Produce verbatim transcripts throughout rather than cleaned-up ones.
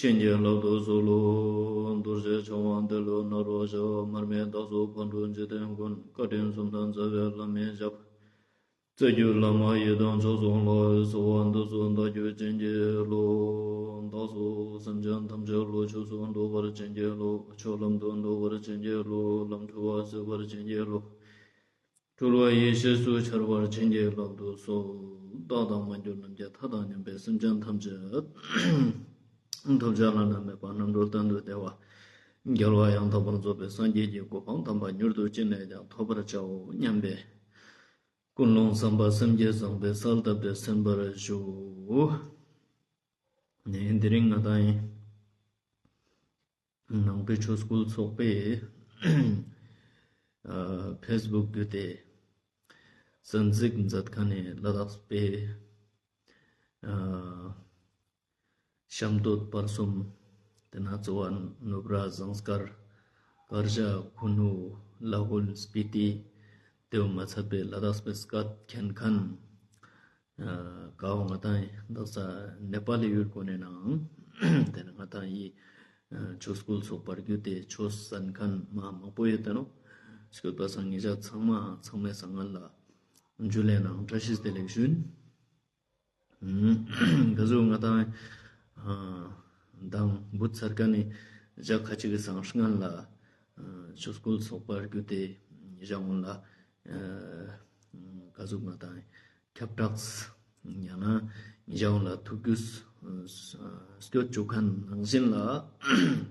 བྱིན་གྱིས་བརླབ་ཏུ་གསོལ་ལོ། རྡོ་རྗེ་འཆང་དབང་ཏེ་ལོ་ནཱ་རོ་ཞབས། མར་མི་དྭགས་པོ་ཕག་གྲུ་འཇིག་རྟེན་མགོན། བཀའ་དྲིན་གསུམ་ལྡན་རྩ་བའི་བླ་མའི་ཞབས། རྩ་བརྒྱུད་བླ་མ་ཡི་དམ་མཆོག་གསུམ་ལ། གསོལ་བ་འདེབས་སོ་བདག་རྒྱུད་བྱིན་གྱིས་རློབས། བདག་སོགས་སེམས་ཅན་ཐམས་ཅད་བློ་ཆོས་སུ་འགྲོ་བར་བྱིན་གྱིས་རློབས། ཆོས་ལམ་དུ་འགྲོ་བར་བྱིན་གྱིས་རློབས། ལམ་འཁྲུལ་བ་སེལ་བར་བྱིན་གྱིས་རློབས། འཁྲུལ་བ་ཡེ་ཤེས་སུ་འཆར་བར་བྱིན་གྱིས་བརླབ་ཏུ་གསོལ། བདག་དང་མ་གྱུར་ནམ་མཁའི་མཐའ་དང་མཉམ་པའི་སེམས་ཅན་ཐམས་ཅད་ཐོབ་བྱ་བླ་ན་མེད་པ་རྣམ་གྲོལ་གཏན་དུ་བདེ་བ་རྒྱལ་བ་ཡང་དག་པར་རྫོགས་པའི་སངས་རྒྱས་ཀྱི་གོ་འཕང་དམ་པ་མྱུར་དུ་ཅི་ནས་ཀྱང་ཐོབ་པར་བྱའོ་སྙམ་པའི་ཀུན་སློང་བསམ་པ་སེམས་བསྐྱེད་བཟང་པོས་གསལ་བཏབ་སྟེ་གསན་པར་ཞུ། ནས་དེ་རིང་ང་དང་ཡིན། ནང་པའི་ཆོས་སྐུལ་ཚོགས་པའི་ཨ་ཕེས་བུག་བརྒྱུད་དེ་གསན་གཟིགས་མཛད་མཁན་ནི་ལ་དྭགས་པའི་ཨ་ཤམ་སྟོད་བར་གསུམ། དེ་ན་གཙོ་བོ་ནུབ་ར་ཟངས་དཀར། དཀར་ཇག་ཁུ་ནུ། ལ་ཧུལ་སྤི་ཏི། དེའུ་མ་ཚད་པའི་ལ་དྭགས་པའི་སྐད་མཁྱེན་མཁན་ཨ་ཀའོ་ང་དང་ཡི་དག་ས་ནེ་པ་ལི་ཡུལ་གུན་ནི་ནང་དེ་ནི་ང་དང་ཡི་ཨ་ཆོས་སྐུལ་ཚོགས་པར་བརྒྱུད་དེ་ཆོས་གསན་མཁན་མ་མང་པོ་ཡོད་དེ་ནོག། སྐྱོད་པ་སང་ཉེ་ཞ་ཚང་མ་ཚང་མའི་སང་ང་ལ་ཇུ་ལེ་ནང་བཀྲ་ཤིས་བདེ་ལེགས་ཞུན། ག་ཟུག་ང་དང་ཨ་མདང་བུད་ཚར་མཁན་ནི་ཞག་ཁ་ཅིག་གི་སང་སྔན་ལ་ཨ་ཆོས་སྐུལ་ཚོགས་པར་བརྒྱུད་དེ་ཞག་སྔོན་ལ་ཨ་ག་ཟུག་ང་དང་ཁྱབ་བསྒྲགས་ཡང་ན་ཞག་སྔོན་ལ་ཐུགས་རྒྱུས་སྐྱོད་བཅུག་མཁན་ནང་བཞིན་ལ་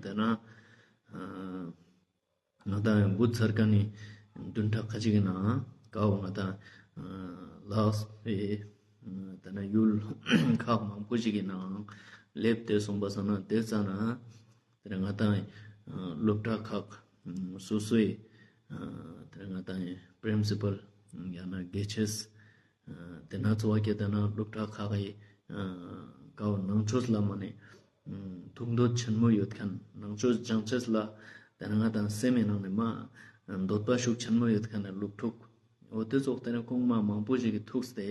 དེ་ན་ཨ་ང་དང་བུད་ཚར་མཁན་ནི་བདུན་ཕྲག་ཁ་ཅིག་གི་ནང་ཀའོ་ང་དང་ལ་དྭགས་པའི་དེ་ན་ཡུལ་ཁག་མང་པོ་ཞིག་གི་ནང་སླེབས་ཏེ་སོང་པ་སང་ན་དེ་ཙ་ན་དེ་ན་ང་དང་སློབ་གྲྭ་ཁག་སོ་སོའི་དེ་ན་ང་དང་པྲིན་སི་པལ་ཡང་ན་དགེ་ཆེས་དེ་ན་གཙོ་བོ་ཁྱེད་དེ་ན་སློབ་གྲྭ་ཁག་གི་ཀའོ་ནང་ཆོས་ལ་མ་ནི་ཐུགས་འདོད་ཆེན་མོ་ཡོད་མཁན་ནང་ཆོས་སྦྱང་ཅེས་ལ་དེ་ན་ང་དང་སེམས་མི་ནང་ནས་མ་འདོད་པ་ཤུགས་ཆེན་མོ་ཡོད་མཁན་ནི་སློབ་ཕྲུག་འོ་དེ་ཙོགས་དེ་ན་གོང་མ་མང་པོ་ཞིག་གི་ཐུགས་ཏེ་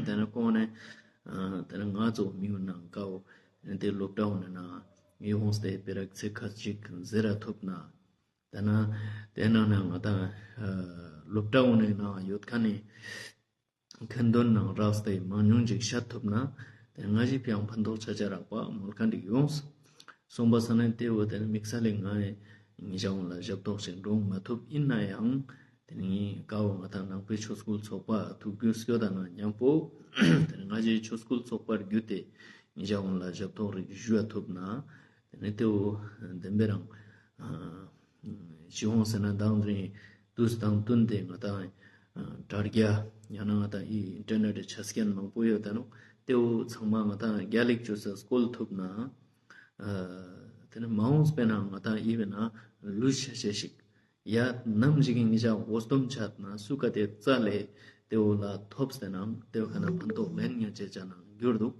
དེ་ན་གོང་ནས་དེ་ན་ང་ཙོགས་མི་ཡུལ་ནང་ཀའོ་དེ་སློབ་གྲྭ་འོ་ནས་ན་ཡོངས་ཏེ་པེ་རག་ཚེ་ཁ་ཅིག་ཟེར་ར་ཐུབ་ན། དེ་ན་དེ་ནང་ན་ང་དང་སློབ་གྲྭ་འོ་ནས་ན་ཡོད་མཁན་ནི་མཁན་དོན་ནང་རགས་ཏེ་མང་ཉུང་ཅིག་བཤད་ཐུབ་ན་དེ་ང་ཞིག་ཕིའང་ཕན་ཐོགས་ཆ་ཆ་རག་པ་མོལ་མཁན་ཅིག་ཡོངས། སོང་པ་སང་ན་དེ་འོ་དེ་ན་དམིགས་བསལ་ལས་ང་ནི་ཉེ་ཞ་འོང་ལ་ཞབས་ཏོག་ཞིག་འགྲོ་མ་ཐུབ་ཡིན་ན་ཡང་དེ་ནི་ཀའོ་ང་དང་ནང་པའི་ཆོས་སྐུལ་ཚོགས་པ་ཐུགས་རྒྱུས་སྐྱོད་ད་ན་མཉམ་པོ་དེ་ནི་ང་ཞིག་ཆོས་སྐུལ་ཚོགས་པར་བརྒྱུད་དེ་ཉེ་ཞ་འོང་ལ་ཞབས་ཏོག་རིགས་ཞུ་ཡ་ཐུབ་ན་དེ་ནི་དེ་འོ་བདེན་པའི་རང་ཨ་ཅི་ཡོང་ཟེར་ན་མདང་དེ་རིང་དུས་དང་བསྟུན་ཏེ་ང་དང་ཨ་དྲ་རྒྱ་ཡང་ན་ང་དང་ཨི་ཨིན་ཊར་ནེཊ་ཆ་རྐྱེན་མང་པོ་ཡོད་ད་ནོག། དེ་འོ་ཚང་མ་ང་དང་རྒྱ་ལེགས་ཅོས་སྐོལ་ཐུབ་ན་ཨ་དེ་ནི་མ་འོངས་པའི་ནང་ང་དང་ཨི་བེ་ན་ལུས་ཤ་ཤེས་ཤིག་ཡ་ནམ་ཞིག་ཉེ་ཞ་འོ་སྟོམ་ཆ་ན་སུ་ག་དེ་རྩ་ལས་དེ་འོ་ལ་ཐོབ་སྟེ་ནང་དེ་འོ་ཁ་ན་ཕན་ཐོགས་ལེན་ཉན་ཅེས་ཅ་ན་འགྱུར་འདུག།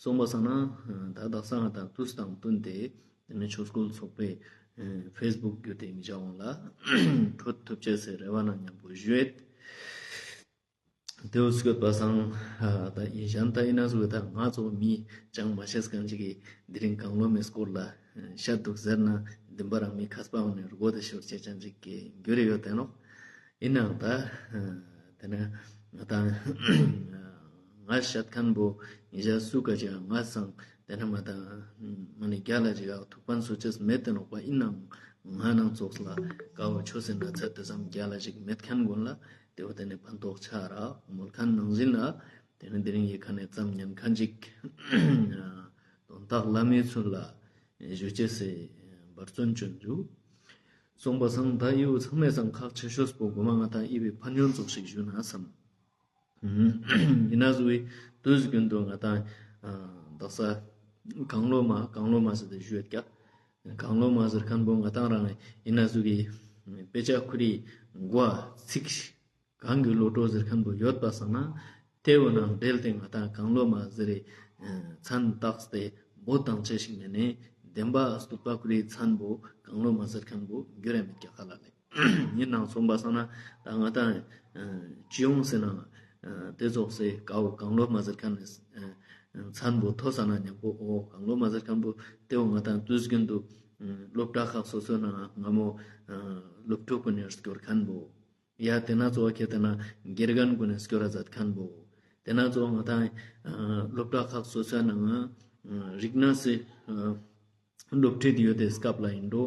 སོང་པ་སང་ན་ད་དག་ས་ང་དང་དུས་དང་བསྟུན་ཏེ་དེ་ནི་ཆོས་སྐུལ་ཚོགས་པའི་ཨེ་ཕེས་བུག་བརྒྱུད་དེ་ཉེ་ཞ་འོང་ལ་འཕྲོད་ཐུབ་ཅེས་སི་རེ་བ་ནང་མཉམ་པོ་ཞུ་ཡོད། དེ་འོ་སྐྱོད་པ་སང་ཨ་ད་ཡིན་གཞན་ད་ཡིན་ན་ཟུག་ད་ང་ཙོགས་མི་ཅང་མ་ཤེས་མཁན་ཅིག་གི་དེ་རིང་གང་བློ་མའི་སྐོར་ལ་ཨེ་བཤད་འདུག་ཟེར་ན་བདེན་པ་རང་མི་མཁས་པ་འོ་ནས་རུ་གོ་དེ་ཤོར་ཅེས་ཅན་ཅིག་གི་འགྱུར་ཡོད་དེ་ནོག། ཡིན་ནའང་ད་ཨ་དེ་ནི་ང་དང་ང་བཤད་མཁན་པོ་ཉེ་ཞ་སུ་ག་ཅིག་ང་སང་དེ་ནི་ང་དང་མ་ནི་རྒྱ་ལ་ཅིག་ཐུགས་ཕན་གསོ་ཅེས་མེད་དེ་ནོག་པ། ཡིན་ནའང་ང་ནང་ཙོགས་ལ་ཀའོ་ཆོས་སི་ན་ཚད་དེ་ཙམ་རྒྱ་ལ་ཅིག་མེད་མཁན་ཀུན་ལ་དེ་འོ་དེ་ནི་ཕན་ཐོགས་ཆ་རག་མོལ་མཁན་ནང་བཞིན་ལ་དེ་ནི་དེ་རིང་ཡི་ཁ་ནས་ཙམ་ཉན་མཁན་ཅིག་དོན་དག་བླ་མའི་ཚུལ་ལ་ཞུ་ཅེས་སི་འབད་བརྩོན་ཅོ་ཨིན་ཞུ། སོང་པ་སང་ད་ཡིའུ་ཚང་མའི་སང་ཁག་ཆེ་ཤོས་པོ་གོ་མ་ང་དང་ཡི་བེ་ཕན་ཡོན་ཙོགས་ཤིག་ཞུ་ན་བསམ། ཡིན་ན་ཟུག་གི་དུས་རྒྱུན་དུ་ང་དང་ཨ་དག་ས་གང་བློ་མ་གང་བློ་མ་ཟེར་ཏེ་ཞུ་ཡོད་ཀྱག། གང་བློ་མ་ཟེར་མཁན་པོ་ང་དང་རང་ཡིན་ན་ཟུག་གི་དཔེ་ཆ་ཁུ་རི་མགོ་ཚིག་གང་གི་བློ་གྲོས་ཟེར་མཁན་པོ་ཡོད་པ་སང་ན་དེ་འོ་ནང་འབྲེལ་ཏེ་ང་དང་གང་བློ་མ་ཟེར་རེ་མཚན་བཏགས་ཏེ་བོ་བཏང་ཅེས་ཤིག་མེད་ནས་བདེན་པ་སྟུག་པ་ཁུ་རི་མཚན་པོ་གང་བློ་མ་ཟེར་མཁན་པོ་འགྱུར་ཡ་མེད་ཀྱག་ཁ་ལ་ལེ། ཡིན་ནའང་སོང་པ་སང་ན་ད་ང་དང་ཅི་ཡོང་ཟེར་ན་དེ་ཙོགས་སི་ཀའོ་གང་བློ་མ་ཟེར་མཁན་ནི་ མཚན་པོ་ཐོས་ས་ན་ཉམ་པོ་འོ་གང་བློ་མ་ཟེར་ཁན་པོ་ཏེ་བོ་ང་དང་དུས་རྒྱུན་དུ་སློབ་གྲྭ་ཁག་སོ་སོའི་ནང་སྔ་མོ་སློབ་ཕྲུག་གུན་ནི་སྐྱོར་ཁན་བོ། ཡ་ཏེ་ན་གཙོ་བོ་ཁྱེད་ཏེ་ན་དགེ་རྒན་གུན་ནི་སྐྱོར་ར་མཛད་ཁན་བོ། ཏེ་ན་གཙོ་བོ་ང་དང་སློབ་གྲྭ་ཁག་སོ་སོའི་ནང་རིག་གནས་སི་སློབ་ཁྲིད་ཡོད་དེ་སྐབས་ལ་ཨིན་འགྲོ།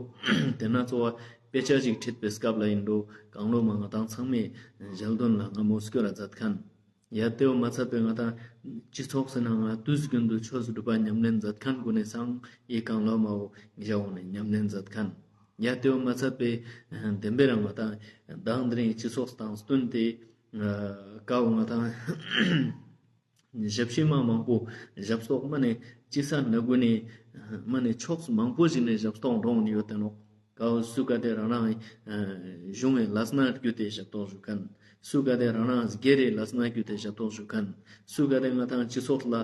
ཏེ་ན་གཙོ་བོ་དཔེ་ཆ་ཞིག་ཁྲིད་པའི་སྐབས་ལ་ཨིན་འགྲོ། གང་བློ་མ་ང་དང་ཚང་མའི་ཞལ་འདོན་ལ་སྔ་མོ་སྐྱོར་ར་མཛད་ཁན། ཡ་ཏེ་བོ་མ་ཚད་པའི་ང་དང་སྤྱི་ཚོགས་སི་ནང་ང་དུས་རྒྱུན་དུ་ཆོས་སྒྲུབ་པ་ཉམས་ལེན་མཛད་ཁན་གུན་ནི་སང་ཨི་གང་བློ་མ་བོ་ཞལ་འདོན་ནི་ཉམས་ལེན་མཛད་ཁན། ཡ་ཏེ་བོ་མ་ཚད་པའི་བདེན་པའི་རང་ང་དང་མདང་དེ་རིང་སྤྱི་ཚོགས་དང་བསྟུན་ཏེ་ཀ་བོ་ང་དང་ཞབས་ཕྱི་མ་མང་པོ་ཞབས་ཏོག་མ་ནེ་ཅི་ས་ན་གུན་ནི་མ་ནེ་ཕྱོགས་མང་པོ་ཞིག་ནེ་ཞབས་ཏོག་འགྲོ་ཡོད་དེ་ནོག། ཀ་བོ་སུ་ག་ཏེ་རང་རང་གཞུང་ངི་ལས་སྣ་བརྒྱུད་དེ་ཞབས་ཏོག་ཞུ་ཁན། སུ་ག་ཏེ་རང་རང་སྒེར་རི་ལས་སྣ་བརྒྱུད་དེ་ཞབས་ཏོག་ཞུ་ཁན། སུ་ག་ཏེ་ང་དང་སྤྱི་ཚོགས་ལ་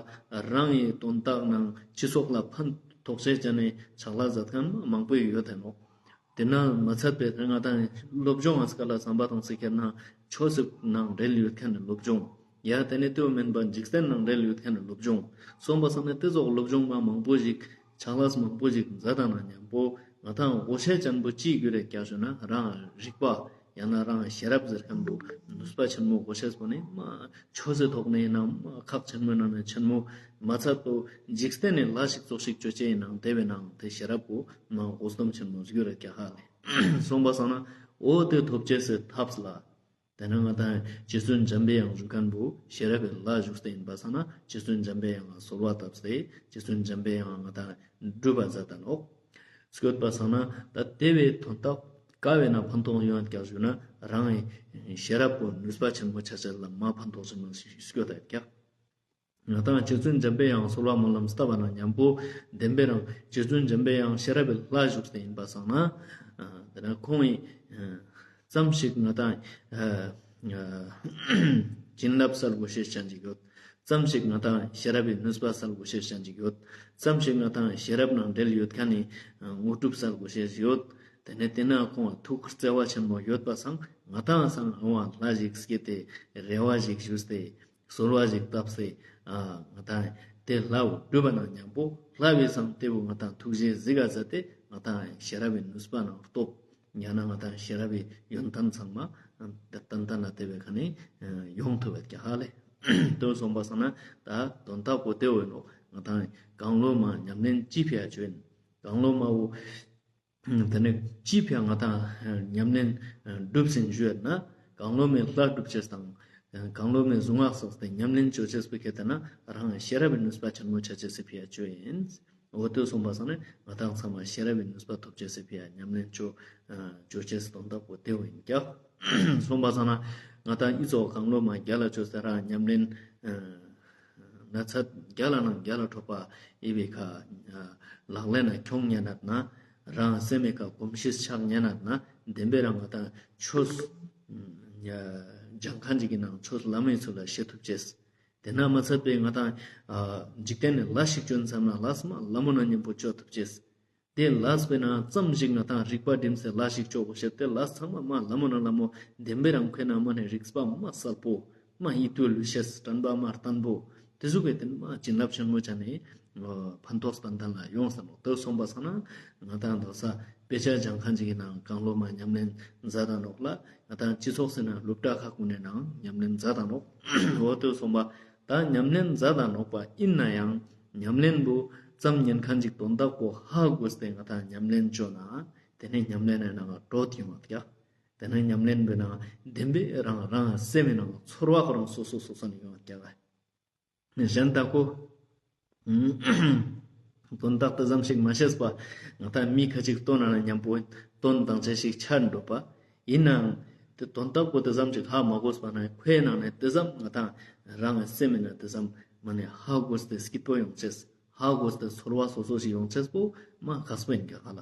རང་ངི་དོན་དག་ནང་སྤྱི་ཚོགས་ལ་ཕན་ཐོགས་ཤེས་ཅན་ནི་ཕྱག་ལས་མཛད་ཁན་མང་པོ་ཡོད་དེ་ནོག། ཏེ་ན་མ་ཚད་པའི་ང་དང་སློབ་སྦྱོང་ང་སྐལ་ལ་བསམ་པ་དང་སེ་ཁྱེར་ན་ཆོས་སི་ནང་འབྲེལ་ཡོད་ཁན་ནི་སློབ་སྦྱོང་། ཡ་ཏེ་ནེ་ཏེ་བོ་མན་པ་འཇིག་རྟེན་ནང་འབྲེལ་ཡོད་ཁན་ནི་སློབ་སྦྱོང་། སོང་པ་སང་ན་ཏེ་ཙོགས་སློབ་སྦྱོང་མ་མང་པོ་ཞིག་ཕྱག་ལས་མང་པོ་ཞིག་མཛད་དང་ན་ཉམ་པོ་ང་དང་གོ་ཤེས་ཅན་པོ་ཅི་གྱུར་རེད་ཀྱག་ཞུ་ན་རང་རིག་པ་ཡང་ན་རང་ཤེས་རབ་ཟེར་ཁན་པོ་ནུས་པ་ཆེན་མོ་གོ་ཤེས་པོ་ནི་མ་ཆོས་སི་ཐོག་ནེ་ནང་མ་ཁག་ཆེན་མོ་ནང་ནེ་ཆེན་མོ་མ་ཚད་པོ་འཇིག་རྟེན་ནི་ལས་ཤིག་ཙོགས་ཤིག་ཅོ་ཅེས་ནང་ཏེ་བོའི་ནང་ཏེ་ཤེས་རབ་པོ་མ་གོ་སྟོམ་ཆེན་མོ་གྱུར་རེད་ཀྱག་ཧ་ལེ། སོང་པ་སང་ན་འོ་ཏེ་ཐོབ་ཅེས་སི་ཐབས་ལ། ཏེ་ན་ང་དང་རྗེ་བཙུན་འཇམ་པའི་དབྱངས་ཞུ་ཁན་བོ་ཤེས་རབ་བི་ལྷ་བཞུགས་ཏེ་ཨིན་པ་སང་ན་རྗེ་བཙུན་འཇམ་པའི་དབྱངས་ལ་གསོལ་བ་བཏབ་སྟེ་རྗེ་བཙུན་འཇམ་པའི་དབྱངས་ང་དང་སྒྲུབ་པ་མཛད་ད་ནོག། སྐྱོད་པ་སང་ན་ད་ཏེ་བོའི་དོན་དག་ཀ་བོའི་ནང་ཕན་ཐོགས་ཡོང་ཡོད་ཀྱག་ཞུ་ན་རང་ངི་ཤེས་རབ་པོ་ནུས་པ་ཆེན་མོ་ཆ་ཅེས་ལ་མ་ཕན་ཐོགས་ཆེན་མོ་ཞིག་སྐྱོད་ད་ཡོད་ཀྱག། ང་དང་རྗེ་བཙུན་འཇམ་པའི་དབྱངས་གསོལ་བ་སྨོན་ལམ་བཏབ་པ་ན་ཉམ་པོ་བདེན་པའི་རང་རྗེ་བཙུན་འཇམ་པའི་དབྱངས་ཤེས་རབ་བི་ལྷ་བཞུགས་ཏེ་ཨིན་པ་སང་ན་ཏེ་ན་ཁོང་ངི་ཙམ་ཞིག་ང་དང་བྱིན་རླབས་སལ་གོ་ཤེས་ཅན་ཅིག་ཡོད། ཙམ་ཞིག་ང་དང་ཤེས་རབ་བི་ནུས་པ་སལ་གོ་ཤེས་ཅན་ཅིག་ཡོད། ཙམ་ཞིག་ང་དང་ཤེས་རབ་ནང་འབྲེལ་ཡོད་ཁན་ནི་དངོས་གྲུབ་སལ་གོ་ཤེས་ཡོད། ཏེ་ནེ་ཏེ་ན་ཁོང་ཐུགས་བརྩེ་བ་ཆེན་མོ་ཡོད་པ་སང་ང་དང་སང་འོང་བ་ལྷ་ཞིག་སྐྱེས་ཏེ་རེ་བ་ཞིག་ཞུས་ཏེ་གསོལ་བ་ཞིག་བཏབ་སྟེ་ང་དང་ཏེ་ལྷ་བོ་སྒྲུབ་པ་ན་ཉམ་པོ་ལྷ་བོའི་སང་ཏེ་བོ་ང་དང་ཐུགས་རྗེ་གཟིགས་ག་མཛད་དེ་ང་དང་ཤེས་རབ་བི་ནུས་པ་ནང་སྟོབས་ཡང་ན་ང་དང་ཤེས་རབ་བི་ཡོན་ཏན་ཚང་མ་ཏན་ཏན་ན་ཏེ་བོའི་ཁ་ནེ་ཡོང་ཐུབ་བད་ཀྱག་ཧ་ལེ། ཏེ་སོང་པ་སང་ན་ད་དོན་དག་པོ་ཏེ་བོ་ཨིན་ནོག། ང་དང་གང་བློ་མ་ཉམས་ལེན་ཅི་ཕི་ཡ་ཅོ་ཨིན། གང་བློ་མ་བོ་ཏེ་ནེ་ཅི་ཕི་ཡ་ང་དང་ཉམས་ལེན་སྒྲུབ་སིན་ཞུ་ཡོད་ན་གང་བློ་མའི་ལྷ་སྒྲུབ་ཅེས་དང་གང་བློ་མའི་གཟུངས་སྔགས་སོགས་ཏེ་ཉམས་ལེན་ཅོ་ཅེས་པོ་ཁྱེད་ཏེ་ན་རང་ཤེས་རབ་བི་ནུས་པ་ཆེན་མོ་ཆ་ཅེས་སི་ཕི་ཡ་ཅོ་ཨིན། འོ་ཏེ་སོང་པ་སང་ན་ང་དང་ཚང་མ་ཤེས་རབ་བི་ནུས་པ་ཐོབ་ཅེས་སི་ཕི་ཡ་ཉམས་ལེན་ཅོ་ཅོ་ཅེས་དོན་དག་པོ་ཏེ་བོ་ཨིན་ཀྱག། སོང་པ་སང་ན་ང་དང་ཨི་ཙོགས་གང་བློ་མ་རྒྱལ་ལ་ཅོས་ཏེ་རང་ཉམས་ལེན་ན་ཚད་རྒྱལ་ལ་ནང་རྒྱལ་ལ་འཕྲོག་པ་ཨི་བི་ཁ་ལག་ལེན་ན་ཁྱོང་ཉན་ནད་ན་རང་སེམས་མི་ཁ་གོམས་གཤིས་ཆགས་ཉན་ནད་ན་བདེན་པའི་རང་ང་དང་ཆོས་སྦྱང་ཁན་ཅིག་གི་ནང་ཆོས་ལམ་མི་ཚུལ་ལ་ཤེས་ཐུབ་ཅེས། ཏེ་ན་མ་ཚད་པའི་ང་དང་འཇིག་རྟེན་ནི་ལས་ཤིག་ཅོ་ཨིན་བསམ་ན་ལས་མ་ལ་མོ་ན་ཉམ་པོ་ཅོ་ཐུབ་ཅེས། ཏེ་ལས་པའི་ནང་ཙམ་ཞིག་ང་དང་རིག་པ་སྒྲིམ་སྟེ་ལས་ཤིག་ཅོ་གོ་ཤེས་ཏེ་ལས་ཚང་མ་མ་ལ་མོ་ན་ལ་མོ་བདེན་པའི་རང་ཁོའི་ནང་མ་ནེ་རིག་པ་མ་གསལ་པོ་མ་ཡིད་དུ་ལུས་ཤེས་དྲན་པ་མ་བརྟན་པོ་ཏེ་ཟུག་གི་ཏེ་ནེ་མ་བྱིན་རླབས་ཆེན་མོ་ཆ་ནེ་ཕན་ཐོགས་ཏན་ཏན་ལ་ཡོང་ས་ནོག། ཏེ་སོང་པ་སང་ན་ང་དང་དོ་ས་དཔེ་ཆ་སྦྱང་ཁན་ཅིག་གི་ནང་གང་བློ་མ་ཉམས་ལེན་མཛད་ད་ནོག་ལ། ང་དང་སྤྱི་ཚོགས་སི་ནང་སློབ་གྲྭ་ཁག་གུན་ནི་ནང་ཉམས་ལེན་མཛད་ད་ནོག། འོ་ཏེ་སོང་པ་ད་ཉམས་ལེན་མཛད་ད་ནོག་པ་ཨིན་ན་ཡང་ཉམས་ལེན་བོ་ཙམ་ཉན་ཁན་ཅིག་དོན་དག་པོ་ཧ་གོ་སྟེ་ང་དང་ཉམས་ལེན་ཅོ་ན་ཏེ་ནེ་ཉམས་ལེན་ནི་ནང་ང་དྲོད་ཡོང་བད་ཀྱག། ཏེ་ནེ་ཉམས་ལེན་བོའི་ནང་བདེན་པའི་རང་རང་སེམས་མི་ནང་ཚོར་བ་ཁོ་རང་སོ་སོ་སོ་སོ་ནེ་ཡོང་བད་ཀྱག། གཞན་དག་གོ། དོན་དག་ཏེ་ཙམ་ཞིག་མ་ཤེས་པ་ང་དང་མི་ཁ་ཅིག་སྟོན་ན་ཉམ་པོ་སྟོན་དང་ཆ་ཞིག་ཆ་འགྲོ་པ་ཨིན་ནའང་ཏེ་དོན་དག་པོ་ཏེ་ཙམ་ཞིག་ཧ་མ་གོས་པ་ན་ཁོའི་ནང་ནེ་ཏེ་ཙམ་ང་དང་རང་སེམས་མི་ནང་ཏེ་ཙམ་མ་ནེ་ཧ་གོས་ཏེ་སྐྱིད་པོ་ཡོང་ཅེས་ཧ་གོས་ཏེ་ཚོར་བ་སོ་སོ་ཞིག་ཡོང་ཅེས་པོ་མ་ཁག་པོ་ཨིན་ཀྱག་ཧ་ལ།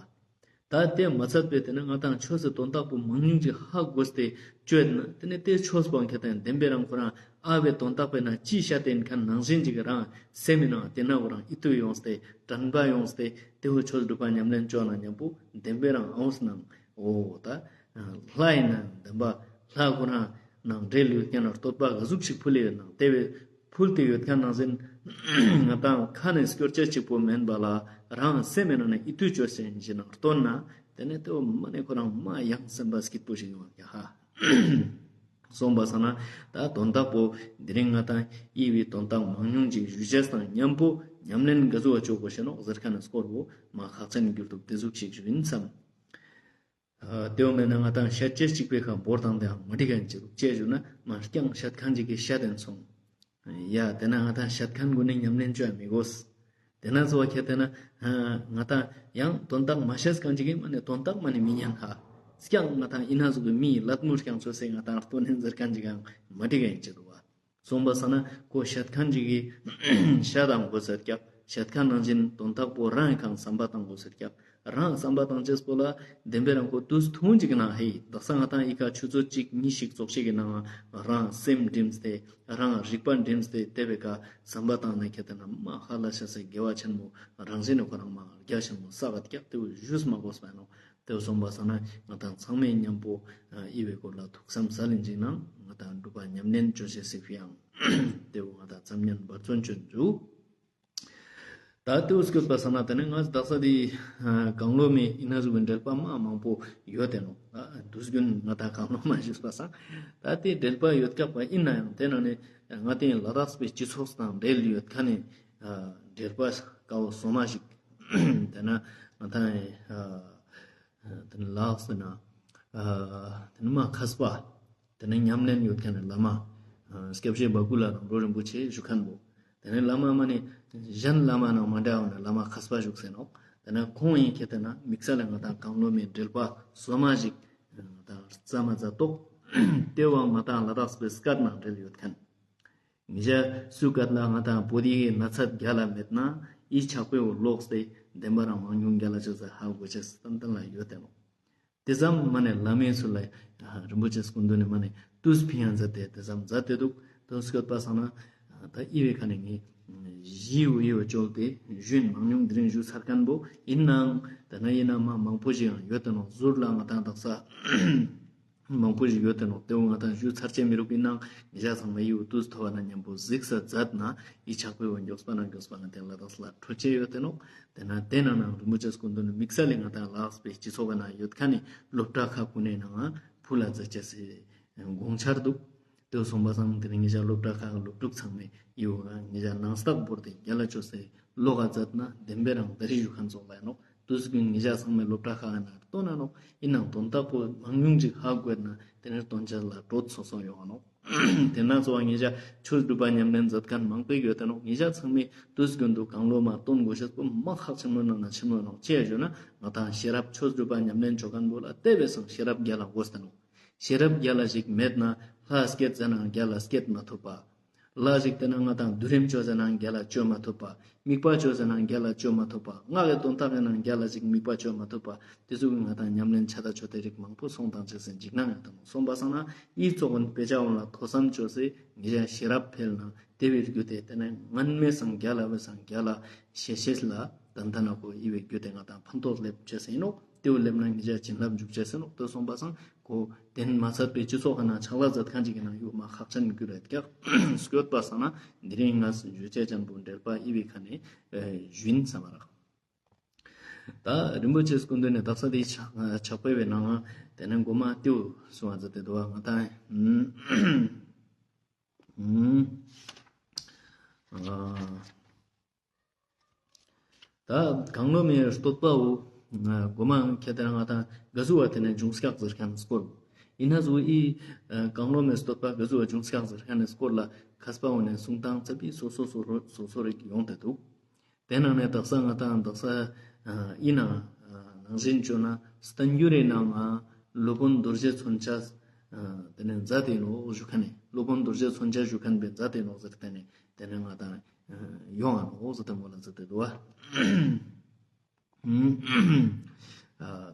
ད་ཏེ་མ་ཚད་པའི་ཏེ་ནེ་ང་དང་ཆོས་སི་དོན་དག་པོ་མང་ཉུང་ཅིག་ཧ་གོས་ཏེ་ཅོ་ཡོད་ན་ཏེ་ནེ་ཏེ་ཆོས་པོ་ཁྱེད་དང་བདེན་པའི་རང་ཁོ་རང་ཨ་བའི་དོན་དག་པོའི་ནང་ཅི་བཤད་དེ་ཨིན་ཁན་ནང་བཞིན་ཅིག་རང་སེམས་མི་ནང་ཏེ་ན་ཁོ་རང་ཡིད་དུ་ཡོངས་ཏེ་དྲན་པ་ཡོངས་ཏེ་ཏེ་བོ་ཆོས་སྒྲུབ་པ་ཉམས་ལེན་ཅོ་ན་ཉམ་པོ་བདེན་པའི་རང་ཨོངས་ནང་འོ་ད་ལྷ་ཨིན་ན་བདེན་པ་ལྷ་ཁོ་རང་ནང་འབྲེལ་ཡོད་ཁན་ན་བསྟོད་པ་ག་ཟུག་ཞིག་ཕུལ་ལེ་ཡོད་ནང་ཏེ་བོའི་ ཕུལ་ཏེ་ཡོད་ཁན་ནང་བཞིན་ང་དང་ཁ་ནས་སྐྱོར་ཅེས་གཅིག་པོ་མེན་པ་ལ་རང་སེམས་ནང་ནས་ཨིད་ཏུ་ཅོས་ཏེ་ཡིན་ན་ལྟོས་ན་དེ་ནས་དེ་བོ་མ་ནས་ཁོ་རང་མ་ཡང་སེམས་པ་སྐྱིད་པོ་ཞིག་ཡོང་བ་ཡ་ཧ། སོང་པ་སང་ན་ད་དོན་དག་པོ་དེ་རིང་ང་དང་ཡི་བའི་དོན་དག་མང་ཉུང་ཅིག་ཞུ་ཅེས་དང་མཉམ་པོ་ཉམས་ལེན་ག་ཟུག་བ་ཅོ་དགོས་ཤེས་ནོག་ཟེར་ཁན་ནི་སྐོར་བོ་མ་ཁག་ཅན་གྱུར་འདུག་དེ་ཟུག་ཅིག་ཞུ་ཡིན་བསམ། ཨ་དེ་བོ་མེད་ན་ང་དང་བཤད་ཅེས་གཅིག་པའི་ཁ་འབོར་དང་དེའང་མ་འགྲིག་ག་ཡིན་ཅི་རུག་ཅེས་ཞུ་ན་མ་རྐྱང་བཤད་ཁན་ཅིག་གི་བཤད་དེན་སོང་། ཡ་དེ་ན་ང་དང་བཤད་ཁན་གུན་ནི་ཉམས་ལེན་ཅོ་ཡ་མི་དགོས། དེ་ན་ཚོ་བ་ཁྱེད་དེ་ན་ང་དང་ཡང་དོན་དག་མ་བཤད་ཁན་ཅིག་གི་མ་ནི་དོན་དག་མ་ནི་མི་ཉན་ཧ། རྐྱང་ང་དང་ཡིན་ན་ཟུག་གི་མིའི་ལད་མོ་རྐྱང་ཚོ་སེ་ང་དང་ལྟོས་ནན་ཟེར་ཁན་ཅིག་ཡང་མ་འགྲིག་ག་ཡིན་ཅི་རུག་བ། སོང་པ་སང་ན་ཁོ་བཤད་ཁན་ཅིག་གི་བཤད་དང་དགོས་ཟེར་ཀྱག་བཤད་ཁན་ནང་བཞིན་དོན་དག་པོ་རང་ཡི་ཁང་བསམ་པ་བཏང་དགོས་ཟེར་ཀྱག་རང་བསམ་པ་བཏང་ཅེས་པོ་ལ་བདེན་པའི་རང་ཁོ་དུས་ཐུང་ཅིག་ནང་ཧེ་དག་ས་ང་དང་ཡི་ཁ་ཆུ་ཚོད་གཅིག་གཉིས་ཤིག་ཙོགས་ཤིག་གི་ནང་རང་སེམས་འགྲིམས་ཏེ་རང་རིག་པ་འགྲིམས་ཏེ་དེ་བའི་ཁ་བསམ་པ་བཏང་ན་ཁྱེད་དེ་ན་མ་ཧ་ལ་ཤ་སེ་དགེ་བ་ཆེན་མོ་རང་བཞིན་ནི་ཁོ་རང་མ་རྒྱ་ཆེན་མོ་ས་ག་ཀྱག་དེ་བོ་ཞུས་མ་དགོས་པ་ནོ། དེ་བོ་སོང་པ་སང་ན་ང་དང་ཚང་མས་མཉམ་པོ་ཨི་བའི་སྐོར་ལ་ཐུགས་བསམ་ས་ལེན་ཅིག་ནང་ང་དང་སྒྲུབ་པ་ཉམས་ལེན་ཅོ་ཤེས་སི་ཕི་ཡང་དེ་བོ་ང་དང་ཚམ་ཉན་འབད་བརྩོན་ཅོ་འཇུག་ད་དེ་བོ་སྐྱོད་པ་སང་ན་དེ་ནས་ང་དག་ས་དེ་གང་ལོ་མེ་ཡིན་ན་ཟུག་གི་འགྲེལ་པ་མ་མང་པོ་ཡོད་དེ་ནོ། དུས་རྒྱུན་ང་དང་གང་ལོ་མ་ཞུས་པ་སང་ད་དེ་འགྲེལ་པ་ཡོད་ཀྱག་པ་ཡིན་ན་ཡང་དེ་ནང་ནས་ང་དེ་ལ་དྭགས་པའི་སྤྱི་ཚོགས་དང་འབྲེལ་ཡོད་ཁན་ནི་འགྲེལ་པ་ཀ་བོ་སོ་མ་ཞིག་དེ་ན་ང་དང་ཨ་དེ་ནི་ལགས་ཟེར་ན་ཨ་དེ་ནི་མ་མཁས་པ་དེ་ནི་ཉམས་ལེན་ཡོད་ཁན་ནི་བླ་མ་ཨ་སྐྱབས་རྗེ་བ་ཀུ་ལ་རང་གྲོལ་རིན་པོ་ཆེ་ཞུ་ཁན་བོ། དེ་ནི་བླ་མ་མ་ནི་གཞན་བླ་མ་ནང་མ་འདྲ་བ་ནི་བླ་མ་མཁས་པ་ཞུགས་ཟེར་ནོག་དེ་ནི་ཁོང་ཡིན་ཁྱེད་དེ་ན་དམིགས་བསལ་ལ་ང་དང་གང་ལོ་མེ་འགྲེལ་པ་སོ་མ་ཞིག་ང་དང་རྩ་མ་རྩ་ཏོག་དེ་བོ་ང་དང་ལ་དྭགས་པའི་སྐད་ནང་འབྲེལ་ཡོད་ཁན། ཉེ་ཞ་སུ་སྐད་ལ་ང་དང་བོད་ཡིག་གི་ན་ཚད་རྒྱ་ལ་མེད་ན་ཡི་ཕྱག་དཔེ་བོ་ཀློག་སྟེ་བདེན་པ་རང་མང་ཉུང་རྒྱ་ལ་ཅོ་ས་ཧ་གོ་ཅེས་ཏན་ཏན་ལ་ཡོད་དེ་ནོག་དེ་ཙམ་མ་ནས་བླ་མའི་ཚུལ་ལ་རིན་པོ་ཆེ་སྐུ་མདུན་ནས་མ་ནས་དུས་ཕིང་ཡང་མཛད་དེ་དེ་ཙམ་མཛད་དེ་འདུག་དུས་སྐྱོད་པ་སང་ན་ད་ཨི་བའི་ཁ་ནས་ངས་ཞི་བོ་ཡི་བོ་བཅོལ་ཏེ་ཞུན་མང་ཉུང་དེ་རིང་ཞུ་ཚར་ཁན་བོ་ཡིན་ནའང་དེ་ན་ཡིན་ན་མ་མང་པོ་ཞིག་ཡང་ཡོད་དེ་ནོག་ཟུར་ལ་ང་དང་དག་ས་མང་པོ་ཞིག་ཡོད་དེ་ནོག་དེ་བོ་ང་དང་ཞུ་ཚར་ཅེས་མི་རུག་ཡིན་ནའང་ཉེ་ཞ་ཚང་མ་ཡི་བོ་དུས་ཐོབ་པ་ན་མཉམ་པོ་གཟིགས་ས་མཛད་ན་ཡི་ཕྱག་དཔེ་བོ་མགྱོགས་པ་ན་མགྱོགས་པ་ང་དེ་ལ་དྭགས་ལ་འཕྲོད་ཅེས་ཡོད་དེ་ནོག་དེ་ན་དེ་ནང་ནང་རིན་པོ་ཆེ་སྐུ་མདུན་ནི་དམིགས་བསལ་ལས་ང་དང་ལ་དྭགས་པའི་སྤྱི་ཚོགས་ཀ་ན་ཡོད་ཁན་ནི་སློབ་གྲྭ་ཁག་གུན་ནི་ནང་ཕུལ་ལ་མཛད་ཅེས་སི་དགོངས་འཆར་འདུག་དེ་སོང་པ་སང་དེ་རིང་ཉེ་ཞ་སློབ་གྲྭ་ཁག་སློབ་ཕྲུག་ཚང་མས་ཡི་བོ་ཉེ་ཞ་ནང་རྟགས་བོར་ཏེ་རྒྱ་ལ་ཅོས་སེ་ཀློག་ག་མཛད་ན་བདེན་པའི་རང་ད་རི་ཞུ་ཁན་ཚོགས་ལ་ཡིན་ནོག་དུས་ཀུན་ཉེ་ཞ་ཚང་མས་སློབ་གྲྭ་ཁག་ན་སྟོན་ན་ནོག་ཡིན་ནའང་དོན་དག་པོ་མང་ཉུང་ཅིག་ཧ་གོ་ན་དེ་ནས་སྟོན་ཅེས་ལ་གྲོད་སོ་སོ་ཡོང་ང་ནོག་དེ་ན་ཚོ་བ་ཉེ་ཞ་ཆོས་སྒྲུབ་པ་ཉམས་ལེན་མཛད་ཁན་མང་པོ་ཡོད་དེ་ནོག་ཉེ་ཞ་ཚང་མས་དུས་རྒྱུན་དུ་གང་ལོ་མ་སྟོན་དགོས་ཤེས་པོ་མ་ཁག་ཆེན་མོ་ནང་ན་ཆེན་མོ་ནོག་ཅི་ཡ་ཞུ་ན་ང་དང་ཤེས་རབ་ཆོས་སྒྲུབ་པ་ཉམས་ལེན་ཅོ་ཁན་བོ་ལ་དེ་བས་སང་ཤེས་རབ་རྒྱ་ལ་དགོས་ཏེ་ནོག་ཤེས་རབ་རྒྱ་ལ་ཞིག་མེད་ན་ལྷ་སྐྱེད་ཟེར་ནའང་རྒྱ་ལ་སྐྱེད་མ་ཐུབ་པ། ལྷ་ཞིག་དེ་ན་ང་དང་བསྡུ་རིམ་ཅོ་ཟེར་ནའང་རྒྱ་ལ་ཅོ་མ་ཐུབ་པ། དམིགས་པ་ཅོ་ཟེར་ནའང་རྒྱ་ལ་ཅོ་མ་ཐུབ་པ། སྔགས་ཀྱི་དོན་དག་ཡིན་ནའང་རྒྱ་ལ་ཞིག་དམིགས་པ་ཅོ་མ་ཐུབ་པ། དེ་ཚོ་གི་ང་དང་ཉམས་ལེན་ཆ་ད་ཆོ་དེ་རིགས་མང་པོ་སོང་དང་ཅེས་སེ་འཇིགས་སྣང་ཡང་དང་སོང་པ་སང་ན་ཡི་ཚོགས་ཀུན་དཔེ་ཆ་འོང་ལ་ཐོས་བསམ་ཅོས་སེ་ཉེ་ཞ་ཤེས་རབ་འཕེལ་ན་དེ་བའི་རྒྱུ་དེ་དེ་ན་སྔན་མའི་སང་རྒྱ་ལ་བའི་སང་རྒྱ་ལ་ཤེས་ཤེས་ལ་དན་ཐ་ན་ཁོ་ཡི་བའི་རྒྱུ་དེ་ང་དང་ཕན་ཐོགས་སླེབས་ཅེས་སེ་ཡིན་ནོག་དེ་བོ་སླེབས་ན་ཉེ་ཞ་བྱིན་རླབས་འཇུག་ཅེས་སེ་ནོག་དེ་སོང་པ་སང་ཁོ་དེན་མ་ཚད་པའི་སྤྱི་ཚོགས་ཁ་ན་ཆག་ལ་མཛད་ཁན་ཅིག་གི་ནང་ཡོད་མ་ཁག་ཅན་གྱུར་རེད་ཀྱག་སྐྱོད་པ་སང་ན་འདི་རིང་ང་ཞུ་ཅེས་ཅན་པོ་འགྲེལ་པ་ཨི་བའི་ཁ་ནས་ཞུ་ཡིན་བསམ་མ་རག་ད་རིན་པོ་ཆེ་སྐུ་མདུན་ནས་དག་ས་དེའི་ཕྱག་ཕྱག་དཔེ་བའི་ནང་ང་དེ་ནས་མགོ་མ་ཏེའུ་གསུང་བ་མཛད་དེ་འདུག་བ་ང་དང་ཨུམ་ཨ། ད་གང་ལོ་མའི་བསྟོད་པའོ། མགོ་མ་ཁྱེད་དེ་རང་ང་དང་ག་ཟུག་བ་དེ་ནས་འབྱུང་སྐྱག་ཟེར་ཁན་སྐོར། ཡིན་ན་ཟུག་ཨི་གང་ལོ་མའི་བསྟོད་པ་ག་ཟུག་བ་འབྱུང་སྐྱག་ཟེར་ཁན་སྐོར་ལ་མཁས་པ་བོ་ནས་གསུང་སྟངས་ཚ་པི་སོ་སོ་སོ་སོ་རིག་ཡོང་དེ་འདུག་དེ་ནང་ནས་དག་ས་ང་དང་དག་ས་ཨིན་ན་ནང་བཞིན་བཅོས་ན་བསྟན་འགྱུར་རི་ནང་ང་སློབ་དཔོན་རྡོ་རྗེ་མཚོན་ཆ་དེ་ནས་མཛད་དེ་ནོག་ཞུ་ཁན་ནི་སློབ་དཔོན་རྡོ་རྗེ་མཚོན་ཆ་ཞུ་ཁན་པའི་མཛད་དེ་ནོག་ཟེར་དེ་ནས་དེ་ནས་ང་དང་ཡོང་ང་ནོག་ཟེར་ཏེ་མོལ་ལ་མཛད་དེ་འདུག་བ།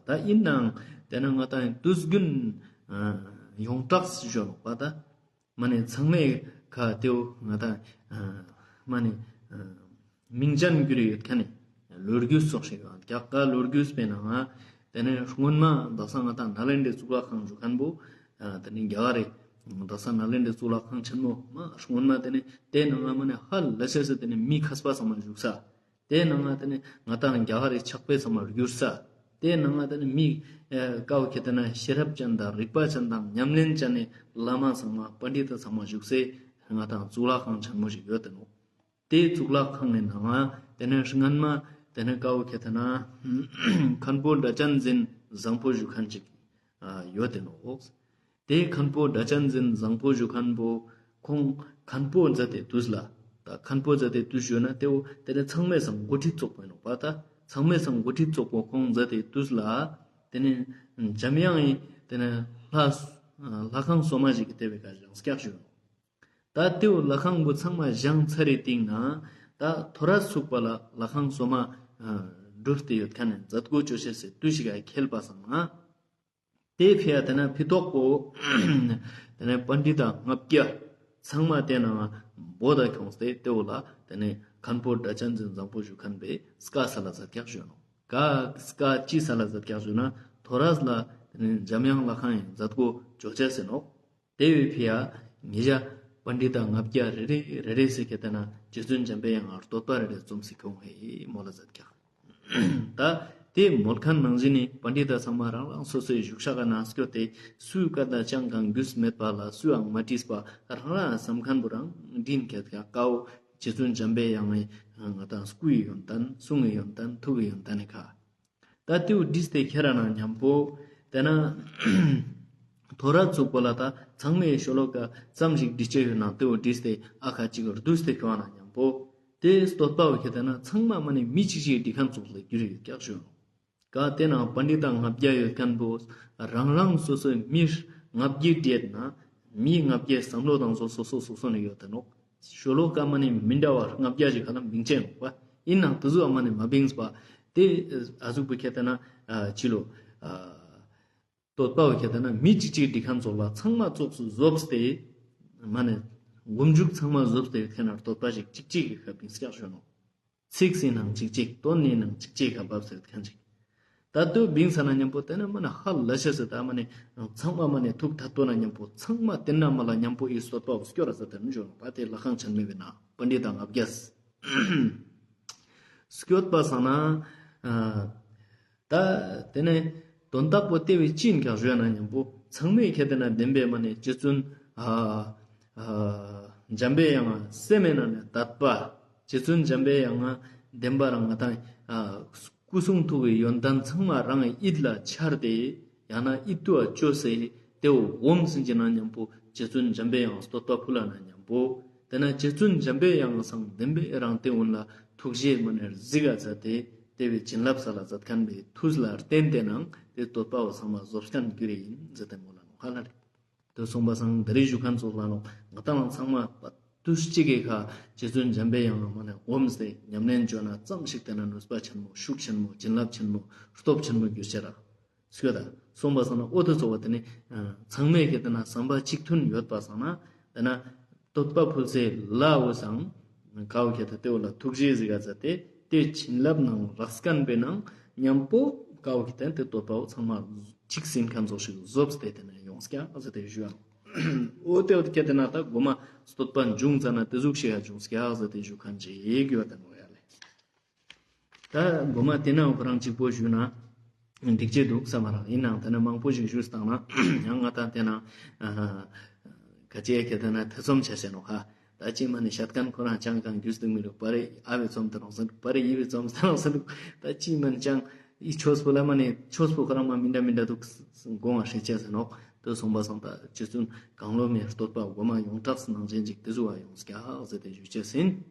ད་ཡིན་ནའང་དེ་ན་ང་དང་དུས་རྒྱུན་ཡོངས་གྲགས་སུ་ཞུ་ནོག་པ་ད། མ་ནི་ཚང་མའི་ཁ་ཏེའུ་ང་དང་མ་ནི་མིང་ཅན་གྱུར་ཡོད་ཁན་ནི་ལོ་རྒྱུས་སོགས་ཤིག་ཡོད། རྒྱ་གར་ལོ་རྒྱུས་པའི་ནང་ང་དེ་ནས་སྔོན་མ་དག་ས་ང་དང་ནཱ་ལེནྡྲའི་གཙུག་ལག་ཁང་ཞུ་ཁན་བོ་དེ་ནས་རྒྱ་གར་རི་ དག་ས་ནཱ་ལེནྡྲའི་གཙུག་ལག་ཁང་ཆེན་མོ་མ་སྔོན་མ་དེ་ནེ་དེའི་ནང་ང་མ་ནེ་ཧ་ལས་ཤེས་སི་དེ་ནེ་མི་མཁས་པ་ཚང་མ་བཞུགས་ས། དེའི་ནང་ང་དེ་ནེ་ང་ཏང་རྒྱ་གར་རི་ཕྱག་དཔེ་ཚང་མ་བསྒྱུར་ས། དེའི་ནང་ང་དེ་ནེ་མི་ཨེ་ཀ་བོ་ཁྱེར་ཏེ་ན་ཤེས་རབ་ཅན་དང་རིག་པ་ཅན་དང་ཉམས་ལེན་ཅན་ནི་བླ་མ་ཚང་མ་པཎྜི་ཏ་ཚང་མ་བཞུགས་སའི་ང་ཏང་གཙུག་ལག་ཁང་ཆེན་མོ་ཞིག་ཡོད་དེ་ནོག། དེའི་གཙུག་ལག་ཁང་ངི་ནང་ང་དེ་ནེ་སྔན་མ་དེ་ནེ་ཀ་བོ་ཁྱེར་ཏེ་ན་མཁན་པོ་སྒྲ་གཅན་འཛིན་བཟང་པོ་བཞུགས་མཁན་ཅིག་ཡོད་དེ་ནོག། དེའི་མཁན་པོ་སྒྲ་གཅན་འཛིན་བཟང་པོ་བཞུགས་མཁན་པོ་ཁོང་མཁན་པོ་མཛད་དེ་དུས་ལ། ད་མཁན་པོ་མཛད་དེ་དུས་ཞུ་ན་དེ་བོ་དེ་ནེ་ཚང་མའི་སང་འགོ་ཁྲིད་ཙོགས་པོ་ཡིན་ནོག་པ། ད་ཚང་མའི་སང་འགོ་ཁྲིད་ཙོགས་པོ་ཁོང་མཛད་དེ་དུས་ལ། དེ་ནེ་འཇམ་དབྱངས་ཡི་དེ་ནེ་ལྷ་ལྷ་ཁང་སོ་མ་ཞིག་གི་དེ་བའི་ཀ་བཞེངས་སྐྱག་ཞུ་ནོག། ད་དེ་བོ་ལྷ་ཁང་བོ་ཚང་མ་བཞེངས་ཚར་རེ་སྟིང་ནེ་ད་ཐོ་རས་ཚུགས་པ་ལ་ལྷ་ཁང་སོ་མ་གྲུབ་སྟེ་ཡོད་མཁན་ནི་མཛད་སྒོ་ཅོ་ཤེས་སི་དུས་ཤིག་ག་ཁེལ་པ་སང་ན། དེ་ཕི་ཡ་དེ་ནེ་ཕི་ཏོག་པོ་དེ་ནེ་པཎྜི་ཏ་ལྔ་བརྒྱ་ཚང་མ་དེ་ནང་བོད་ད་ཁྱོངས་ཏེ་དེ་བོ་ལ་དེ་ནེ་མཁན་པོ་སྒྲ་གཅན་འཛིན་བཟང་པོ་བཞུགས་མཁན་པའི་བཀའ་སལ་ལ་མཛད་སྐྱག་ཞུ་ནོག། བཀའ་བཀའ་ཅི་སལ་ལ་མཛད་སྐྱག་ཞུ་ན་ཐོ་རས་ལ་དེ་ནེ་འཇམ་དབྱངས་ལྷ་ཁང་ཡི་མཛད་སྒོ་ཅོ་ཅེས་ཟེར་ནོག། དེ་བོའི་ཕི་ཡ་ཉེ་ཞ་པཎྜི་ཏ་ལྔ་བརྒྱ་རེ་རེ་རེ་རེ་ཟེར་ཁྱེར་ཏེ་ན་རྗེ་བཙུན་འཇམ་པའི་དབྱངས་ལ་བསྟོད་པ་རེ་རེ་རྩོམ་སེ་ཁྱོང་ཧེ་མོལ་ལ་མཛད་སྐྱག། ད་དེ་མོལ་མཁན་ནང་བཞིན་ནི་པཎྜི་ཏ་ཚང་མ་རང་རང་སོ་སོའི་བཞུགས་ཤག་ག་ནང་སྐྱོད་དེ་སུའི་བཀའ་དང་ཅང་གང་རྒྱུས་མེད་པ་ལ་སུའང་མ་དྲིས་པ་རང་རང་བསམ་མཁན་བོ་རང་འདྲིན་ཁྱེར་ཏེ་ཀ་བོ་རྗེ་བཙུན་འཇམ་པའི་དབྱངས་ངི་ང་ཏང་སྐུ་ཡི་ཡོན་ཏན་གསུང་ངི་ཡོན་ཏན་ཐུགས་ཀྱི་ཡོན་ཏན་ནི་ཁ། ད་དེའུ་བྲིས་ཏེ་ཁྱེར་ར་ན་མཉམ་པོ། དེ་ན་ཐོ་རས་ཚུགས་པོ་ལ་ད་ཚང་མའི་ཤོ་ལོ་ཀ་ཙམ་ཞིག་བྲིས་ཅེས་ཡོད་ན་དེའུ་བྲིས་ཏེ་ཨ་ཁ་ཅིག་བསྡུས་ཏེ་ཁྱོང་ན་མཉམ་པོ། དེ་བསྟོད་པ་བོ་ཁྱེར་ཏེ་ན་ཚང་མ་མ་ནེ་མི་གཅིག་གཅིག་བྲིས་མཁན་ཚོགས་ལ་འགྱུར་ཡོད་ཀྱག་ཞུ། ཀ་དེ་ན་པཎྜི་ཏ་ལྔ་བརྒྱ་ཡོད་མཁན་པོ་རང་རང་སོ་སོའི་མི་ལྔ་བརྒྱ་བྲིས་ན་མི་ལྔ་བརྒྱའི་བསམ་བློ་དང་སོ་སོ་སོ་སོ་ནི་ཡོད་དེ་ནོག། ཤོ་ལོ་ཀ་མ་ནེ་མི་འདྲ་བ་ལྔ་བརྒྱ་ཞིག་ག་ལ་བིང་ཅེས་ནོག་པ། ཡིན་ནའང་དེ་ཟུག་མ་ནེ་མ་བིངས་པ། དེ་ཨ་ཟུག་པོ་ཁྱེར་ཏེ་ན་ཨ་ཅི་ལོ་ཨ་བསྟོད་པ་བོ་ཁྱེར་ཏེ་ན་མི་གཅིག་གཅིག་བྲིས་མཁན་ཚོགས་ལ་ཚང་མ་ཙོགས་སུ་ཟོབས་ཏེ་མ་ནེ་མགོ་མཇུག་ཚང་མ་ཟོབས་ཏེ་ཁྱེར་ན་བསྟོད་པ་ཞིག་གཅིག་གཅིག་གི་ཁ་བིངས་ཀྱག་ཞུ་ནོག། ཚིག་སི་ནང་གཅིག་གཅིག་དོན་ནི་ནང་གཅིག་གཅིག་ག་བབས་ཟེར་མཁན་ཅིག། ད་དུ་བིང་ས་ན་མཉམ་པོ་དེ་ན་མ་ནེ་ཧ་ལས་ཤེས་ཟེར་ད་མ་ནེ་ཚང་མ་མ་ནེ་ཐུགས་ཐད་དོ་ན་མཉམ་པོ་ཚང་མ་དེ་ན་མ་ལ་མཉམ་པོ་ཨི་བསྟོད་པ་བོ་སྐྱོར་ར་ཟེར་དེ་ནི་ཞོར་པ་དེ་ལྷ་ཁང་ཆེན་མོའི་ནང་པཎྜི་ཏ་ལྔ་བརྒྱ་སྐྱོད་པ་སང་ན་ཨ་ད་དེ་ནེ་དོན་དག་པོ་དེ་བས་ཅི་ཡིན་ཀྱག་ཞུ་ན་མཉམ་པོ་ཚང་མས་ཁྱེར་ཏེ་ན་བདེན་པའི་མ་ནེ་རྗེ་བཙུན་ཨ་ཨ་འཇམ་པའི་དབྱངས་སེམས་ནང་ནེ་དད་པ། རྗེ་བཙུན་འཇམ་པའི་དབྱངས་བདེན་པ་རང་ང་དང་ཨ་སྐུ་གསུང་ཐུགས་ཀྱི་ཡོན་ཏན་ཚང་མ་རང་ཡིད་ལ་འཆར་ཏེ་ཡང་ན་ཡིད་དུ་བཅོས་སེ་དེ་བོ་སྒོམ་ཟིན་གྱི་ན་མཉམ་པོ་རྗེ་བཙུན་འཇམ་པའི་དབྱངས་བསྟོད་པ་ཕུལ་ལ་ན་མཉམ་པོ། དེ་ན་རྗེ་བཙུན་འཇམ་པའི་དབྱངས་སང་བདེན་པའི་རང་དེ་འོན་ལ་ཐུགས་རྗེ་མ་ནེ་གཟིགས་ག་མཛད་དེ་དེ་བས་བྱིན་རླབས་སལ་ལ་མཛད་མཁན་པའི་མཐུས་ལ་བརྟེན་ཏེ་ནང་དེ་བསྟོད་པ་བོ་ཚང་མ་ཟོབས་མཁན་གྱུར་ཡིན་ཟེར་ཏེ་མོལ་ལ་ནོག་ཧ་ལ་རེ། དེ་སོང་པ་སང་ད་རེས་ཞུ་མཁན་ཚོགས་ལ་ནོག་ང་ཏང་ཚང་མ་དུས་གཅིག་གི་ཁ་རྗེ་བཙུན་འཇམ་པའི་དབྱངས་མ་ནེ་སྒོམ་སྟེ་ཉམས་ལེན་བཅོ་ན་ཙམ་ཞིག་དེ་ན་ནུས་པ་ཆེན་མོ་ཤུགས་ཆེན་མོ་བྱིན་རླབས་ཆེན་མོ་སྟོབས་ཆེན་མོ་གྱུར་ཅེས་ར། སྐྱོད་ད་སོང་པ་སང་ན་ཨོ་དེ་ཚོགས་པ་དེ་ནི་ཚང་མས་ཁྱེར་ཏེ་ན་བསམ་པ་གཅིག་མཐུན་ཡོད་པ་སང་ན་དེ་ན་བསྟོད་པ་ཕུལ་སའི་ལ་འོ་སང་ཀ་བོ་ཁྱེར་ཏེ་དེ་འོ་ལ་ཐུགས་རྗེ་གཟིགས་ག་མཛད་དེ་དེ་བྱིན་རླབས་ནང་རགས་མཁན་པའི་ནང་མཉམ་པོ་ཀ་བོ་ཁྱེར་ཏེ་དེ་བསྟོད་པ་བོ་ཚང་མ་གཅིག་ཟིན་མཁན་ཚོགས་ཤིག་ཟོབས་ཏེ་དེ་ན་ཡོངས་ཀྱག་ཟེར་ཏེ་ཞུ་ཡང་། ཨོ་དེ་འོ་ཁྱེར་ཏེ་ན་ད་མགོ་མ་བསྟོད་པ་འབྱུང་ཙ་ན་དེ་ཟུག་ཤིག་ཡ་འབྱུང་ཀྱག་ཟེར་ཏེ་ཞུ་མཁན་ཅིག་ཡོད་དེ་ནོ་ཡ་ལེ། ད་མགོ་མ་དེ་ན་ཁོ་རང་གཅིག་པོ་ཞུས་ན་འགྲིག་ཅེས་འདུག་བསམ་མ་རག། ཡིན་ནའང་དེ་ན་མང་པོ་ཞིག་ཞུས་བཏང་ན་ཡང་ང་ད་དེ་ན་ག་ཅི་ཡ་ཁྱེར་ཏེ་ན་ཐེ་ཚོམ་ཆ་ཤེས་ནོག་ཧ། ད་ཅི་མ་ནི་ཤད་མཁན་ཁོ་རང་ཅང་གང་རྒྱུས་འདུག་མི་འདུག། པ་རེ་ཨ་བའི་ཚོམ་དེ་རང་སེ་འདུག། པ་རེ་ཡི་བའི་ཚོམ་དེ་རང་སེ་འདུག། ད་ཅི་མ་ནི་ཅང་ཨི་ཆོས་པོ་ལ་མ་ནི་ཆོས་པོ་ཁོ་རང་མ་མི་འདྲ་མི་འདྲ་འདུག་དགོངས་པ་ཧྲེ་ཆེ་ཟེར་ནོག། དེ་སོང་པ་སང་ད་རྗེ་བཙུན་གང་བློ་མའི་བསྟོད་པ་མགོ་མ་ཡོངས་གྲགས་སུ་ནང་བཞིན་ཅིག་དེ་ཟུག་པ་ཡོངས་ཀྱག་ཟེར་ཏེ་ཞུ་ཅེས་ཡིན།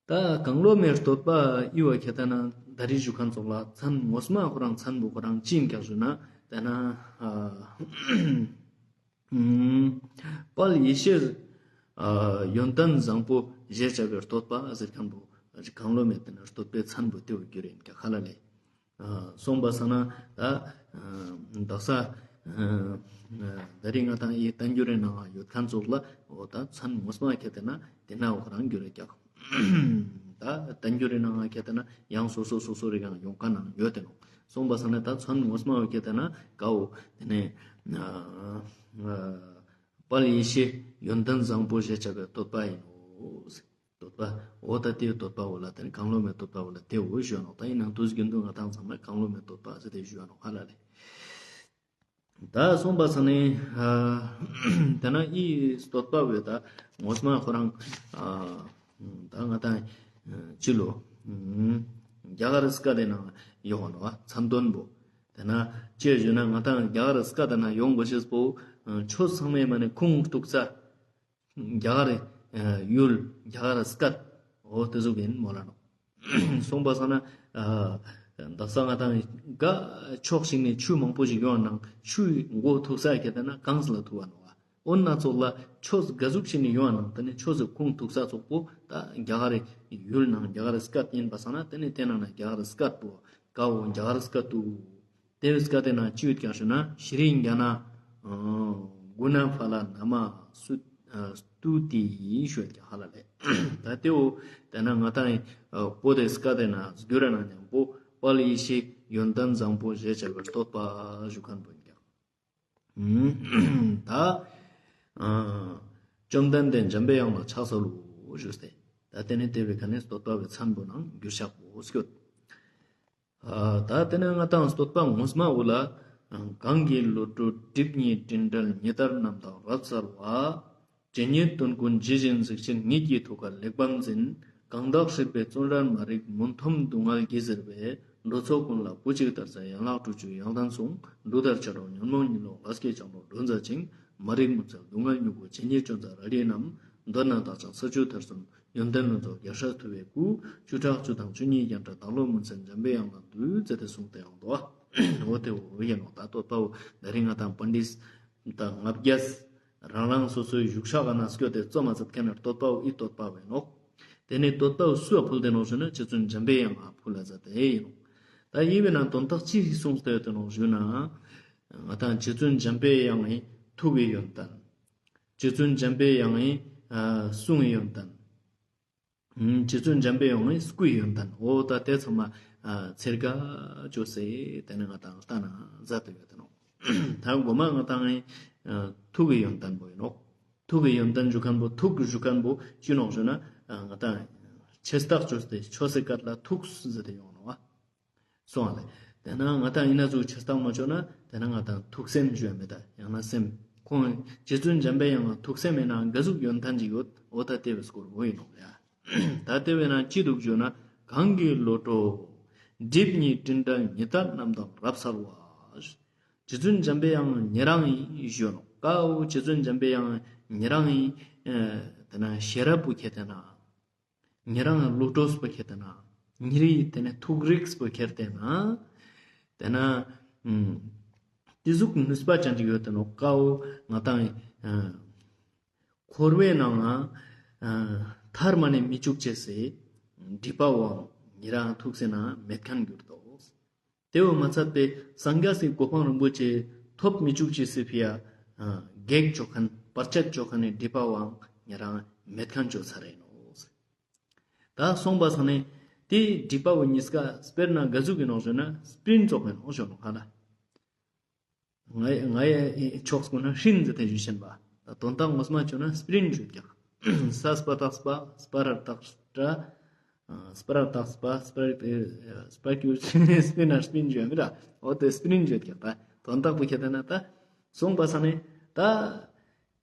ད་གང་བློ་མའི་བསྟོད་པ་ཨི་བ་ཁྱེར་ཏེ་ན་ད་རེས་ཞུ་མཁན་ཚོགས་ལ་མཚན་ངོ་མ་ཁོ་རང་མཚན་པོ་ཁོ་རང་ཅི་ཡིན་ཀྱག་ཞུ་ན་དེ་ན་ཨ་དཔལ་ཡེ་ཤེས་ཨ་ཡོན་ཏན་བཟང་པོ་ཞེས་བྱ་བའི་བསྟོད་པ་ཟེར་མཁན་པོ་གང་བློ་མའི་དེ་ན་བསྟོད་པའི་མཚན་པོ་དེ་བོ་གྱུར་ཡིན་ཀྱག་ཧ་ལ་ལེ། ཨ་སོང་པ་སང་ན་ད་ཨ་དག་ས་ཨ་ད་རེས་ང་ཏང་ཨི་བསྟན་འགྱུར་རི་ནང་ཡོད་མཁན་ཚོགས་ལ་འོ་ད་མཚན་ངོ་མ་ཁྱེར་ཏེ་ན་དེ་ན་འོ་ཁོ་རང་གྱུར་ཡོད་ཀྱག། ད་བསྟན་འགྱུར་རི་ནང་ཁྱེར་ཏེ་ན་ཡང་སོ་སོ་སོ་སོ་རི་གང་ཡོང་ཁན་ནང་ཡོད་དེ་ནོག། སོང་པ་སང་ན་ད་མཚན་ངོ་མ་འོ་ཁྱེར་ཏེ་ན་ཀ་བོ་དེ་ནས་ཨ་ དཔལ་ཡེ་ཤེས་ཡོན་ཏན་བཟང་པོ་ཞེས་བྱ་བའི་བསྟོད་པ་ཡིན་ནོ། བསྟོད་པ། འོ་ད་དེའི་བསྟོད་པ་བོ་ལ་དེ་ནི་གང་བློ་མའི་བསྟོད་པ་བོ་ལ་དེ་བོ་ཞུ་ནོག། ད་ཡིན་ནའང་དུས་རྒྱུན་དུ་ང་དང་ཚང་མས་གང་བློ་མའི་བསྟོད་པ་ཟེར་ཏེ་ཞུ་ནོག་ཧ་ལ་ལེ། ད་སོང་པ་ས་ནི་ཨ་དེ་ན་ཨི་བསྟོད་པ་བོ་ད་ངོ་མ་ཁོ་རང་ཨ་ད་ང་དང་ཅི་ལོ་རྒྱ་གར་སྐད་དེ་ན་ཡོང་ནོག་བ་མཚན་དོན་བོ། དེ་ན་ཅི་ཞུ་ན་ང་དང་རྒྱ་གར་སྐད་དེ་ན་ཡོང་དགོས་ཤེས་པོ་ཆོས་ཚང་མའི་མ་ནི་ཁུངས་གཏུགས་ས་རྒྱ་གར་ཡུལ་རྒྱ་གར་སྐད་འོ་དེ་ཟུག་ཡིན་མོལ་ལ་ནོག། སོང་པ་ས་ན་ཨ་དག་ས་ང་དང་ག་ཕྱོགས་ཤིག་ནས་ཆུ་མང་པོ་ཞིག་ཡོང་ནང་ཆུའི་མགོ་ཐུག་ས་ཁྱེར་ཏེ་ན་གངས་ལ་ཐུག་པ་ནོག་བ། འོ་ན་ཙོགས་ལ་ཆོས་ག་ཟུག་ཤིག་ནས་ཡོང་ནང་དེ་ནི་ཆོས་སི་ཁུངས་ཐུག་ས་ཙོགས་པོ་ད་རྒྱ་གར་ཡུལ་ནང་རྒྱ་གར་སྐད་ཡིན་པ་ས་ན་དེ་ནི་དེ་ནང་ན་རྒྱ་གར་སྐད་པོ་ག་བོ་རྒྱ་གར་སྐད་དུ། དེ་བས་ཀ་དེ་ན་ཅི་ཡོད་ཀྱང་ཞུ་ན་ཤྲཱི་ཛྙཱ་ན་གུ་ཎ་ཕ་ལ་ན་མ་སུ་ཨ་སྟུ་ཏི་ཞུ་ཡོད་ཀྱང་ཧ་ལ་ལེ། ད་དེའོ་དེ་ན་ང་དང་ཨ་པོ་དེ་ཀ་དེ་ན་སྒྱུར་ན་མཉམ་པོ་དཔལ་ཡེ་ཤེས་ཡོན་ཏན་བཟང་པོ་ཞེས་བྱ་བའི་བསྟོད་པ་ཞུ་མཁན་པོ་ཡིན་ཀྱང་། ད་ཨ་བཅོམ་ལྡན་འདས་འཇམ་པའི་དབྱངས་ལ་ཕྱག་འཚལ་ལོ་ཞུས་ཏེ། ད་དེ་ནི་དེ་བས་ཀ་ནི་བསྟོད་པ་བོའི་མཚན་པོ་ནང་འགྱུར་ཤག་པོ་སྐྱོད། ཨ་ད་དེ་ནས་ང་དང་བསྟོད་པ་ངོ་མ་བོ་ལ། གང་གི་བློ་གྲོས་སྒྲིབ་གཉིས་སྤྲིན་བྲལ་ཉི་ལྟར་རྣམ་དག་རབ་གསལ་བ། ཇི་སྙེད་དོན་ཀུན་ཇི་བཞིན་གཟིགས་ཕྱིར་ཉིད་ཀྱི་ཐུགས་ཀར་གླེགས་བམ་འཛིན། གང་དག་སྲིད་པའི་བཙོན་རར་མ་རིག་མུན་འཐོམས་སྡུག་བསྔལ་གྱིས་གཟིར་བའི། འགྲོ་ཚོགས་ཀུན་ལ་བུ་གཅིག་ལྟར་གསལ་ཡན་ལག་དྲུག་ཅུའི་ཡང་དོན་གསུངས། འབྲུག་ལྟར་ཆེར་སྒྲོགས་ཉོན་མོངས་གཉིད་ལོག་ལས་སྐྱེས་སྐྱེ་འགྲོ་འདུ་འཛད་ཅིང་། མ་རིག་མུན་བསལ་སྡུག་བསྔལ་མྱུ་གུ་ཇི་སྙེད་ཅོད་འཛིན་རལ་གྲི་རྣམས། མདོར་ན་བདག་ཅག་ས་བཅུ་ཐེར་གསུམ་ཡོན་ཏན་ལྷུན་རྫོགས་རྒྱལ་སྲས་ཐུབ་པའི་སྐུ། བཅུ་ཕྲག་བཅུ་དང་བཅུ་གཉིས་རྒྱན་ཕྲ་བདག་བློ་མུན་སེལ་འཇམ་པའི་དབྱངས་ལ་འདུད་ཟེར་ཏེ་གསུངས་ཏེ་ཡོང་དོ། འོ་དེ་འོ་ཡིན་ནོག། ད་བསྟོད་པ་བོ་ད་རིང་ང་དང་པཎྜི་ཏ་ལྔ་བརྒྱས་རང་རང་སོ་སོའི་བཞུགས་ཤག་ག་ན་སྐྱོད་དེ་རྩོམ་མ་ཚད་མཁན་ནི་བསྟོད་པ་བོ་ཨི་བསྟོད་པ་བོ་ཡིན་ནོག། དེ་ནས་བསྟོད་པ་བོ་སུ་ལ་ཕུལ་ཏེ་ནོག་ཞུ་ན་རྗེ་བཙུན་འཇམ་པའི་དབྱངས་ལ་ཕུལ་ལ་མཛད་དེ་ཡིན་ནོག། ད་ཡིན་པས་ན་དོན་དག་ཅི་ཞིག་གསུངས་ཏེ་ཡོད་དེ་ནོག་ཞུ་ན། ང་དང་རྗེ་བཙུན་འཇམ་པའི་དབྱངས་ནི་ཐུགས་ཀྱི་ཡོན་ཏན། རྗེ་བཙུན་འཇམ་པའི་དབྱངས་ནི་ཨ་གསུང་གི་ཡོན་ཏན། ཨུམ་རྗེ་བཙུན་འཇམ་པའི་དབྱངས་ནི་སྐུའི་ཡོན་ཏན། འོ་ད་དེ་ཚང་མ་ཨ་ཚེར་ཀ་ཅོས་ཏེ་དེ་ནི་ང་དང་ལྟ་ན་མཛད་དེ་ཡོད་དེ་ནོག། ད་གོ་མ་ང་དང་ནི་ཨ་ཐུགས་ཀྱི་ཡོན་ཏན་པོ་ཡིན་ནོག། ཐུགས་ཀྱི་ཡོན་ཏན་ཞུ་མཁན་པོ་ཐུགས་ཞུ་མཁན་པོ་ཅི་ནོག་ཞུ་ན་ཨ་ང་དང་ཆེ་རྟགས་ཅོས་ཏེ་ཆོས་སི་སྐད་ལ་ཐུགས་ཟེར་ཏེ་ཡོང་ནོག་བ། སོང་བ་ལེ། དེ་ན་ང་དང་ཡིན་ན་ཟུག་ཆེ་རྟགས་མ་ཅོས་ན་དེ་ན་ང་དང་ཐུགས་སེམས་ཞུ་ཡ་མེད་ད་ཡང་ན་སེམས། ཁོང་རྗེ་བཙུན་འཇམ་པའི་དབྱངས་ལ་ཐུགས་སེམས་ཡིན་ན་ག་ཟུག་ཡོན་ཏན་ཅིག་ཡོད་འོ་ད་དེ་བས་སྐོར་བོ་ཡིན་ནོག་ཡ། ད་དེ་བས་ན་ཅི་འདུག་ཞུ་ན་གང་གི་བློ་གྲོས་སྒྲིབ་གཉིས་སྤྲིན་བྲལ་ཉི་ལྟར་རྣམ་དག་རབ་གསལ་བ། རྗེ་བཙུན་འཇམ་པའི་དབྱངས་ཉེ་རང་ཡིན་ཞུ་ནོག། ཀ་བོ་རྗེ་བཙུན་འཇམ་པའི་དབྱངས་ཉེ་རང་ཡིན། དེ་ན་ཤེས་རབ་པོ་ཁྱེར་ཏེ་ན། ཉེ་རང་བློ་གྲོས་པོ་ཁྱེར་ཏེ་ན། ཉེ་རི་དེ་ནས་ཐུགས་རིག་པོ་ཁྱེར་ཏེ་ན། དེ་ན་ཨུམ་དེ་ཟུག་ནུས་པ་ཅན་ཅིག་ཡོད་དེ་ནོག། ཀ་བོ་ང་དང་ཨ་འཁོར་བའི་ནང་ང་ཨ་ཐར་མ་ནེ་མི་བཅུག་ཅེས་སི་སྒྲིབ་པ་བོའང་ཉེ་རང་ཐུགས་སེ་ན་མེད་མཁན་གྱུར་ཏོ། དེ་བོ་མ་ཚད་པའི་སངས་རྒྱས་སི་གོ་འཕང་རིན་པོ་ཆེ་ཐོབ་མི་བཅུག་ཅེས་སི་ཕི་ཡ་ཨ་གེགས་ཅོ་མཁན་བར་ཆད་ཅོ་མཁན་ནི་སྒྲིབ་པ་བོའང་ཉེ་རང་མེད་མཁན་ཅོ་ཚར་ཡིན་ནོག། ད་སོང་པ་སང་ནི་དེ་སྒྲིབ་པ་བོ་གཉིས་ཀ་དཔེར་ན་ག་ཟུག་ཡིན་ནོག་ཞུ་ན་སྤྲིན་ཙོགས་ཡིན་ནོག་ཞུ་ནོག་ཧ་ལ། ང་ང་ཡི་ཕྱོགས་ཀུན་ན་སྤྲིན་ཟེར་ཏེ་ཞུ་བཞིན་པ། ད་དོན་དག་ངོ་མ་ཅོ་ན་སྤྲིན་ཞུ་ཀྱག། ས་སྤ་རྟགས་སྤ་སྤ་ར་རྟགས་སྤྲ། སྤ་ར་རྟགས་སྤ་སྤ་སྤ་ཀྱུ་སྤྲིན་ན་སྤྲིན་ཞུ་མི་ར། འོ་དེ་སྤྲིན་ཞུ་ཀྱག་ད། དོན་དག་པོ་ཁྱེར་ཏེ་ན་ད། སོང་པ་སང་ནི་ད།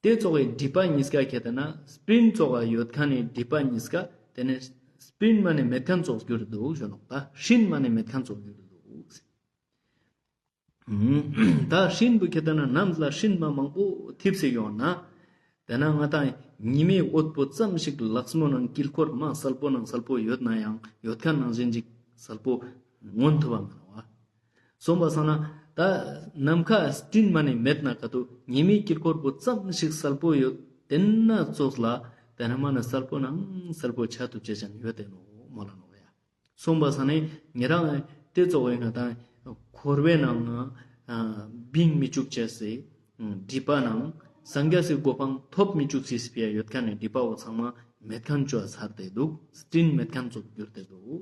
དེ་ཙོགས་སི་སྒྲིབ་པ་གཉིས་ཀ་ཁྱེར་ཏེ་ན་སྤྲིན་ཙོགས་ཡོད་མཁན་ནི་སྒྲིབ་པ་གཉིས་ཀ་དེ་ནི་སྤྲིན་མ་ནེ་མེད་མཁན་ཙོགས་གྱུར་འདུག་ཞུ་ནོག། ད་སྤྲིན་མ་ནེ་མེད་མཁན་ཙོགས་གྱུར་འདུག། ད་སྤྲིན་པོ་ཁྱེར་ཏེ་ན་ནམ་ལ་སྤྲིན་མ་མང་པོ་ཐིབས་སེ་ཡོང་ན། དེ་ན་ང་དང་ཉི་མའི་འོད་པོ་ཙམ་ཞིག་ལགས་མོ་ནང་དཀྱིལ་འཁོར་མ་གསལ་པོ་ནང་གསལ་པོ་ཡོད་ན་ཡང་ཡོད་མཁན་ནང་བཞིན་ཅིག་གསལ་པོ་མངོན་ཐུབ་བ་མ་ནོག་བ། སོང་པ་སང་ན་ད་ནམ་མཁའ་སྤྲིན་མ་ནེ་མེད་ན་ཀ་ཏོ་ཉི་མའི་དཀྱིལ་འཁོར་པོ་ཙམ་ཞིག་གསལ་པོ་ཡོད་དེ་ན་ཙོགས་ལ་དེ་ན་མ་ནེ་གསལ་པོ་ནང་གསལ་པོ་ཆ་ཐུབ་ཅེས་ཅན་ཡོད་དེ་ནོག་མོལ་ལ་ནོག་ཡ། སོང་པ་སང་ནི་ཉེ་རང་དེ་ཙོགས་སི་ང་དང་འཁོར་བའི་ནང་ང་ཨ་བིང་མི་བཅུག་ཅེས་སི་སྒྲིབ་པ་ནང་སངས་རྒྱས་སི་གོ་འཕང་ཐོབ་མི་བཅུག་ཅེས་སི་ཕི་ཡ་ཡོད་མཁན་ནི་སྒྲིབ་པ་བོ་ཚང་མ་མེད་མཁན་ཅོ་ཚར་ཏེ་འདུག། སྤྲིན་མེད་མཁན་ཙོགས་གྱུར་ཏེ་འདུག།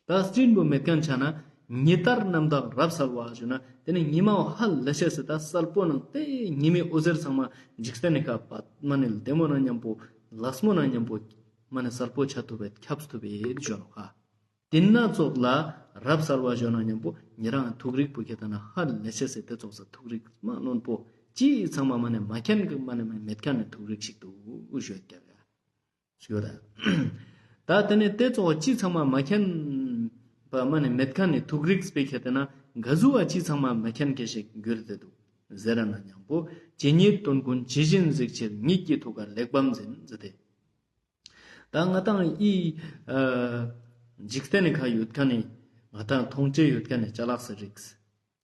ད་སྤྲིན་པོ་མེད་མཁན་ཆ་ན་ ཉི་ལྟར་རྣམ་དག་རབ་གསལ་བ་ཞུ་ན་དེ་ནི་ཉི་མ་བོ་ཧ་ལས་ཤེས་སི་ད་གསལ་པོ་ནང་དེ་ཉི་མའི་འོད་ཟེར་ཚང་མ་འཇིག་རྟེན་ནི་ཁ་པ་མ་ནི་ལྡེ་མོ་ནང་མཉམ་པོ་ལས་མོ་ནང་མཉམ་པོ་མ་ནི་གསལ་པོ་ཆ་ཐུབ་པའི་ཁྱབ་ཐུབ་པའི་ཞུ་ནོག་ཧ། དེ་ན་ཙོགས་ལ་རབ་གསལ་བ་ཞུ་ན་མཉམ་པོ་ཉེ་རང་ཐུགས་རིག་པོ་ཁྱེད་ད་ན་ཧ་ལས་ཤེས་སི་དེ་ཙོགས་སི་ཐུགས་རིག་མ་རྣོན་པོ་ཅི་ཚང་མ་མ་ནི་མ་མཁྱེན་གི་མ་ནི་མ་མེད་མཁན་ནི་ཐུགས་རིག་ཞིག་ཏུ་ཞུ་ཡོད་ཀྱག་ཡ། ཞུ་ད། ད་དེ་ནི་དེ་ཙོགས་ཅི་ཚང་མ་མ་མཁྱེན་པ་མ་ནི་མེད་མཁན་ནི་ཐུགས་རིག་པོ་ཁྱེད་ད་ན་ག་ཟུག་བ་ཅི་ཚང་མ་མ་མཁྱེན་མཁན་ཞིག་གྱུར་ཏེ་འདུག་ཟེར་ན་མཉམ་པོ་ཇི་སྙེད་དོན་ཀུན་ཇི་བཞིན་གཟིགས་ཕྱིར་ཉིད་ཀྱི་ཐུགས་ཀར་གླེགས་བམ་འཛིན་ཟེར་ཏེ། ད་ང་ཏང་ཨི་ཨ་འཇིག་རྟེན་ནི་ཁ་ཡོད་མཁན་ནི་ང་ཏང་མཐོང་ཅེས་ཡོད་མཁན་ནི་ཅ་ལག་སི་རིགས།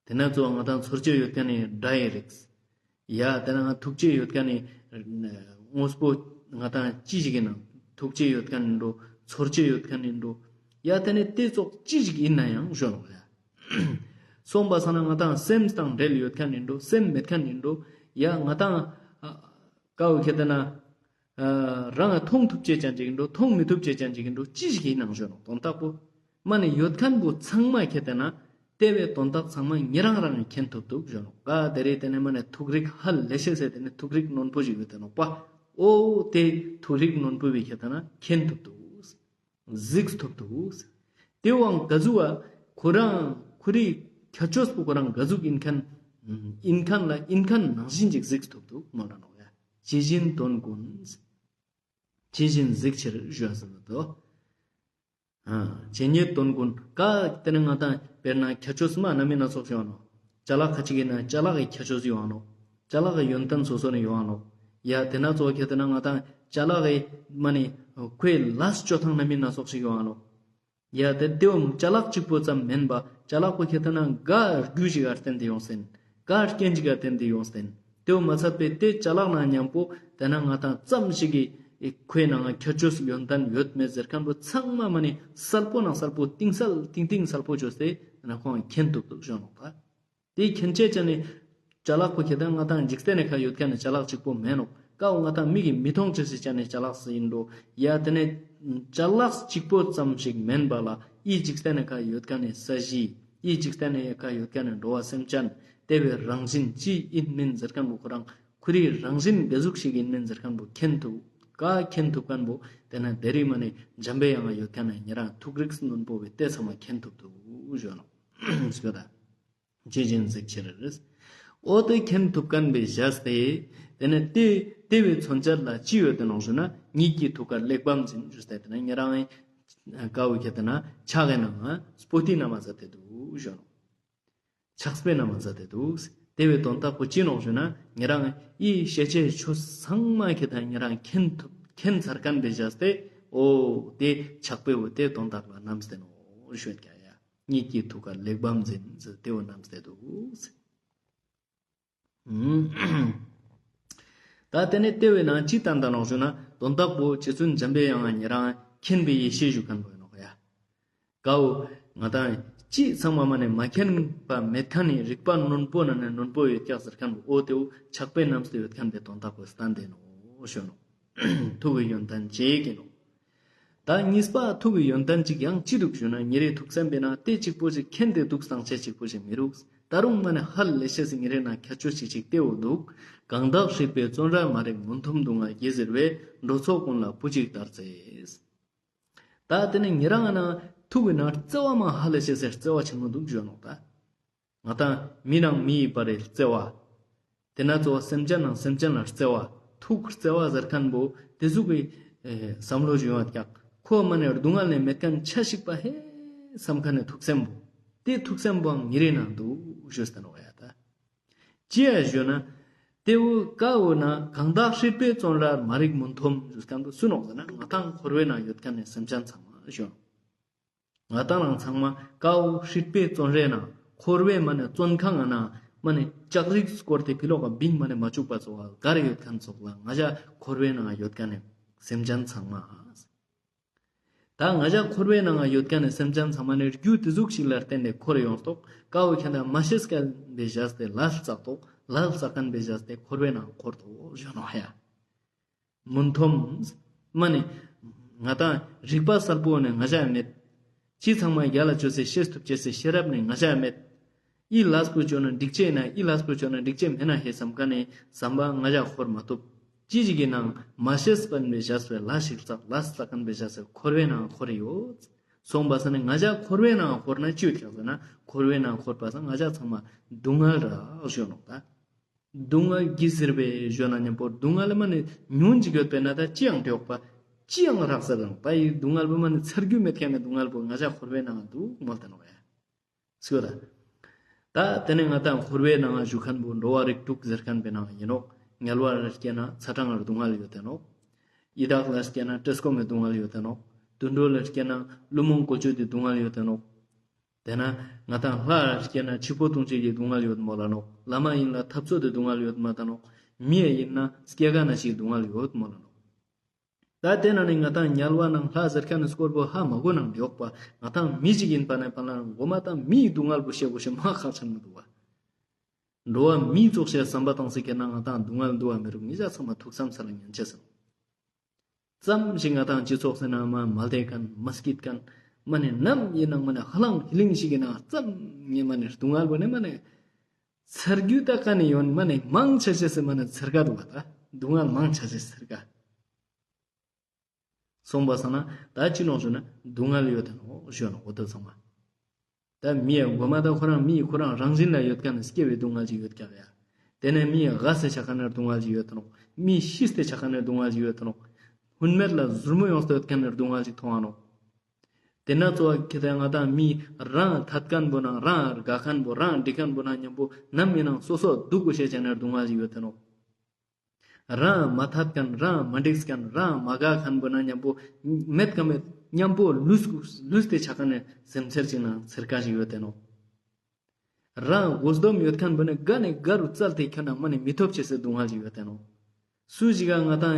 དེ་ན་ཙོགས་ང་ཏང་ཚོར་ཅེས་ཡོད་མཁན་ནི་སྒྲ་ཡི་རིགས། ཡ་དེ་ན་ང་ཐུག་ཅེས་ཡོད་མཁན་ནི་དངོས་པོ་ང་ཏང་ཅི་ཞིག་ཡིན་ན་ཐུག་ཅེས་ཡོད་མཁན་ནི་འགྲོ། ཚོར་ཅེས་ཡོད་མཁན་ནི་འགྲོ། ཡ་དེ་ནི་དེ་ཙོགས་ཅི་ཞིག་ཡིན་ན་ཡང་ཞུ་ནོག་ཡ། སོང་པ་སང་ན་ང་ཏང་སེམས་དང་འབྲེལ་ཡོད་མཁན་ནི་འགྲོ། སེམས་མེད་མཁན་ནི་འགྲོ། ཡ་ང་ཏང་ཨ་ཀ་བོ་ཁྱེད་དེ་ན་ཨ་རང་མཐོང་ཐུབ་ཅེས་ཅན་ཅིག་འགྲོ། མཐོང་མི་ཐུབ་ཅེས་ཅན་ཅིག་འགྲོ། ཅི་ཞིག་ཡིན་ནའང་ཞུ་ནོག་དོན་དག་པོ། མ་ནི་ཡོད་མཁན་པོ་ཚང་མ་ཁྱེད་དེ་ན་དེ་བའི་དོན་དག་ཚང་མ་ཉེ་རང་རང་མཁྱེན་ཐུབ་ཐུབ་ཞུ་ནོག་ཀ་དེ་རེ་དེ་ནི་མ་ནི་ཐུགས་རིག་ཧ་ལས་ཤེས་ཟེར་དེ་ནི་ཐུགས་རིག་རྣོན་པོ་ཞིག་ཡོད་དེ་ནོག་པ། ཨོ་དེ་ཐུགས་རིག་རྣོན་པོ་བའི་ཁྱེད་དེ་ན་མཁྱེན་ཐུབ་ཐུབ། གཟིགས་ཐུབ་ཐུབ། དེ་བོའང་ག་ཟུག་བ་ཁོ་རང་ཁོ་རའི་ཁྱད་ཆོས་པོ་ཁོ་རང་ག་ཟུག་ཡིན་མཁན་ཡིན་མཁན་ལ་ཡིན་མཁན་ནང་བཞིན་ཅིག་གཟིགས་ཐུབ་ཐུབ་མོལ་ལ་ནོག་ཡ། ཇི་བཞིན་དོན་ཀུན། ཇི་བཞིན་གཟིགས་ཕྱིར་ཞུ་ཟེར་བ་དོ། ཨ་ཇི་སྙེད་དོན་ཀུན་ཀ་དེ་ནི་ང་ཏང་དཔེར་ན་ཁྱད་ཆོས་མ་སྣ་མིན་སྣ་ཚོགས་ཤིག་ཡོང་ནོག་ཅ་ལག་ཁ་ཅིག་ཡིན་ན་ཅ་ལག་གི་ཁྱད་ཆོས་ཡོང་ནོག་ཅ་ལག་གི་ཡོན་ཏན་སོ་སོ་ནི་ཡོང་ནོག་ཡ་དེ་ན་ཙོགས་ཁྱེད་དེ་ན་ང་ཏང་ཅ་ལག་གི་མ་ནི་ཁོའི་ལས་ཅོ་ཐང་སྣ་མིན་སྣ་ཚོགས་ཤིག་ཡོང་ནོག་ཡ་དེ་དེའོ་ཅ་ལག་གཅིག་པོ་ཙམ་མིན་པ་ཅ་ལག་པོ་ཁྱེད་དེ་ན་ག་རྒྱུ་ཞིག་ག་བརྟེན་ཏེ་ཡོང་སྟེ་ཡིན། ག་རྐྱེན་ཅིག་ག་བརྟེན་ཏེ་ཡོང་སྟེ་ཡིན། དེའོ་མ་ཚད་པའི་དེ་ཅ་ལག་ནང་མཉམ་པོ་དེ་ན་ང་ཏང་ཙམ་ཞིག་གི་ཁོའི་ནང་ཁྱད་ཆོས་ཡོན་ཏན་ཡོད་མེད་ཟེར་མཁན་པོ་ཚང་མ་མ་ནི་གསལ་པོ་ནང་གསལ་པོ་གཏིང་གསལ་གཏིང་གཏིང་གསལ་པོ་བཅོས་ཏེ་དེ་ན་ཁོང་མཁྱེན་ཐུབ་ཐུབ་ཞུ་ནོག་པ། དེ་མཁྱེན་ཅེས་ཅན་ནི་ཅ་ལག་པོ་ཁྱེད་དེ་ང་ཏང་འཇིག་རྟེན་ནི་ཁ་ཡོད་མཁན་ནི་ཅ་ལག་གཅིག་པོ་མེན་ནོག་ཀ་བོ་ང་ཏང་མིག་གི་མི་མཐོང་ཅེས་ཅན་ནི་ཅ་ལག་སི་ཡིན་འགྲོ། ཡ་དེ་ནི་ཅ་ལག་གཅིག་པོ་ཙམ་ཞིག་མེན་པ་ལ་ཨི་འཇིག་རྟེན་ནི་ཁ་ཡོད་མཁན་ནི་ས་གཞི། ཨི་འཇིག་རྟེན་ནི་ཁ་ཡོད་མཁན་ནི་འགྲོ་བ་སེམས་ཅན། དེ་བའི་རང་བཞིན་ཅི་ཡིན་མིན་ཟེར་མཁན་པོ་ཁོ་རང་ཁོ་རའི་རང་བཞིན་ག་ཟུག་ཞིག་ཡིན་མིན་ཟེར་མཁན་པོ་མཁྱེན་ཐུབ། ཀ་མཁྱེན་ཐུབ་མཁན་པོ་དེ་ན་དེ་རིང་མ་ནི་འཇམ་པའི་དབྱངས་ཡོད་མཁན་ནི་ཉེ་རང་ཐུགས་རིག་རྣོན་པོ་བའི་དེ་ཚང་མ་མཁྱེན་ཐུབ་ཐུབ་ཞུ་ནོག་ཞུ་ད། ཇི་བཞིན་གཟིགས་ཕྱིར། འོ་དེ་མཁྱེན་ཐུབ་མཁན་པའི་ཞེས་ཏེ། དེ་ནི་དེ་དེ་བའི་མཚོན་བྱེད་ལ་ཅི་ཡོད་དེ་ནོག་ཞུ་ན་ཉིད་ཀྱི་ཐུགས་ཀར་གླེགས་བམ་འཛིན་ཞུས་ཏེ་དེ་ན་ཉེ་རང་ཀ་བོ་ཁྱེད་དེ་ན་ཕྱག་གི་ནང་ང་སྤོ་ཏི་ན་མ་ཟ་དེ་འདུག་ཞུ་ནོག་ཕྱག་དཔེ་ན་མ་ཟ་དེ་འདུག་དེ་བའི་དོན་དག་པོ་ཅི་ནོག་ཞུ་ན་ཉེ་རང་ཨི་ཤེས་བྱའི་ཆོས་ཚང་མ་ཁྱེད་དེ་ན་ཉེ་རང་མཁྱེན་ཐུབ་མཁྱེན་ཚར་མཁན་པའི་ཞེས་ཏེ། འོ་དེ་ཕྱག་དཔེ་བོ་དེ་དོན་དག་ལ་རྣམས་ཏེ་ནོག་ཞུ་ཡོད་ཀྱག་ཡ། ཉིད་ཀྱི་ཐུགས་ཀར་གླེགས་བམ་འཛིན་ཟེར་དེ་བོ་རྣམས་ཏེ་འདུག་ད་དེ་ནི་དེ་བའི་ནང་ཅི་བསྟན་ད་ནོག་ཞུ་ན་དོན་དག་པོ་རྗེ་བཙུན་འཇམ་པའི་དབྱངས་ཉེ་རང་མཁྱེན་པའི་ཡེ་ཤེས་ཞུ་མཁན་པོ་ཡིན་ནོག་ཡ། ཀ་བོ་ང་ཏང་ཅི་ཚང་མ་མ་ནི་མ་མཁྱེན་པ་མེད་མཁན་ནི་རིག་པ་རྣོན་པོ་ན་ནི་རྣོན་པོ་ཡོད་ཀྱག་ཟེར་མཁན་པོ་འོ་དེ་བོ་ཕྱག་དཔེ་རྣམས་ཏེ་ཡོད་མཁན་པའི་དོན་དག་པོ་བསྟན་ཏེ་ནོག་ཞུ་ནོག་ཐུགས་ཀྱི་ཡོན་ཏན་ཅིག་ཡིན་ནོག་ད་གཉིས་པ་ཐུགས་ཀྱི་ཡོན་ཏན་ཅིག་ཡང་ཅི་འདུག་ཞུ་ན་ཉེ་རེ་ཐུགས་བསམ་པའི་ནང་དེ་གཅིག་པོ་ཞིག་མཁྱེན་ཏེ་འདུག་སྟངས་ཆ་གཅིག་པོ་ཞིག་མི་རུག་ད་རུང་མ་ནི་ཧ་ལས་ཤེས་སི་ཉེ་རེ་ན་ཁྱད་ཆོས་ཅིག་ཅིག་དེ་བོ་འདུག་གང་དག་སྲིད་པའི་བཙོན་རར་མ་རིག་མུན་འཐོམས་སྡུག་བསྔལ་གྱིས་གཟིར་བའི་འགྲོ་ཚོགས་ཀུན་ལ་བུ་གཅིག་ལྟར་བརྩེས། ད་དེ་ནི་ཉེ་རང་ན་ཐུགས་ཀྱི་ནང་བརྩེ་བ་མ་ཧ་ལས་ཤེས་སི་བརྩེ་བ་ཆེན་མོ་འདུག་ཞུ་ནོག་ད། ང་ཏང་མི་ནང་མི་ཡི་བར་རི་བརྩེ་བ། དེ་ན་གཙོ་བོ་སེམས་ཅན་ནང་སེམས་ཅན་ལ་བརྩེ་བ། ཐུགས་བརྩེ་བ་ཟེར་མཁན་པོ་དེ་ཟུག་གི་ཨེ་བསམ་བློ་ཞིག་ཡོང་བ་ཀྱག་ཁོ་མ་ནི་སྡུག་བསྔལ་ནི་མེད་མཁན་ཆ་ཞིག་པ་ཧེ་བསམ་མཁན་ནི་ཐུགས་སེམས་པོ། དེ་ཐུགས་སེམས་པོའང་ཉེ་རེ་ན་འདུག་ཞུས་ཏེ་ནོག་ཡ་ད། ཅི་ཡ་ཞུ་ན། དེ་བོ་ཀ་བོ་ན་གང་དག་སྲིད་པའི་བཙོན་རར་མ་རིག་མུན་འཐོམས་ཞུས་མཁན་པོ་སུ་ནོག་ཟེར་ན་ང་ཏང་འཁོར་བའི་ནང་ཡོད་མཁན་ནི་སེམས་ཅན་ཚང་མ་ཞུ། ང་ཏང་རང་ཚང་མ་ཀ་བོ་སྲིད་པའི་བཙོན་རའི་ནང་འཁོར་བའི་མ་ནི་བཙོན་ཁང་ང་ན་མ་ནི་ལྕགས་རིས་བསྐོར་ཏེ་ཕི་ལོག་ག་བིང་མ་ནི་མ་བཅུག་པ་ཙོགས་ག་རེ་ཡོད་མཁན་ཙོགས་ལ་ང་ཞ་འཁོར་བའི་ནང་ཡོད་མཁན་ནི་སེམས་ཅན་ཚང་མ། ད་ང་ཞ་འཁོར་བའི་ནང་ང་ཡོད་མཁན་ནི་སེམས་ཅན་ཚང་མ་ནི་རྒྱུ་དེ་ཟུག་ཞིག་ལ་བརྟེན་ཏེ་འཁོར་ཡོང་ཏོག་ཀ་བོ་ཁྱེད་ད་མ་ཤེས་མཁན་པའི་བཞག་སྟེ་ལས་བསགས་ཏོག་ལས་བསགས་མཁན་པའི་བཞག་སྟེ་འཁོར་བའི་ནང་འཁོར་ཏོག་ཞུ་ནོག་ཡ། མུན་འཐོམས། མ་ནི། ང་ཏང་རིག་པ་གསལ་པོ་ནི་ང་ཞ་མེད། ཅི་ཚང་མ་རྒྱལ་ལ་ཅོ་སེ་ཤེས་ཐུབ་ཅེས་སི་ཤེས་རབ་ནི་ང་ཞ་མེད། ཨི་ལས་པོ་ཅོ་ན་འགྲིག་ཅེ་ན་ཨི་ལས་པོ་ཅོ་ན་འགྲིག་ཅེ་མེད་ན་ཧེ་བསམ་ཁན་ནི་བསམ་པ་ང་ཞ་འཁོར་མ་ཐུབ། ཅི་ཞིག་གི་ནང་མ་ཤེས་པན་པའི་བཞག་སེ་ལས་ཤིག་ལས་ལས་ལས་ཁན་པའི་བཞག་སེ་འཁོར་བའི་ནང་འཁོར་ཡོད། སོང་པ་སང་ནི་ང་ཞ་འཁོར་བའི་ནང་འཁོར་ན་ཅི་ཡོད་ཀྱག་ཟེར་ན་འཁོར་བའི་ནང་འཁོར་པ་སང་ང་ཞ་ཚང་མ་སྡུག་བསྔལ་རག་ཞུ་ནོག་ད། སྡུག་བསྔལ་གྱིས་ཟེར་བའི་ཞུ་ན་ཉམ་པོ་སྡུག་བསྔལ་མ་ནི་ཉུང་ཅིག་ཡོད་པས་ན་ད་ཅི་ཡང་དེ་ཡོག་པ་ཅི་ཡང་རག་ས་རང་པ་ཡི་སྡུག་བསྔལ་པོ་མ་ནི་ཚར་རྒྱུ་མེད་ཁན་ནི་སྡུག་བསྔལ་པོ་ང་ཞ་འཁོར་བའི་ནང་འདུག་མོལ་ཏེ་ནོག་ཡ། སྐྱོ་ད། ད་དེ་ནས་ང་ཏང་འཁོར་བའི་ནང་བཞུགས་ཁན་པོ་འགྲོ་བ་རིགས་དྲུག་ཟེར་ཁན་པའི་ནང་ཡིན་ནོག། དམྱལ་བ་ལ་སྐྱེས་ན་ཚ་གྲང་སྡུག་བསྔལ་ཡོད་དེ་ནོག། ཡི་དྭགས་ལ་སྐྱེས་ན་བཀྲེས་སྐོམ་མི་སྡུག་བསྔལ་ཡོད་དེ་ནོག། དུད་འགྲོ་ལ་སྐྱེས་ན་ཀླུ་མོ་མགོ་གཅོད་དེ་སྡུག་བསྔལ་ཡོད་དེ་ནོག། དེ་ན་ང་ཏང་ལྷ་ལ་སྐྱེས་ན་འཆི་འཕོ་ལྟུང་བྱེད་ཀྱི་སྡུག་བསྔལ་ཡོད་མོལ་ལ་ནོག། ལྷ་མ་ཡིན་ལ་འཐབ་རྩོད་དེ་སྡུག་བསྔལ་ཡོད་མོལ་ལ་ནོག། མི་ཡ་ཡིན་ན་སྐྱེ་རྒ་ན་འཆིའི་སྡུག་བསྔལ་ཡོད་མོལ་ལ་ནོག། ད་དེ་ན་ནི་ང་ཏང་དམྱལ་བ་ནང་ལྷ་ཟེར་ཁན་ནི་སྐོར་པོ་ཧ་མ་གོ་ནང་ཡོག་པ། ང་ཏང་མི་ཞིག་ཡིན་པ་ནས་ཕན་ལ་མགོ་མ་ཏང་མིའི་སྡུག་བསྔལ་པོ་ཤེས་དགོས་ཤེས་མ་ཁག་ཆེན་མི་འདུག་བ། འགྲོ་བ་མི་ཙོགས་ཤེས་བསམ་པ་བཏང་སེ་ཁྱེར་ན་ང་ཏང་སྡུག་བསྔལ་འདུག་བ་མི་རུག། ཉེ་ཞ་ཚང་མ་ཐུགས་བསམ་ས་ལ་ཉན་ཆེས་སོང་། ཙམ་ཞིག་ང་ཏང་སྤྱི་ཚོགས་སི་ནང་མ་མ་བསྡད་ཁན་མ་སྐྱིད་ཁན་མ་ནི་ནམ་ཡིན་ནང་མ་ནི་ཧ་ལང་ཧི་ལིང་ཞིག་གི་ནང་ཙམ་ཉེ་མ་ནི་སྡུག་བསྔལ་པོ་ནི་མ་ནི་ཚར་རྒྱུ་ད་ཀ་ནི་ཡོན་མ་ནི་མང་ཆེ་ཆེ་སི་མ་ནི་ཚར་ག་འདུག་བ། ད་སྡུག་བསྔལ་མང་ཆེ་ཆེ་ཚར་ག། སོང་པ་སང་ན་ད་ཅི་ནོག་ཞུ་ན་སྡུག་བསྔལ་ཡོད་དེ་ནོག་ཞུ་ནོག། འོ་དེ་ཚང་མ་ད་མི་ཡ་མགོ་མ་ད་ཁོ་རང་མི་ཁོ་རང་རང་བཞིན་ལ་ཡོད་ཁན་ནི་སྐྱེ་བའི་སྡུག་བསྔལ་ཅིག་ཡོད་ཀྱག་ཡ། དེ་ནས་མི་ཡ་རྒས་སེ་ཆ་ཁན་ནི་སྡུག་བསྔལ་ཅིག་ཡོད་དེ་ནོག། མི་ཤི་སྟེ་ཆ་ཁན་ནི་སྡུག་བསྔལ་ཅིག་ཡོད་དེ་ནོག། ཧུན་མེད་ལ་ཟུར་མོ་ཡོང་སྟེ་ཡོད་ཁན་ནི་སྡུག་བསྔལ་ཅིག་མཐོང་ང་ནོག། དེ་ན་གཙོ་བོ་ཁྱེད་ང་ཏང་མི་རང་ཐད་ཁན་པོ་ནང་རང་དགའ་ཁན་པོ་རང་འགྲིག་ཁན་པོ་ནང་ཉམ་པོ་ནམ་ཡིན་ནང་སོ་སོ་སྡུག་གོ་ཤེས་ཆ་ནི་སྡུག་བསྔལ་ཅིག་ཡོད་དེ་ནོག། རང་མ་ཐད་ཁན་རང་མ་འགྲིག་ཁན་རང་མ་དགའ་ཁན་པོ་ན་ཉམ་པོ་མེད་ཀ་མེད་ཉམ་པོ་ལུས་ལུས་ཏེ་ཆ་ཁན་ནི་སེམས་ཚེར་ཅིག་ནང་ཚེར་ཀ་ཞིག་ཡོད་དེ་ནོག། རང་དགོས་འདོམས་ཡོད་ཁན་པོ་ནི་དགའ་ནི་དགའ་རུ་བཙལ་ཏེ་ཁྱོད་ནང་མ་ནི་མི་ཐོབ་ཅེས་སི་སྡུག་བསྔལ་ཞིག་ཡོད་དེ་ནོག། སུ་ཞིག་ག་ང་ཏང་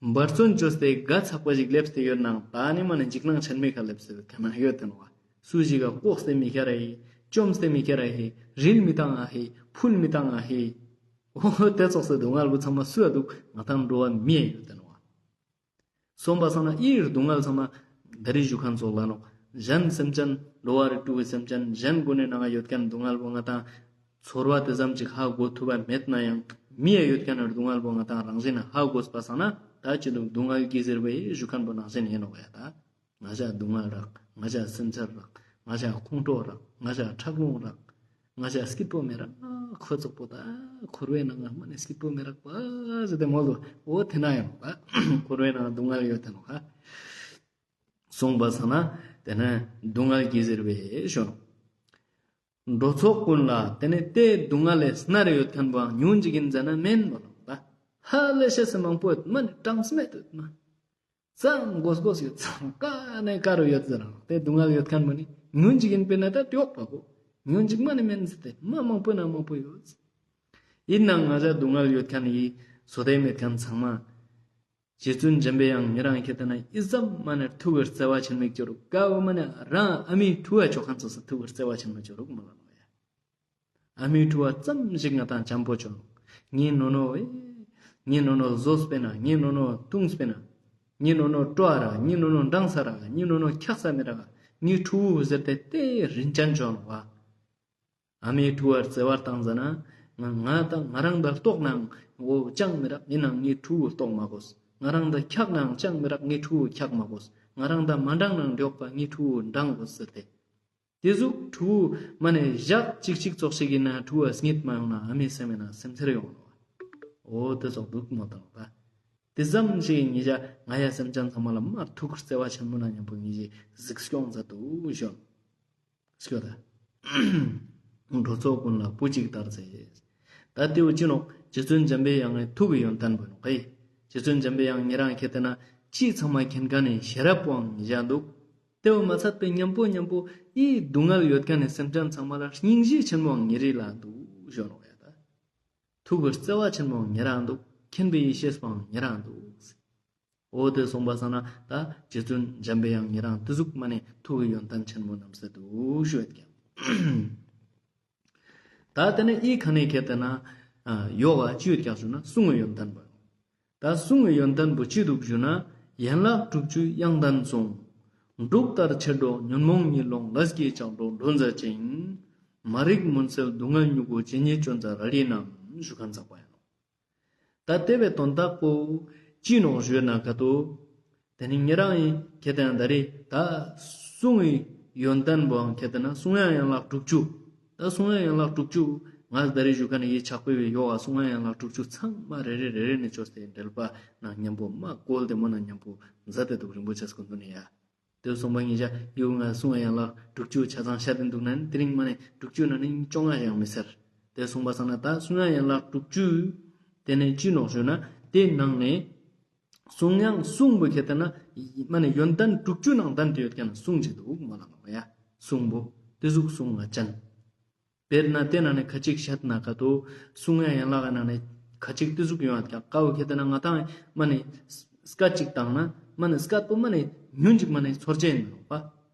འབད་བརྩོན་བཅོས་ཏེ་དགའ་ཚགས་པ་ཞིག་སླེབས་ཏེ་ཡོད་ནང་ད་ནི་མ་ནི་འཇིགས་སྣང་ཆེན་མོའི་ཁ་སླེབས་ཏེ་ཡོད་ཁན་ཡོད་དེ་ནོག། སུ་ཞིག་ག་ལྐོག་སྟེ་མི་ཁྱེར་ར་ཧེ། བཅོམ་སྟེ་མི་ཁྱེར་ར་ཧེ། རིལ་མི་བཏང་ང་ཧེ། ཕུལ་མི་བཏང་ང་ཧེ། འོ་དེ་ཙོགས་སི་སྡུག་བསྔལ་པོ་ཚང་མ་སུ་ཡ་འདུག། ང་ཏང་འགྲོ་བ་མི་ཡ་ཡོད་དེ་ནོག། སོང་པ་སང་ན་ཨི་སྡུག་བསྔལ་ཚང་མ་ད་རེས་ཞུ་ཁན་ཙོགས་ལ་ནོག། གཞན་སེམས་ཅན་འགྲོ་བ་རིགས་དྲུག་གི་སེམས་ཅན་གཞན་ཀུན་ནི་ནང་ཡོད་ཁན་སྡུག་བསྔལ་པོ་ང་ཏང་ཚོར་བ་དེ་ཙམ་ཅིག་ཧ་གོ་ཐུབ་པ་མེད་ན་ཡང་མི་ཡ་ཡོད་ཁན་སྡུག་བསྔལ་པོ་ང་ཏང་རང་བཞིན་ཧ་གོས་པ་སང་ན་ད་ཅི་འདུག་སྡུག་བསྔལ་གྱིས་ཟེར་བའི་ཞུ་ཁན་པོ་ནང་བཞིན་ཡིན་ནོག་ཡ་ད། ང་ཞ་སྡུག་བསྔལ་རག། ང་ཞ་སེམས་ཚེར་རག། ང་ཞ་ཁོང་ཁྲོ་རག། ང་ཞ་ཁྲག་རླུང་རག། ང་ཞ་སྐྱིད་པོ་མི་རག། ཁོ་ཙོགས་པོ་ད་འཁོར་བའི་ནང་ང་མ་ནི་སྐྱིད་པོ་མི་རག་པ་ཟེར་ཏེ་མོལ་དུག། འོ་དེ་ན་ཡང་འཁོར་བའི་ནང་སྡུག་བསྔལ་ཡོད་དེ་ནོག་ཧ། སོང་པ་སང་ན་དེ་ནས་སྡུག་བསྔལ་གྱིས་ཟེར་བའི་ཞུ་ནོག། འགྲོ་ཚོགས་ཀུན་ལ་དེ་ནས་དེ་སྡུག་བསྔལ་ལས་སྣ་རེ་ཡོད་ཁན་པོ་ཉུང་ཅིག་ཡིན་ཟེར་ན་མེན་མོལ་ལ་ནོག་ད། ཧ་ལས་ཤེས་སི་མང་པོ་ཡོད་མ་ནི་གྲངས་མེད་ཡོད་མ། ཙམ་གོས་གོས་ཡོད་ཙམ་ཀ་ནས་ཀ་རུ་ཡོད་ཟེར་རང་དེ་སྡུག་བསྔལ་ཡོད་ཁན་མ་ནི་ཉུང་ཅིག་ཡིན་པས་ན་ད་ཏེ་ཡོག་པ་གོ། ཉུང་ཅིག་མ་ནི་མེན་ཟེར་ཏེ་མ་མང་པོ་ན་མང་པོ་ཡོད། ཡིན་ནའང་ང་ཞ་སྡུག་བསྔལ་ཡོད་ཁན་ཡི་སོ་དེ་མེད་ཁན་ཚང་མ། རྗེ་བཙུན་འཇམ་པའི་དབྱངས་ཉེ་རང་ཁྱེད་ལྟ་ན་ཨི་ཙམ་མ་ནི་ཐུགས་ཀྱི་བརྩེ་བ་ཆེན་མོ་ཅོ་རུག་ག་བོ་མ་ནི་རང་ཨ་མའི་ཕྲུ་གུ་ཅོ་ཁན་ཚོགས་སི་ཐུགས་ཀྱི་བརྩེ་བ་ཆེན་མོ་ཅོ་རུག་མོལ་ལ་ནོག་ཡ། ཨ་མའི་ཕྲུ་གུ་ཙམ་ཞིག་ང་ཏང་འཇམ་པོ་ཅོ་ནོག། ངའི་ནོ་ནོ་ཨེ། ངའི་ནོ་ནོ་ཟོས་པས་ན་ངའི་ནོ་ནོ་བཏུངས་པས་ན། ངའི་ནོ་ནོ་སྤྲོ་བ་རག། ངའི་ནོ་ནོ་འགྲངས་ས་རག། ངའི་ནོ་ནོ་འཁྱགས་ས་མི་རག། ངའི་ཕྲུ་གུ་ཟེར་ཏེ་དེ་རིན་ཅན་ཅོ་ནོག་བ། ཨ་མའི་ཕྲུ་གུ་བརྩེ་བ་བཏང་ཟ་ན། ང་ང་དང་ང་རང་དང་ལྟོགས་ནའང་འོ་ཅང་མི་རག། ཡིན་ནའང་ངའི་ཕྲུ་གུ་ལྟོགས་མ་གོས། ང་རང་དང་འཁྱགས་ནའང་ཅང་མི་རག། ངའི་ཕྲུ་གུ་འཁྱགས་མ་གོས། ང་རང་དང་མ་འགྲངས་ནའང་འགྲིག་པ་ངའི་ཕྲུ་གུ་འགྲང་གོས་ཟེར་ཏེ། དེ་ཟུག་ཕྲུ་གུ་མ་ནེ་ཞག་གཅིག་གཅིག་ཙོགས་ཤིག་ཡིན་ན་ཕྲུ་གུ་སྙིད་མ་ཡོང་ན་ཨ་མའི་སེམས་ཡིན་ན་སེམས་ཚེར་ཡོང་ནོག། འོ་དེ་ཙོགས་འདུག་མོ་དང་པ། དེ་ཙམ་ཞིག་ཉེ་ཞ་ང་ཡ་སེམས་ཅན་ཚང་མ་ལ་མ་ཐུགས་བརྩེ་བ་ཆེན་མོ་ན་མཉམ་པོ་ཉེ་ཞའི་གཟིགས་སྐྱོང་མཛད་དུ་ཞོན། སྐྱོ་ད། འགྲོ་ཚོགས་ཀུན་ལ་བུ་གཅིག་ལྟར་མཛེས། ད་དེ་བོ་ཅི་ནོག། རྗེ་བཙུན་འཇམ་པའི་དབྱངས་ཀྱི་ཐུགས་ཀྱི་ཡོན་ཏན་པོ་ནོག་ཨེ། རྗེ་བཙུན་འཇམ་པའི་དབྱངས་ཉེ་རང་ཁྱེད་ལྟ་ན་ཅི་ཚང་མ་མཁྱེན་མཁན་ནི་ཤེས་རབ་པོའང་ཉེ་ཞ་འདུག། དེ་བོ་མ་ཚད་པའི་མཉམ་པོ་མཉམ་པོ་ཨི་སྡུག་བསྔལ་ཡོད་མཁན་ནི་སེམས་ཅན་ཚང་མ་ལ་སྙིང་རྗེ་ཆེན་མོའང་ཉེ་རི་ལ་འདུག་ཞོ་ནོག་ཡ་ད། ཐུགས་ཀྱི་བརྩེ་བ་ཆེན་མོའང་ཉེ་རང་འདུག། མཁྱེན་པའི་ཡེ་ཤེས་པོའང་ཉེ་རང་འདུག། འོ་དེ་སོང་པ་སང་ན་ད་རྗེ་བཙུན་འཇམ་པའི་དབྱངས་ཉེ་རང་དེ་ཟུག་མ་ནེ་ཐུགས་ཀྱི་ཡོན་ཏན་ཆེན་མོ་རྣམས་སེ་འདུག་ཞུ་ཡོད་ཀྱང་། ད་དེ་ནེ་ཨི་ཁ་ནེ་ཁྱེད་ལྟ་ན་ཡོག་ག་ཅི་ཡོད་ཀྱང་ཞུ་ན་གསུང་གི་ཡོན་ཏན་པོ། ད་གསུང་གི་ཡོན་ཏན་པོ་ཅི་འདུག་ཞུ་ན་ཡན་ལག་དྲུག་ཅུའི་དབྱངས་ལྡན་གསུང་། འབྲུག་ལྟར་ཆེར་སྒྲོགས་ཉོན་མོངས་གཉིད་སློང་ལས་ཀྱི་ལྕགས་སྒྲོག་སྒྲོལ་མཛད་ཅིང་། མ་རིག་མུན་སེལ་སྡུག་བསྔལ་མྱུ་གུ་ཇི་སྙེད་བཅོམ་མཛད་རལ་གྲིའི་རྣམ་ཞུ་ཁན་ཙོགས་པ་ཡིན་ནོག། ད་དེ་བོའི་དོན་དག་པོ་ཅི་ནོག་ཞུས་ན་ཀ་ཏོ། དེ་ནི་ཉེ་རང་ངི་ཁྱེད་དེ་ན་ད་རེས་ད་གསུང་གི་ཡོན་ཏན་པོའང་ཁྱེད་དེ་ན་གསུང་དབྱངས་ཡན་ལག་དྲུག་ཅུ། ད་གསུང་དབྱངས་ཡན་ལག་དྲུག་ཅུ་ང་ད་རེས་ཞུ་ཁན་ནི་ཡི་ཕྱག་དཔེ་བོའི་ཡོག་ག་གསུང་དབྱངས་ཡན་ལག་དྲུག་ཅུ་ཚང་མ་རེ་རེ་རེ་རེ་ནེ་ཅོས་ཏེ་འགྲེལ་པ་ནང་ཉམ་པོ་མ་བཀོལ་ཏེ་མོ་ནང་ཉམ་པོ་མཛད་དེ་འདུག་རིན་པོ་ཆེ་སྐུ་མདུན་ནེ་ཡ། དེ་གསུངས་པ་ཉེ་ཞ་ཡོག་ག་གསུང་དབྱངས་ཡན་ལག་དྲུག་ཅུ་ཆ་ཚང་བཤད་དེ་འདུག་ན་ནི་དེ་རིང་མ་ནེ་དྲུག་ཅུ་ན་ནི་བཅོ་ལྔ་ཞིག་ཡང་མི་ཟེར། དེ་གསུངས་པ་སང་ན་ད་གསུང་དབྱངས་ཡན་ལག་དྲུག་ཅུ་དེ་ནི་ཅི་ནོག་ཞུ་ན་དེ་ནང་ནེ་གསུང་དབྱངས་གསུང་པོ་ཁྱེད་དེ་ན་མ་ནེ་ཡོན་ཏན་དྲུག་ཅུ་ནང་ལྡན་ཏེ་ཡོད་ཁན་གསུང་ཅིག་འདུག་མ་ལ་ནོག་ཡ། གསུང་པོ་དེ་ཟུག་གསུང་ང་ཅན། དཔེར་ན་དེ་ནང་ནེ་ཁ་ཅིག་བཤད་ན་ཀ་ཏོ་གསུང་དབྱངས་ཡན་ལག་གི་ནང་ནེ་ཁ་ཅིག་དེ་ཟུག་ཡོང་བ་ཀ་ཀ་བོ་ཁྱེད་དེ་ན་ང་ཏང་མ་ནེ་སྐད་ཅིག་བཏང་ན་མ་ནེ་སྐད་པོ་མ་ནེ་ཉུང་ཅིག་མ་ནེ་ཚོར་ཅེས་ཡིན་ནོག་པ།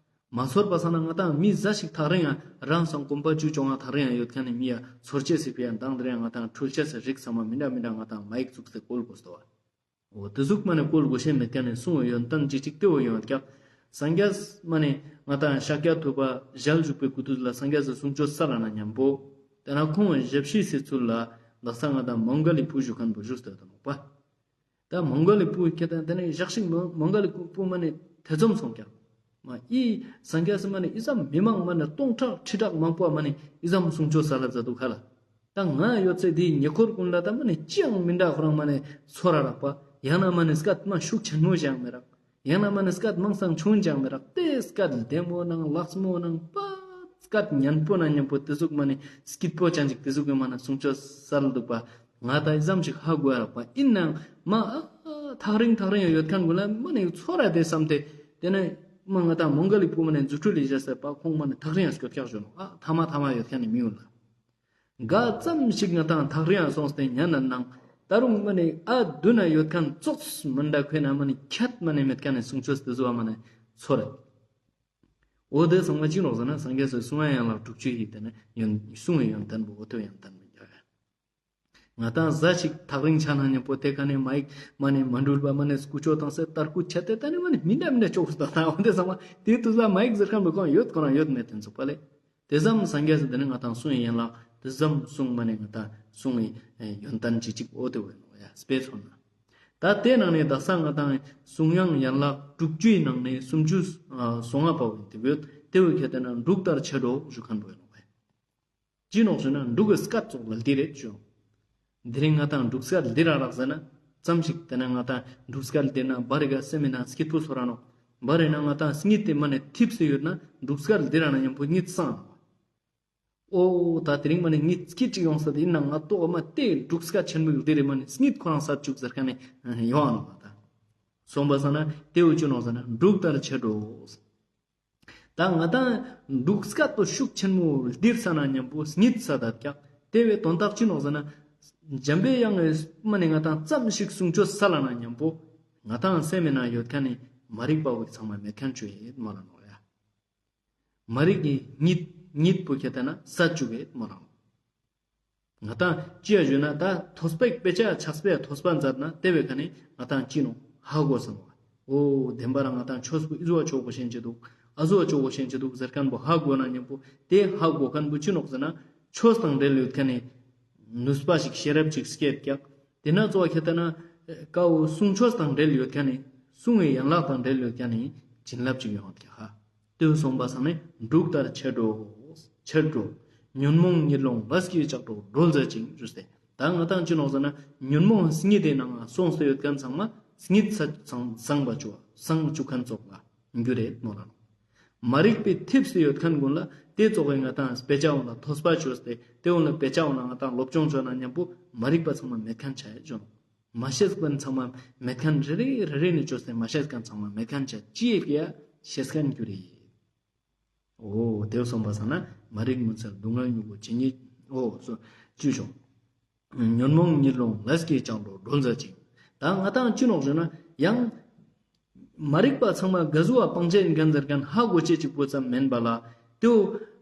མ་ཚོར་པ་སང་ན་ང་ཏང་མི་ཟ་ཞིག་ཐག་རིང་ཡང་རང་སང་གོམ་པ་བཅུ་བཅོ་ལྔ་ཐག་རིང་ཡང་ཡོད་ཁན་ནི་མི་ཡ་ཚོར་ཅེས་སི་ཕི་ཡ་མདང་དེ་རིང་ང་ཏང་འཕྲུལ་ཆས་སི་རིགས་ཚང་མ་མི་འདྲ་མི་འདྲ་ང་ཏང་མའིག་བཙུགས་ཏེ་བཀོལ་དགོས་སོ། འོ་དེ་ཟུག་མ་ནེ་བཀོལ་དགོས་ཤེས་མེད་ཁན་ནི་གསུང་བའི་ཡོན་ཏན་ཅིག་ཅིག་དེ་བོ་ཡོང་བ་ཀྱག། སངས་རྒྱས་མ་ནེ་ང་ཏང་ཤཱཀྱ་ཐུབ་པ་ཞལ་བཞུགས་པའི་སྐུ་དུས་ལ་སངས་རྒྱས་སི་གསུང་ཆོས་སལ་ལ་ན་ཉམ་པོ། དེ་ན་ཁོང་ཞབས་ཕྱི་སི་ཚུལ་ལ་ལག་ས་ང་ཏང་མོང་ག་ལི་བུ་ཞུ་ཁན་བོ་བཞུགས་ཏེ་ཡོད་ནོག་པ། ད་མོང་ག་ལི་བུ་ཁྱེད་དེ་ན་དེ་ནེ་ཞག་ཞིག་མོང་ག་ལི་བུ་མ་ནེ་ཐེ་ཚོམ་སོང་ཀྱག། མ་ཨི་སངས་རྒྱས་སི་མ་ནེ་ཨི་ཙམ་མི་མང་མ་ནེ་སྟོང་ཕྲག་ཁྲི་ཕྲག་མང་པོ་མ་ནེ་ཨི་ཙམ་གསུང་ཆོས་སལ་ལ་མཛད་འདུག་ཧ་ལ། ད་ང་ཡོད་ཚད་དེའི་ཉེ་འཁོར་ཀུན་ལ་ད་མ་ནེ་ཅི་ཡང་མི་འདྲ་ཁོ་རང་མ་ནེ་ཚོར་ར་རག་པ། ཡང་ན་མ་ནེ་སྐད་མ་ཤུགས་ཆེན་མོ་ཞིག་མི་རག། ཡང་ན་མ་ནེ་སྐད་མང་སང་ཆུང་ཞིག་མི་རག། དེ་སྐད་ལྡེ་མོ་ནང་ལགས་མོ་ནང་པ་སྐད་སྙན་པོ་ནང་སྙན་པོ་དེ་ཟུག་མ་ནེ་སྐྱིད་པོ་ཅན་ཅིག་དེ་ཟུག་གི་མ་ནེ་གསུང་ཆོས་སལ་འདུག་པ། ང་ད་ཨི་ཙམ་ཞིག་ཧ་གོ་ཡ་རག་པ་ཨིན་ནའང་མ་ཨ་ཐག་རིང་ཐག་རིང་ཡོད་ཁན་ཀུན་ལ་མ་ནེ་ཚོར་ར་དེ་བསམ་སྟེ་དེ་ནེ་མ་ང་ཏང་མོང་ག་ལི་བུ་མ་ནེ་རྫུ་འཕྲུལ་ལི་ཞེས་པ་ཁོང་མ་ནེ་ཐག་རིང་ཡང་སྐྱོད་ཀྱག་ཞུ་ནོག། ཨ་ཐ་མ་ཐ་མ་ཡོད་ཁན་ནི་མི་ཡོད་ལ། ག་ཙམ་ཞིག་ང་ཏང་ཐག་རིང་ཡང་སོང་སྟེ་ཉན་ན་ནང་ད་རུང་མ་ནེ་ཨ་མདུན་ན་ཡོད་ཁན་ཙོགས་མ་ནེ་ཁོ་ན་མ་ནེ་ཁྱད་མ་ནེ་མེད་ཁན་ནི་གསུང་ཆོས་དེ་ཟུག་མ་ནེ་ཚོར་ར། འོ་དེ་ཚང་མ་ཅི་ནོག་ཟེར་ན་སངས་རྒྱས་སི་གསུང་དབྱངས་ཡན་ལག་དྲུག་ཅུ་ཡི་དེ་ནེ་ཡོན་གསུང་བའི་ཡོན་ཏན་པོ་འོ་དེ་ཡོན་ཏན་པོ་ཡ། ང་ཏང་ཟ་ཞིག་ཐག་རིང་ཆ་ན་ཉམ་པོ་དེ་ཀ་ནེ་མའིག་མ་ནེ་མ་འགྲུལ་པ་མ་ནེ་སྐུ་ཅོ་བཏང་སེ་ཏར་ཀུ་ཆད་དེ་ད་ནི་མ་ནེ་མི་འདྲ་མི་འདྲ་ཅོ་ཁུ་སྟག་ད་འོ་དེ་ཚང་མ་དེ་དུས་ལ་མའིག་ཟེར་ཁན་བོ་ཁོང་ཡོད་ཁོ་རང་ཡོད་མེད་དེ་ཚོགས་པ་ལེ། དེ་ཙམ་སངས་རྒྱས་སི་དེ་ནེ་ང་ཏང་གསུང་བའི་ཡན་ལག་དེ་ཙམ་གསུང་མ་ནེ་ང་ཏང་གསུང་བའི་ཡོན་ཏན་ཅི་ཅིག་འོ་དེ་བོ་ཡིན་ནོག་ཡ་དཔེ་མཚོན་ན། ད་དེ་ནང་ནེ་དག་ས་ང་ཏང་གསུང་དབྱངས་ཡན་ལག་དྲུག་ཅུའི་ནང་ནེ་སུམ་ཅུ་སོ་ལྔ་པ་བོ་ཡིན་དེ་བོ་དེ་བོ་ཁྱེད་དེ་ན་འབྲུག་ལྟར་ཆེར་སྒྲོགས་ཞུ་ཁན་བོ་ཡིན་ནོག་ཡ། ཅི་ནོག་ཞུ་ན་འབྲུག་གི་སྐད་ཙོགས་ལ་ལྡིར་རེད་ཞུ། དེ་རིང་ང་ཏང་འབྲུག་སྐད་ལྡིར་ར་རག་ཟེར་ན་ཙམ་ཞིག་དེ་ན་ང་ཏང་འབྲུག་སྐད་ལྡིར་ན་བར་རི་ག་སེམས་ནང་སྐྱིད་པོ་ཚོར་ར་ནོག། བར་རི་ན་ང་ཏང་གཉིད་དེ་མ་ནེ་ཐིབས་སེ་ཡོད་ན་འབྲུག་སྐད་ལྡིར་ར་ན་ཉམ་པོ་གཉིད་སངས་ནོག། འོ་ད་དེ་རིང་མ་ནེ་གཉིད་སྐྱིད་ཅིག་ཡོང་ས་དེ་ཡིན་ན་ང་ཏོག་མ་དེ་འབྲུག་སྐད་ཆེན་མོ་ལྡིར་རེ་མ་ནེ་གཉིད་ཁོ་རང་སད་བཅུག་ཟེར་ཁན་ནི་ཡོང་ནོག་ད། སོང་པ་སང་ན་དེ་བོ་ཅི་ནོག་ཟེར་ན་འབྲུག་ལྟར་ཆེར་སྒྲོགས། ད་ང་ཏང་འབྲུག་སྐད་པོ་ཤུགས་ཆེན་མོ་ལྡིར་ས་ན་ཉམ་པོ་གཉིད་ས་ད་ཀྱག། དེ་བོའི་དོན་དག་ཅི་ནོག་ཟེར་ན། འཇམ་པའི་དབྱངས་མ་ནེ་ང་ཏང་ཙམ་ཞིག་གསུང་ཆོས་སལ་ན་ཉམ་པོ་ང་ཏང་སེམས་ནང་ཡོད་ཁན་ནི་མ་རིག་པ་བོ་ཚང་མ་མེད་ཁན་ཅོ་ཡེད་མ་ལ་ནོག་ཡ། མ་རིག་གི་གཉིད་གཉིད་པོ་ཁྱེད་དེ་ན་སད་བཅུག་གེད་མ་ལ་ནོག། ང་ཏང་ཅི་ཡ་ཞུ་ན་ད་ཐོས་པའི་དཔེ་ཆ་ཕྱག་དཔེ་ཐོས་པ་མཛད་ན་དེ་བོའི་ཀ་ནེ་ང་ཏང་ཅི་ནོག་ཧ་གོ་ས་ནོག། འོ་བདེན་པ་རང་ང་ཏང་ཆོས་པོ་ཨི་ཟོ་ཆོག་གོ་ཤེས་ཅི་འདུག། ཨ་ཟོ་ཆོག་གོ་ཤེས་ཅི་འདུག་ཟེར་ཁན་བོ་ཧ་གོ་ན་ཉམ་པོ་དེ་ཧ་གོ་ཁན་བོ་ཅི་ནོག་ཟེར་ན་ཆོས་དང་འབྲེལ་ཡོད་ཁན་ནི་ནུས་པ་ཞིག་ཤེས་རབ་ཅིག་སྐྱེད་ཀྱག། དེ་ན་གཙོ་བོ་ཁྱེད་དེ་ན་ཀ་བོ་གསུང་ཆོས་དང་འབྲེལ་ཡོད་ཁན་ནི་གསུང་བའི་ཡན་ལག་དང་འབྲེལ་ཡོད་ཁན་ནི་བྱིན་རླབས་ཅིག་ཡོང་ཀྱག་ཧ། དེ་སོང་པ་སང་ནི་འབྲུག་ལྟར་ཆེར་སྒྲོགས། ཆེར་སྒྲོགས། ཉོན་མོངས་གཉིད་སློང་ལས་ཀྱི་ལྕགས་སྒྲོག་སྒྲོལ་མཛད་ཅིང་ཞུས་ཏེ། ད་ང་ཏང་ཅི་ནོག་ཟེར་ན་ཉོན་མོངས་གཉིད་དེ་ནང་སོང་སྟེ་ཡོད་ཁན་ཚང་མ་གཉིད་སད་སངས་པ་ཅོ་སངས་བཅུག་ཁན་ཙོགས་ལ་འགྱུར་རེད་མོ་ལ་ནོག། མ་རིག་པའི་ཐིབས་སུ་ཡོད་ཁན་ཀུན་ལ་དེ་ཙོགས་ཀྱི་ང་ཏང་དཔེ་ཆ་འོང་ལ་ཐོས་པ་ཅོས་ཏེ་དེ་འོང་ལ་དཔེ་ཆ་འོང་ལ་ང་ཏང་སློབ་སྦྱོང་ཅོ་ན་ཉམ་པོ་མ་རིག་པ་ཚང་མ་མེད་ཁན་ཆ་ཡོད་ཅོ་ནོག། མ་ཤེས་ཁན་ཚང་མ་མེད་ཁན་རེ་རེ་རེ་རེ་ནེ་ཅོས་ཏེ་མ་ཤེས་ཁན་ཚང་མ་མེད་ཁན་ཆ་ཅི་ཡེ་ཀྱི་ཡ་ཤེས་ཁན་འགྱུར་རེད། འོ་དེ་སོང་པ་སང་ན་མ་རིག་མུན་སེལ་སྡུག་བསྔལ་མྱུ་གུ་ཇི་སྙེད་འོ་སོ་ཅི་བྱུང་། ཉོན་མོངས་གཉིད་སློང་ལས་ཀྱི་ལྕགས་སྒྲོག་སྒྲོལ་མཛད་ཅིང་། ད་ང་ཏང་ཅི་ནོག་ཟེར་ན་ཡང་མ་རིག་པ་ཚང་མ་ག་ཟུག་བ་སྤང་བྱ་ཡིན་ཁན་ཟེར་ཁན་ཧ་གོ་ཅེས་ཅིག་པོ་ཙམ་མེན་པ་ལ་དེའོ་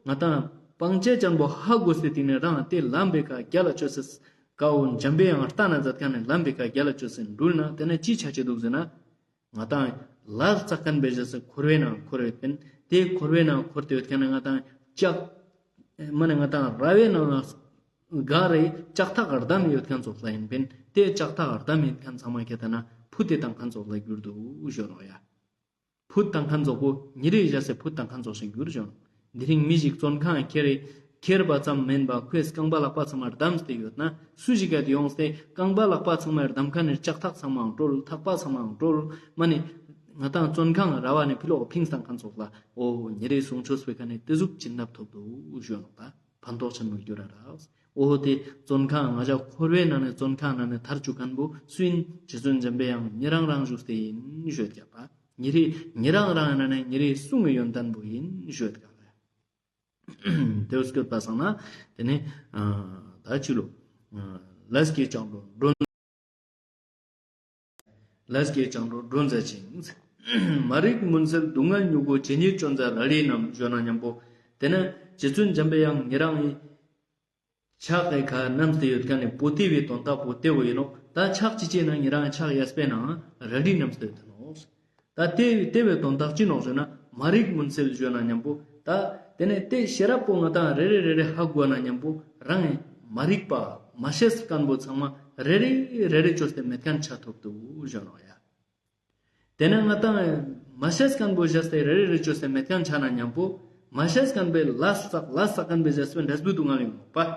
ང་ཏང་སྤང་བྱ་ཅན་པོ་ཧ་གོ་སྟེ་དེ་ནེ་རང་དེ་ལམ་པའི་ཀ་རྒྱལ་ལ་ཅོས་སེ་ཀ་བོ་འཇམ་པའི་དབྱངས་ལྟ་ན་མཛད་ཁན་ནི་ལམ་པའི་ཀ་རྒྱལ་ལ་ཅོས་སེ་འགྲུལ་ན་དེ་ནེ་ཅི་ཆ་ཅེས་འདུག་ཟེར་ན། ང་ཏང་ ལས་བསགས་མཁན་བེ་ཞག་སེ་འཁོར་བའི་ནང་འཁོར་ཡོད་མཁན། དེ་འཁོར་བའི་ནང་འཁོར་ཏེ་ཡོད་མཁན་ནི་ང་ཏང་ལྕགས་མ་ནི་ང་ཏང་ར་བའི་ནང་ག་རེ་ལྕགས་ཐག་བསྡམས་ཡོད་མཁན་ཙོགས་ལ་ཡིན་པིན། དེ་ལྕགས་ཐག་བསྡམས་ཡིན་མཁན་ཚང་མ་ཁྱེར་ཏེ་ན་ཕུད་དེ་བཏང་མཁན་ཙོགས་ལ་གྱུར་འདུག་ཞུ་ནོག་ཡ། ཕུད་བཏང་མཁན་ཙོགས་པོ་ཉེ་རེ་ཞག་སེ་ཕུད་བཏང་མཁན་ཙོགས་ཤིག་གྱུར་ཞུ་ནོག། དེ་རིང་མི་ཞིག་བཙོན་ཁང་ཁྱེར་ཁྱེར་བ་ཙམ་མིན་པ་ཁོས་རྐང་པ་ལག་པ་ཚང་མ་བསྡམས་ཏེ་ཡོད་ན་སུ་ཞིག་ག་དེ་ཡོངས་ཏེ་རྐང་པ་ལག་པ་ཚང་མ་བསྡམས་མཁན་ནི་ལྕགས་ཐག་ཚང་མའང་བཀྲོལ། ཐག་པ་ཚང་མའང་བཀྲོལ། མ་ནི་ང་ཏང་བཙོན་ཁང་ར་བ་ནི་ཕི་ལོག་ཕིངས་བཏང་མཁན་ཙོགས་ལ་འོ་ཉེ་རེ་གསུང་ཆོས་པའི་ཁ་ནི་དེ་ཟུག་བྱིན་རླབས་ཐོབ་འདུག་ཞུ་ནོག་ད། ཕན་ཐོགས་ཆེན་མོ་གྱུར་ར་རག། འོ་དེ་བཙོན་ཁང་ང་ཞ་འཁོར་བའི་ནང་ནས་བཙོན་ཁང་ནང་ནས་ཐར་བཅུག་མཁན་པོ་སུ་ཡིན། རྗེ་བཙུན་འཇམ་པའི་དབྱངས་ཉེ་རང་རང་བཞུགས་ཏེ་ཡིན་ཞུ་ཡོད་ཀྱག་པ། ཉེ་རེ་ཉེ་རང་རང་ནང་ནས་ཉེ་རེ་གསུང་གི་ཡོན་ཏན་པོ་ཡིན་ཞུ་ཡོད་ཀྱག་པ། དེ་བོ་སྐྱོད་པ་སང་ན་དེ་ནས་ད་ཅི་ལོ། ལས་ཀྱི་སྐྱེས་འགྲོ་འགྲོ། ལས་ཀྱི་སྐྱེས་འགྲོ་འགྲོ་མཛད་ཅིང་། མ་རིག་མུན་སེལ་སྡུག་བསྔལ་མྱུ་གུ་ཇི་སྙེད་བཅོམ་མཛད་རལ་གྲིའི་རྣམས་ཞུ་ན་མཉམ་པོ། དེ་ནས་རྗེ་བཙུན་འཇམ་པའི་དབྱངས་ཉེ་རང་ངི་ཕྱག་གི་ཁ་བསྣམས་ཏེ་ཡོད་མཁན་ནི་པོ་ཏི་བོའི་དོན་དག་པོ་དེ་བོ་ཡིན་ནོག། ད་ཕྱག་ཅིག་ཅིག་ན་ཉེ་རང་ངི་ཕྱག་གཡས་པའི་ནང་རལ་གྲི་བསྣམས་ཏེ་ཡོད་ནོག། ད་དེ་དེ་བོའི་དོན་དག་ཅི་ནོག་ཞུ་ན་མ་རིག་མུན་སེལ་ཞུ་ན་མཉམ་པོ། ད་དེ་ནས་དེ་ཤེས་རབ་པོ་ང་ཏང་རེ་རེ་རེ་རེ་ཧ་གོ་ན་མཉམ་པོ་རང་ངི་མ་རིག་པ་མ་ཤེས་མཁན་པོ་ཚང་མ་རེ་རེ་རེ་རེ་བཅོས་ཏེ་མེད་མཁན་ཆ་ཐོབ་འདུག་ཞུ་ནོག་ཡ། དེ་ནས་ང་ཏང་མ་ཤེས་མཁན་པོ་བཞག་སྟེ་རེ་རེ་རེ་བཅོས་ཏེ་མེད་མཁན་ཆ་ན་མཉམ་པོ། མ་ཤེས་མཁན་པོའི་ལས་བསགས་ལས་བསགས་མཁན་པོའི་བཞག་སྟེ་འབྲས་བུ་སྡུག་བསྔལ་ཡོང་ནོག་པ།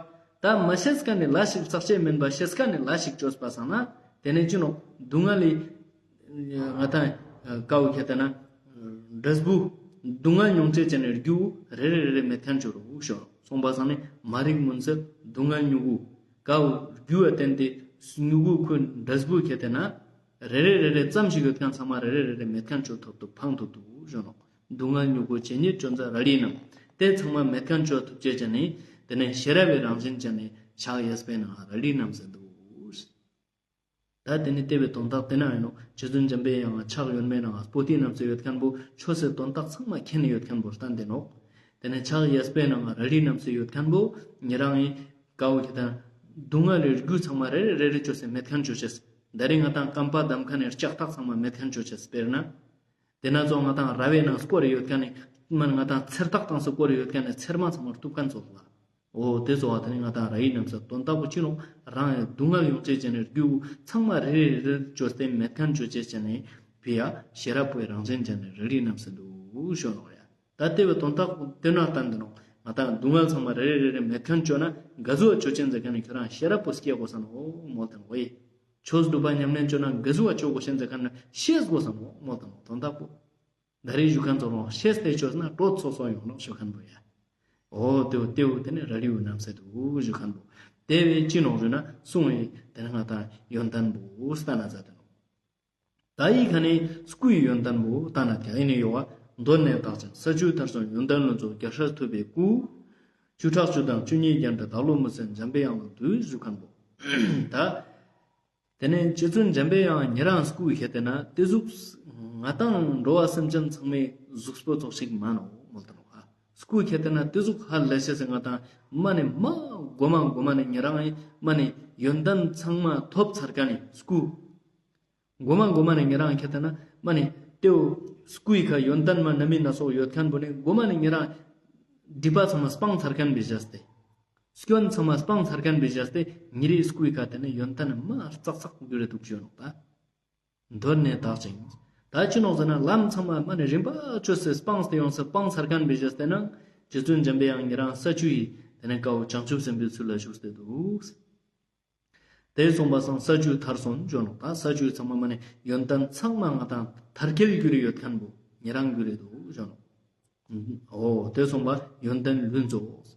ད་མ་ཤེས་མཁན་ནི་ལས་ཤིག་བསགས་ཅེས་མིན་པ་ཤེས་མཁན་ནི་ལས་ཤིག་བཅོས་པ་སང་ན་དེ་ནས་ཅི་ནོག། སྡུག་བསྔལ་ལི་ང་ཏང་ཀ་བོ་ཁྱེར་ཏེ་ན་འབྲས་བུ་སྡུག་བསྔལ་མྱོང་ཅེས་ཅན་ནི་རྒྱུ་རེ་རེ་རེ་རེ་མེད་མཁན་ཆ་རུག་ཞུ་ནོག། སོང་པ་སང་ནི་མ་རིག་མུན་སེལ་སྡུག་བསྔལ་མྱུ་གུ་ཀ་བོ་རྒྱུ་བ་བརྟེན་ཏེ་མྱུ་གུ་ཁོའི་འབྲས་བུ་ཁྱེར་ཏེ་ན། རེ་རེ་རེ་རེ་ཙམ་ཞིག་ཡོད་མཁན་ཚང་མ་རེ་རེ་རེ་རེ་མེད་མཁན་ཆ་ཐོབ་འདུག་ཕང་ཐོབ་འདུག་ཞུ་ནོག། སྡུག་བསྔལ་མྱུ་གུ་ཇི་སྙེད་བཅོམ་མཛད་རལ་གྲིའི་རྣམས། དེ་ཚང་མ་མེད་མཁན་ཆ་ཐོབ་ཅེས་ཅན་ནི་དེ་ནས་ཤེས་རབ་པའི་རང་བཞིན་ཅན་ནི་ཕྱག་གཡས་པའི་ནང་རལ་གྲི་བསྣམས་ཟེར་འདུག། ད་དེ་ནས་དེ་བོའི་དོན་དག་དེ་ན་ཡིན་ནོག། རྗེ་བཙུན་འཇམ་པའི་དབྱངས་ཕྱག་གཡོན་མའི་ནང་པོ་ཏི་བསྣམས་ཏེ་ཡོད་མཁན་པོ་ཆོས་སི་དོན་དག་ཚང་མ་མཁྱེན་ནས་ཡོད་མཁན་པོ་སྟན་ཏེ་ནོག། དེ་ནས་ཕྱག་གཡས་པའི་ནང་རལ་གྲི་བསྣམས་ཏེ་ཡོད་མཁན་པོ་ཉེ་རང་ངི་ཀ་བོ་ཁྱེར་ཏེ་ན་སྡུག་བསྔལ་ལི་རྒྱུ་ཚང་མ་རེ་རེ་རེ་རེ་བཅོས་ཏེ་མེད་མཁན་ཆ་ཅེས། ད་རིང་ང་ཏང་རྐང་པ་བསྡམས་མཁན་ནི་ལྕགས་ཐག་ཚང་མ་མེད་མཁན་ཆ་ཅེས། དཔེར་ན། དེ་ན་ཙོགས་ང་ཏང་ར་བའི་ནང་སྐོར་རེ་ཡོད་མཁན་ནི་མ་ནི་ང་ཏང་ཚེར་ཐག་བཏང་སྟེ་སྐོར་རེ་ཡོད་མཁན་ནི་ཚེར་མ་ཚང་མ་གཏུབ་མཁན་ཙོགས་ལ། འོ་དེ་ཙོགས་པ་དེ་ནི་ང་ཏང་རལ་གྲི་བསྣམས་ཏེ་དོན་དག་པོ་ཅི་ནོག། རང་ངི་སྡུག་བསྔལ་ཡོང་ཅེས་ཅན་ནི་རྒྱུ་ཚང་མ་རེ་རེ་རེ་རེ་བཅོས་ཏེ་མེད་མཁན་ཆ་ཅེས་ཅན་ནི་ཕི་ཡ་ཤེས་རབ་པོའི་རང་བཞིན་ཅན་ནི་རལ་གྲི་བསྣམས་ཏེ་འདུག་ཞུ་ནོག་ཡ། ད་དེ་བོའི་དོན་དག་དེ་ན་སྟན་ཏེ་ནོག། ང་ཏང་སྡུག་བསྔལ་ཚང་མ་རེ་རེ་རེ་རེ་མེད་མཁན་བཅོ་ན་ག་ཟུག་བཅོ་ཅེས་ཟེར་མཁན་ནི་ཁྱོད་རང་ཤེས་རབ་པོ་སྐྱེ་དགོས་ས་ནོག་མོལ་ཏེ་ནོག་ཡེ། ཆོས་སྒྲུབ་པ་ཉམས་ལེན་བཅོ་ན་ག་ཟུག་བཅོ་དགོས་ཤེས་ཟེར་མཁན་ནི་ཤེས་དགོས་ས་ནོག་མོལ་ཏེ་ནོག། དོན་དག་པོ། ད་རེས་ཞུ་མཁན་ཙོགས་རང་ཤེས་ཏེ་བཅོས་ན་གྲོད་སོ་སོ་ཡོང་ནོག་ཞུ་མཁན་པོ་ཡ། འོ་དེ་བོ་དེ་བོ་དེ་ནི་རལ་གྲི་བོ་བསྣམས་ཏེ་འདུག་ཞུ་མཁན་པོ། དེ་བོའི་ཅི་ནོག་ཞུ་ན་གསུང་བའི་དེ་ནི་ང་ཏང་ཡོན་ཏན་པོ་སྟན་ན་མཛད་དེ་ནོག། ད་ཡི་ཁ་ནས་སྐུའི་ཡོན་ཏན་པོ་སྟན་ན་དེ་ཨེ་ནི་ཡོད་པ། མདོར་ན་དག་ཅིང་ས་བཅུའི་མཐར་སོན་ཡོན་ཏན་ལྷུན་རྫོགས་རྒྱལ་སྲས་ཐུབ་པའི་སྐུ། བཅུ་ཕྲག་བཅུ་དང་བཅུ་གཉིས་རྒྱན་སྤྲས་བདག་བློ་མུན་སེལ་འཇམ་པའི་དབྱངས་ལ་འདུད་ཞུ་མཁན་པོ། ད། དེ་ནས་རྗེ་བཙུན་འཇམ་པའི་དབྱངས་ཉེ་རང་སྐུ་ཁྱེར་ཏེ་ན་དེ་ཟུག་ང་ཏང་འགྲོ་བ་སེམས་ཅན་ཚང་མའི་གཟུགས་པོ་ཙོགས་ཤིག་མན་ནོག་མོལ་ཏེ་ནོག། སྐུ་ཁྱེར་ཏེ་ན་དེ་ཟུག་ཧ་ལས་ཤེས་ཟེར་ང་ཏང་མ་ནི་མ་གོ་མ་གོ་མ་ནི་ཉེ་རང་ངི་མ་ནི་ཡོན་ཏན་ཚང་མ་ཐོབ་ཚར་མཁན་ནི་སྐུ། གོ་མ་གོ་མ་ནི་ཉེ་རང་ཁྱེར་ཏེ་ན་མ་ནི་དེ་བོ་སྐུའི་ཁ་ཡོན་ཏན་མ་སྣ་མིན་སྣ་ཚོགས་ཡོད་མཁན་པོ་ནི་གོ་མ་ནི་ཉེ་རང་སྒྲིབ་པ་ཚང་མ་སྤངས་ཚར་མཁན་པོའི་བཞག་སྟེ། སྐྱོན་ཚང་མ་སྤངས་ཚར་མཁན་པོའི་བཞག་སྟེ་ཉེ་རིའི་སྐུའི་ཁ་དེ་ནི་ཡོན་ཏན་མ་ཙག་ཙག་གྱུར་རེ་འདུག་ཞུ་ནོག་ད། མདོར་ན་དག་ཅིང་། ད་ཅི་ནོག་ཟེར་ན་ལམ་ཚང་མ་མ་ནི་རིམ་པ་བཅོས་ཏེ་སྤངས་ཏེ་ཡོངས་སུ་སྤངས་ཚར་མཁན་པོའི་བཞག་སྟེ་ན་རྗེ་བཙུན་འཇམ་པའི་དབྱངས་ཉེ་རང་ས་བཅུ་ཡི་དེ་ནི་ཀ་བོ་བྱང་ཆུབ་སེམས་དཔའི་ཚུལ་ལ་བཞུགས་ཏེ་འདུག། དེ་སོང་པ་སང་ས་བཅུ་མཐར་སོན་ཞུ་ནོག། ད་ས་བཅུ་ཚང་མ་མ་ནི་ཡོན་ཏན་ཚང་མ་ང་ཏང་མཐར་འཁྱོལ་གྱུར་ཡོད་མཁན་པོ་ཉེ་རང་གྱུར་རེ་འདུག་ཞུ་ནོག། འོ་དེ་སོང་པ་ཡོན་ཏན་ལྷུན་རྫོགས།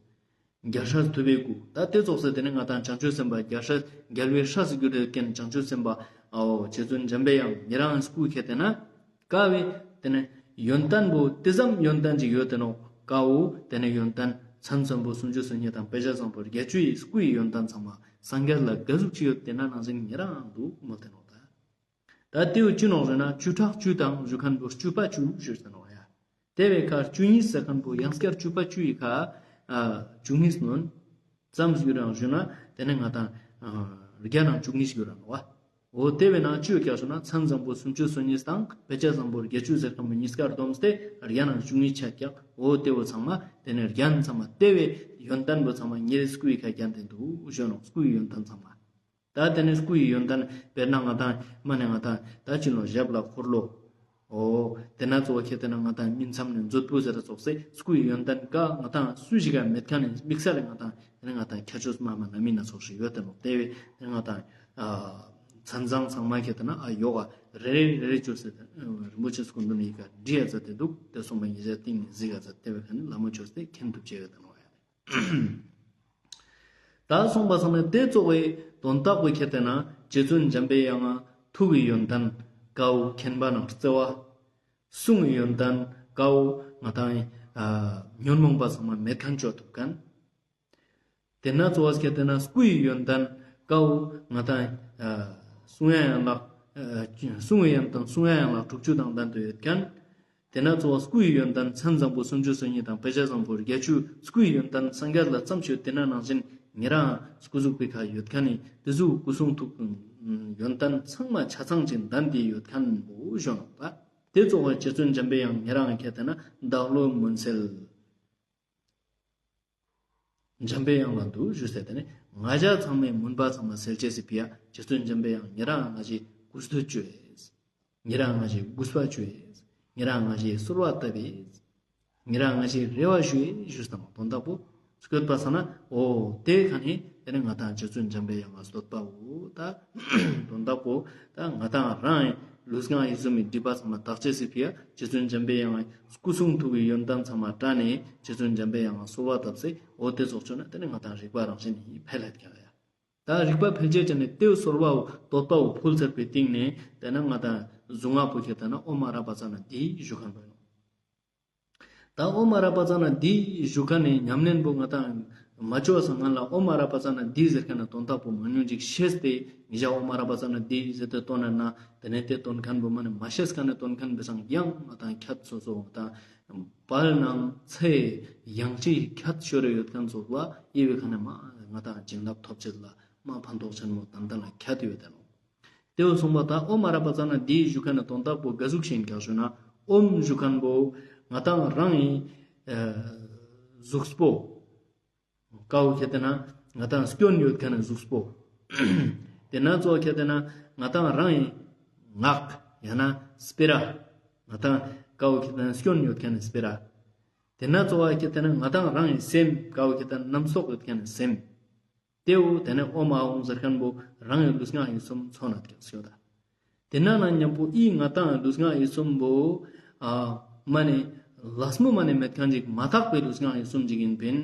རྒྱལ་སྲས་ཐུབ་པའི་སྐུ། ད་དེ་ཙོགས་སེ་དེ་ནི་ང་ཏང་བྱང་ཆུབ་སེམས་དཔའ་རྒྱལ་སྲས་རྒྱལ་བའི་སྲས་སུ་གྱུར་ཏེ་ཡོད་མཁན་བྱང་ཆུབ་སེམས་དཔའ་འོ་རྗེ་བཙུན་འཇམ་པའི་དབྱངས་ཉེ་རང་སྐུ་ཁྱེར་ཏེ་ན། ཀ་བོའི་དེ་ནི་ཡོན་ཏན་པོ་དེ་ཙམ་ཡོན་ཏན་ཅིག་ཡོད་དེ་ནོག། ཀ་བོ་དེ་ནི་ཡོན་ཏན་མཚན་བཟང་པོ་སུམ་ཅུ་སོ་གཉིས་དང་དཔེ་བྱད་བཟང་པོ་བརྒྱད་ཅུ་ཡི་སྐུ་ཡི་ཡོན་ཏན་ཚང་མ་སངས་རྒྱས་ལ་ག་ཟུག་ཅིག་ཡོད་དེ་ན་ནང་བཞིན་ཉེ་རང་འདུག་མོལ་ཏེ་ནོག་ད། ད་དེ་བོ་ཅི་ནོག་ཟེར་ན་བཅུ་ཕྲག་བཅུ་དང་ཞུ་མཁན་པོ་བཅུ་པ་བཅུ་ཞུ་ཟེར་ནོག་ཡ། དེ་བོའི་ཁ་བཅུ་གཉིས་ཟེར་མཁན་པོ་ཡང་སྐྱར་བཅུ་པ་བཅུ་ཡི་ཁ་བཅུ་གཉིས་ནོན་ཙམ་ཞིག་རང་ཞུ་ན་དེ་ནི་ང་ཏང་བརྒྱ་ནང་བཅུ་གཉིས་ཞིག་རང་ནོག་བ། འོ་དེ་བས་ན་ཅི་ཡོད་ཀྱག་ཞུ་ན་མཚན་བཟང་པོ་སུམ་ཅུ་སོ་གཉིས་དང་དཔེ་བྱད་བཟང་པོ་བརྒྱད་ཅུ་ཟེར་ཁན་བོ་གཉིས་ཀ་བསྡོམས་ཏེ་བརྒྱ་ནང་བཅུ་གཉིས་ཆ་ཀྱག། འོ་དེ་བོ་ཚང་མ་དེ་ནས་རྒྱན་ཚང་མ་དེ་བས་ཡོན་ཏན་བོ་ཚང་མ་ཉེར་སྐུའི་ཁ་རྒྱན་ཏེ་འདུག་ཞུ་ནོག། སྐུའི་ཡོན་ཏན་ཚང་མ། ད་དེ་ནས་སྐུའི་ཡོན་ཏན་དཔེར་ན་ང་དང་མ་ནས་ང་དང་ད་ཅི་ནོ་ཞབས་ལ་འཁོར་ལོ། འོ་དེ་ན་གཙོ་བོ་ཁྱེར་ཏེ་ན་ང་དང་སྨིན་མཚམས་ནས་མཛོད་སྤུ་ཟེར་ཙོགས་སེ་སྐུའི་ཡོན་ཏན་ཀ་ང་དང་སུ་ཞིག་ག་མེད་ཁན་ནི་དམིགས་བསལ་ལ་ང་དང་དེ་ནས་ང་དང་ཁྱད་ཆོས་མ་མ་ན་མི་ན་ཚོགས་ཤིག་ཡོད་དེ་ནོ། དེ་བས་དེ་ནས་ང་དང་ཨ་མཚན་བཟང་ཚང་མ་ཁྱེར་ཏེ་ན་ཨ་ཡོག་ག་རེ་རེ་རེ་རེ་ཅོས་ཏེ་རིན་པོ་ཆེ་སྐུ་མདུན་ནས་ཡི་ག་བྲིས་ཡ་མཛད་དེ་འདུག། དེ་གསུངས་པ་ཉིད་ཟེར་ཏིང་ནས་གཟིགས་ཡ་མཛད་དེ་བས་ཁ་ནས་ལ་མོ་ཅོས་ཏེ་མཁྱེན་ཐུབ་ཅེས་ཡོད་དེ་ནོ་ཡ། ད་གསུངས་པ་སང་ནས་དེ་གཙོ་བོའི་དོན་དག་པོ་ཁྱེར་ཏེ་ན་རྗེ་བཙུན་འཇམ་པའི་དབྱངས་ཐུགས་ཀྱི་ཡོན་ཏན་ཀའོ་མཁྱེན་པ་ནང་བརྩེ་བ། གསུང་གི་ཡོན་ཏན་ཀའོ་ང་དང་ཨ་ཉོན་མོངས་པ་ཚང་མ་མེད་ཁན་ཅོ་ཐུབ་ཁན། དེ་ན་གཙོ་བོ་ཁྱེར་ཏེ་ན་སྐུའི་ཡོན་ཏན་ཀའོ་ང་དང་ཨ་གསུང་ཡ་ཡན་ལག་ཨ་གསུང་གི་ཡོན་ཏན་གསུང་ཡ་ཡན་ལག་དྲུག་ཅུ་དང་ལྡན་དུ་ཡོད་ཁན། དེ་ན་གཙོ་བོ་སྐུའི་ཡོན་ཏན་མཚན་བཟང་པོ་སུམ་ཅུ་སོ་གཉིས་དང་དཔེ་བྱད་བཟང་པོ་བརྒྱད་ཅུ། སྐུའི་ཡོན་ཏན་སངས་རྒྱས་ལ་ཙམ་ཞིག་ཡོད། དེ་ན་ནང་བཞིན་ཉེ་རང་སྐུ་གཟུགས་པའི་ཁ་ཡོད་ཁན་ནི་དེ་ཟུག་སྐུ་གསུང་ཐུགས་ཡོན་ཏན་ཚང་མ་ཆ་ཚང་ཅིག་ལྡན་ཏེ་ཡོད་ཁན་བོ་ཞུ་ནོག། ད་དེ་གཙོ་བོ་རྗེ་བཙུན་འཇམ་པའི་དབྱངས་ཉེ་རང་ཁྱེར་ཏེ་ན་བདག་བློའི་མུན་སེལ། འཇམ་པའི་དབྱངས་ལ་འདུག་ཞུས་ཏེ་དེ་ནས་ང་རྒྱལ་ཚང་མའི་མུན་པ་ཚང་མ་སེལ་ཅེས་སི་ཕི་ཡ་རྗེ་བཙུན་འཇམ་པའི་དབྱངས་ཉེ་རང་ང་ཞའི་གུས་འདུད་ཅོས། ཉེ་རང་ང་ཞའི་གུས་པ་ཅོས། ཉེ་རང་ང་ཞའི་གསོལ་བ་བཏབ་པས། ཉེ་རང་ང་ཞའི་རེ་བ་ཞུས་ཞུས་དང་དོན་དག་པོ་སྐྱོད་པ་སང་ན་འོ་དེ་ཁ་ནས་དེ་ནས་ང་དང་རྗེ་བཙུན་འཇམ་པའི་དབྱངས་ལ་བསྟོད་པའོ། ད་དོན་དག་པོ་ད་ང་དང་རང་ལུས་ངག་ཡིད་གསུམ་མི་སྒྲིབ་པ་ཚང་མ་དག་ཅེས་སི་ཕི་ཡ་རྗེ་བཙུན་འཇམ་པའི་དབྱངས་སྐུ་གསུང་ཐུགས་ཀྱི་ཡོན་ཏན་ཚང་མ་དྲན་ནས་རྗེ་བཙུན་འཇམ་པའི་དབྱངས་གསོལ་བ་བཏབ་སྟེ་འོ་དེ་ཚོགས་ཆོད་ན་དེ་ནས་ང་དང་རིག་པ་རང་བཞིན་ནི་འཕེལ་ལེད་ཀྱང་ཡ། ད་རིག་པ་འཕེལ་ཅེས་ཅན་ནི་དེའུ་གསོལ་བའོ་བསྟོད་པའོ་ཕུལ་ཚར་བའི་སྟེང་ནས་དེ་ན་ང་དང་གཟུངས་སྔགས་པོ་ཁྱེར་ཏེ་ན་ཨོཾ་ཨ་ར་པ་ཙ་ན་དྷཱིཿ་ཞུ་ཁན་བོ་ཡིན་ནོག། ད་ཨོཾ་ཨ་ར་པ་ཙ་ན་དྷཱིཿ་ཞུ་ཁན་ནི་ཉམས་ལེན་པོ་ང་དང་མ་ཅོས་སང་སྔན་ལ་ཨོཾ་ཨ་ར་པ་ཙ་ན་དྷཱིཿ་ཟེར་ཁན་ནི་དོན་དག་པོ་མང་ཉུང་ཅིག་ཤེས་ཏེ་ཉེ་ཞ་ཨོཾ་ཨ་ར་པ་ཙ་ན་དྷཱིཿ་ཟེར་ཏེ་བཏོན་ན་ན་དེ་ནས་དེ་བཏོན་ཁན་བོ་མ་ནས་མ་ཤེས་ཁན་ནི་བཏོན་ཁན་བོ་སང་ཡང་ང་དང་ཁྱད་སོ་སོ་ང་དང་བལ་ནང་ཚེ་ཡང་ཅིག་ཁྱད་ཤོར་ཡོད་ཁན་ཚོགས་ལ་ཨི་བའི་ཁ་ནས་མ་ང་དང་བྱིན་རླབས་ཐོབ་ཅེས་ལ་མ་ཕན་ཐོགས་ཆེན་མོ་ཏན་ཏན་ལ་ཁྱད་ཡོད་དེ་ནོག། དེའུ་གསུངས་པ་ད་ཨོཾ་ཨ་ར་པ་ཙ་ན་དྷཱིཿ་ཞུ་ཁན་ནི་དོན་དག་པོ་ག་ཟུག་ཤིག་ཡིན་ཀྱག་ཞུ་ན་ཨོཾ་ཞུ་ཁན་བོ་ང་དང་རང་ངི་ཨ་གཟུགས་པོ་ཀའོ་ཁྱེར་ཏེ་ན་ང་དང་སྐྱོན་ཡོད་ཁན་ནི་གཟུགས་པོ། དེ་ན་གཙོ་བོ་ཁྱེར་ཏེ་ན་ང་དང་རང་ངི་ངག་ཡང་ན་སྤེ་ར་ང་དང་ཀའོ་ཁྱེར་ཏེ་ན་སྐྱོན་ཡོད་ཁན་ནི་སྤེ་ར། དེ་ན་གཙོ་བོ་ཁྱེར་ཏེ་ན་ང་དང་རང་ངི་སེམས་ཀའོ་ཁྱེར་ཏེ་ན་རྣམ་རྟོག་ཡོད་ཁན་ནི་སེམས། དེའུ་དེ་ནས་ཨོཾ་ཨཱཿཧཱུྃ་ཟེར་ཁན་བོ་རང་ངི་ལུས་ངག་ཡིད་གསུམ་མཚོན་ན་ཀྱག་ཞུ་ད། དེ་ན་ན་མཉམ་པོ་ཨི་ང་དང་ལུས་ངག་ཡིད་གསུམ་བོ་ཨ་མ་ནས་ལས་མོ་མ་ནས་མེད་ཁན་ཅིག་མ་དག་པའི་ལུས་ངག་ཡིད་གསུམ་ཅིག་ཡིན་པིན།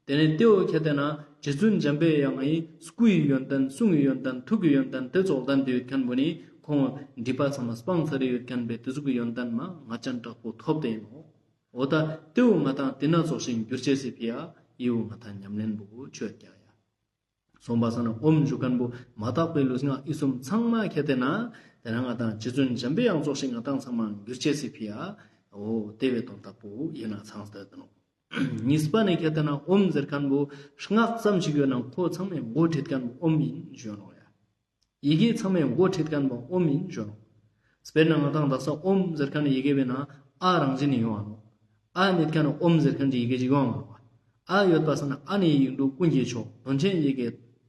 དེ་ནས་དེའུ་ཁྱེར་ཏེ་ན་རྗེ་བཙུན་འཇམ་པའི་དབྱངས་ངི་སྐུའི་ཡོན་ཏན་གསུང་གི་ཡོན་ཏན་ཐུགས་ཀྱི་ཡོན་ཏན་དེ་ཚོགས་ལྡན་དུ་ཡོད་ཁན་བོ་ནི་ཁོང་སྒྲིབ་པ་ཚང་མ་སྤངས་ཚར་ཡོད་ཁན་བོའི་དེ་ཟུག་གི་ཡོན་ཏན་མ་ང་ཅན་དྲག་པོ་ཐོབ་སྟེ་ཡིན་ནོག། འོ་ད་དེའུ་ང་དང་དེ་ན་ཚོགས་ཤིང་འགྱུར་ཅེས་སི་ཕི་ཡ་ཨིའུ་ང་དང་ཉམས་ལེན་བོ་ཆོད་ཀྱག་ཡ། གསུངས་པ་སང་ན་ཨོཾ་ཞུ་ཁན་བོ་མ་དག་པའི་ལུས་ངག་ཡིད་གསུམ་ཚང་མ་ཁྱེར་ཏེ་ན་དེ་ན་ང་དང་རྗེ་བཙུན་འཇམ་པའི་དབྱངས་ཚོགས་ཤིང་ང་དང་ཚང་མ་འགྱུར་ཅེས་སི་ཕི་ཡ་འོ་དེ་བའི་དོན་དག་པོ་ཡིན་ན་ཚང་སྟེ་དེ་ནོག། གཉིས་པ་ནས་ཁྱེར་ཏེ་ན་ཨོཾ་ཟེར་ཁན་བོ་སྔགས་ཙམ་ཞིག་ཡོད་ན་ཁོ་ཚང་མའི་མགོ་ཁྲིད་ཁན་བོ་ཨོཾ་ཡིན་ཞུ་ནོག་ཡ། ཡི་གེ་ཚང་མའི་མགོ་ཁྲིད་ཁན་བོ་ཨོཾ་ཡིན་ཞུ་ནོག། དཔེར་ན་ང་དང་དག་ས་ཨོཾ་ཟེར་ཁན་ནི་ཡི་གེ་བས་ན་ཨ་རང་བཞིན་ནི་ཡོང་བ་ནོག། ཨ་མེད་ཁན་ནི་ཨོཾ་ཟེར་ཁན་གྱི་ཡི་གེ་ཅིག་ཡོང་བ་མ་ནོག། ཨ་ཡོད་པ་སང་ན་ཨ་ནི་ཡིག་འབྲུ་ཀུན་གྱི་མཆོག་དོན་ཆེན་ཡི་གེ་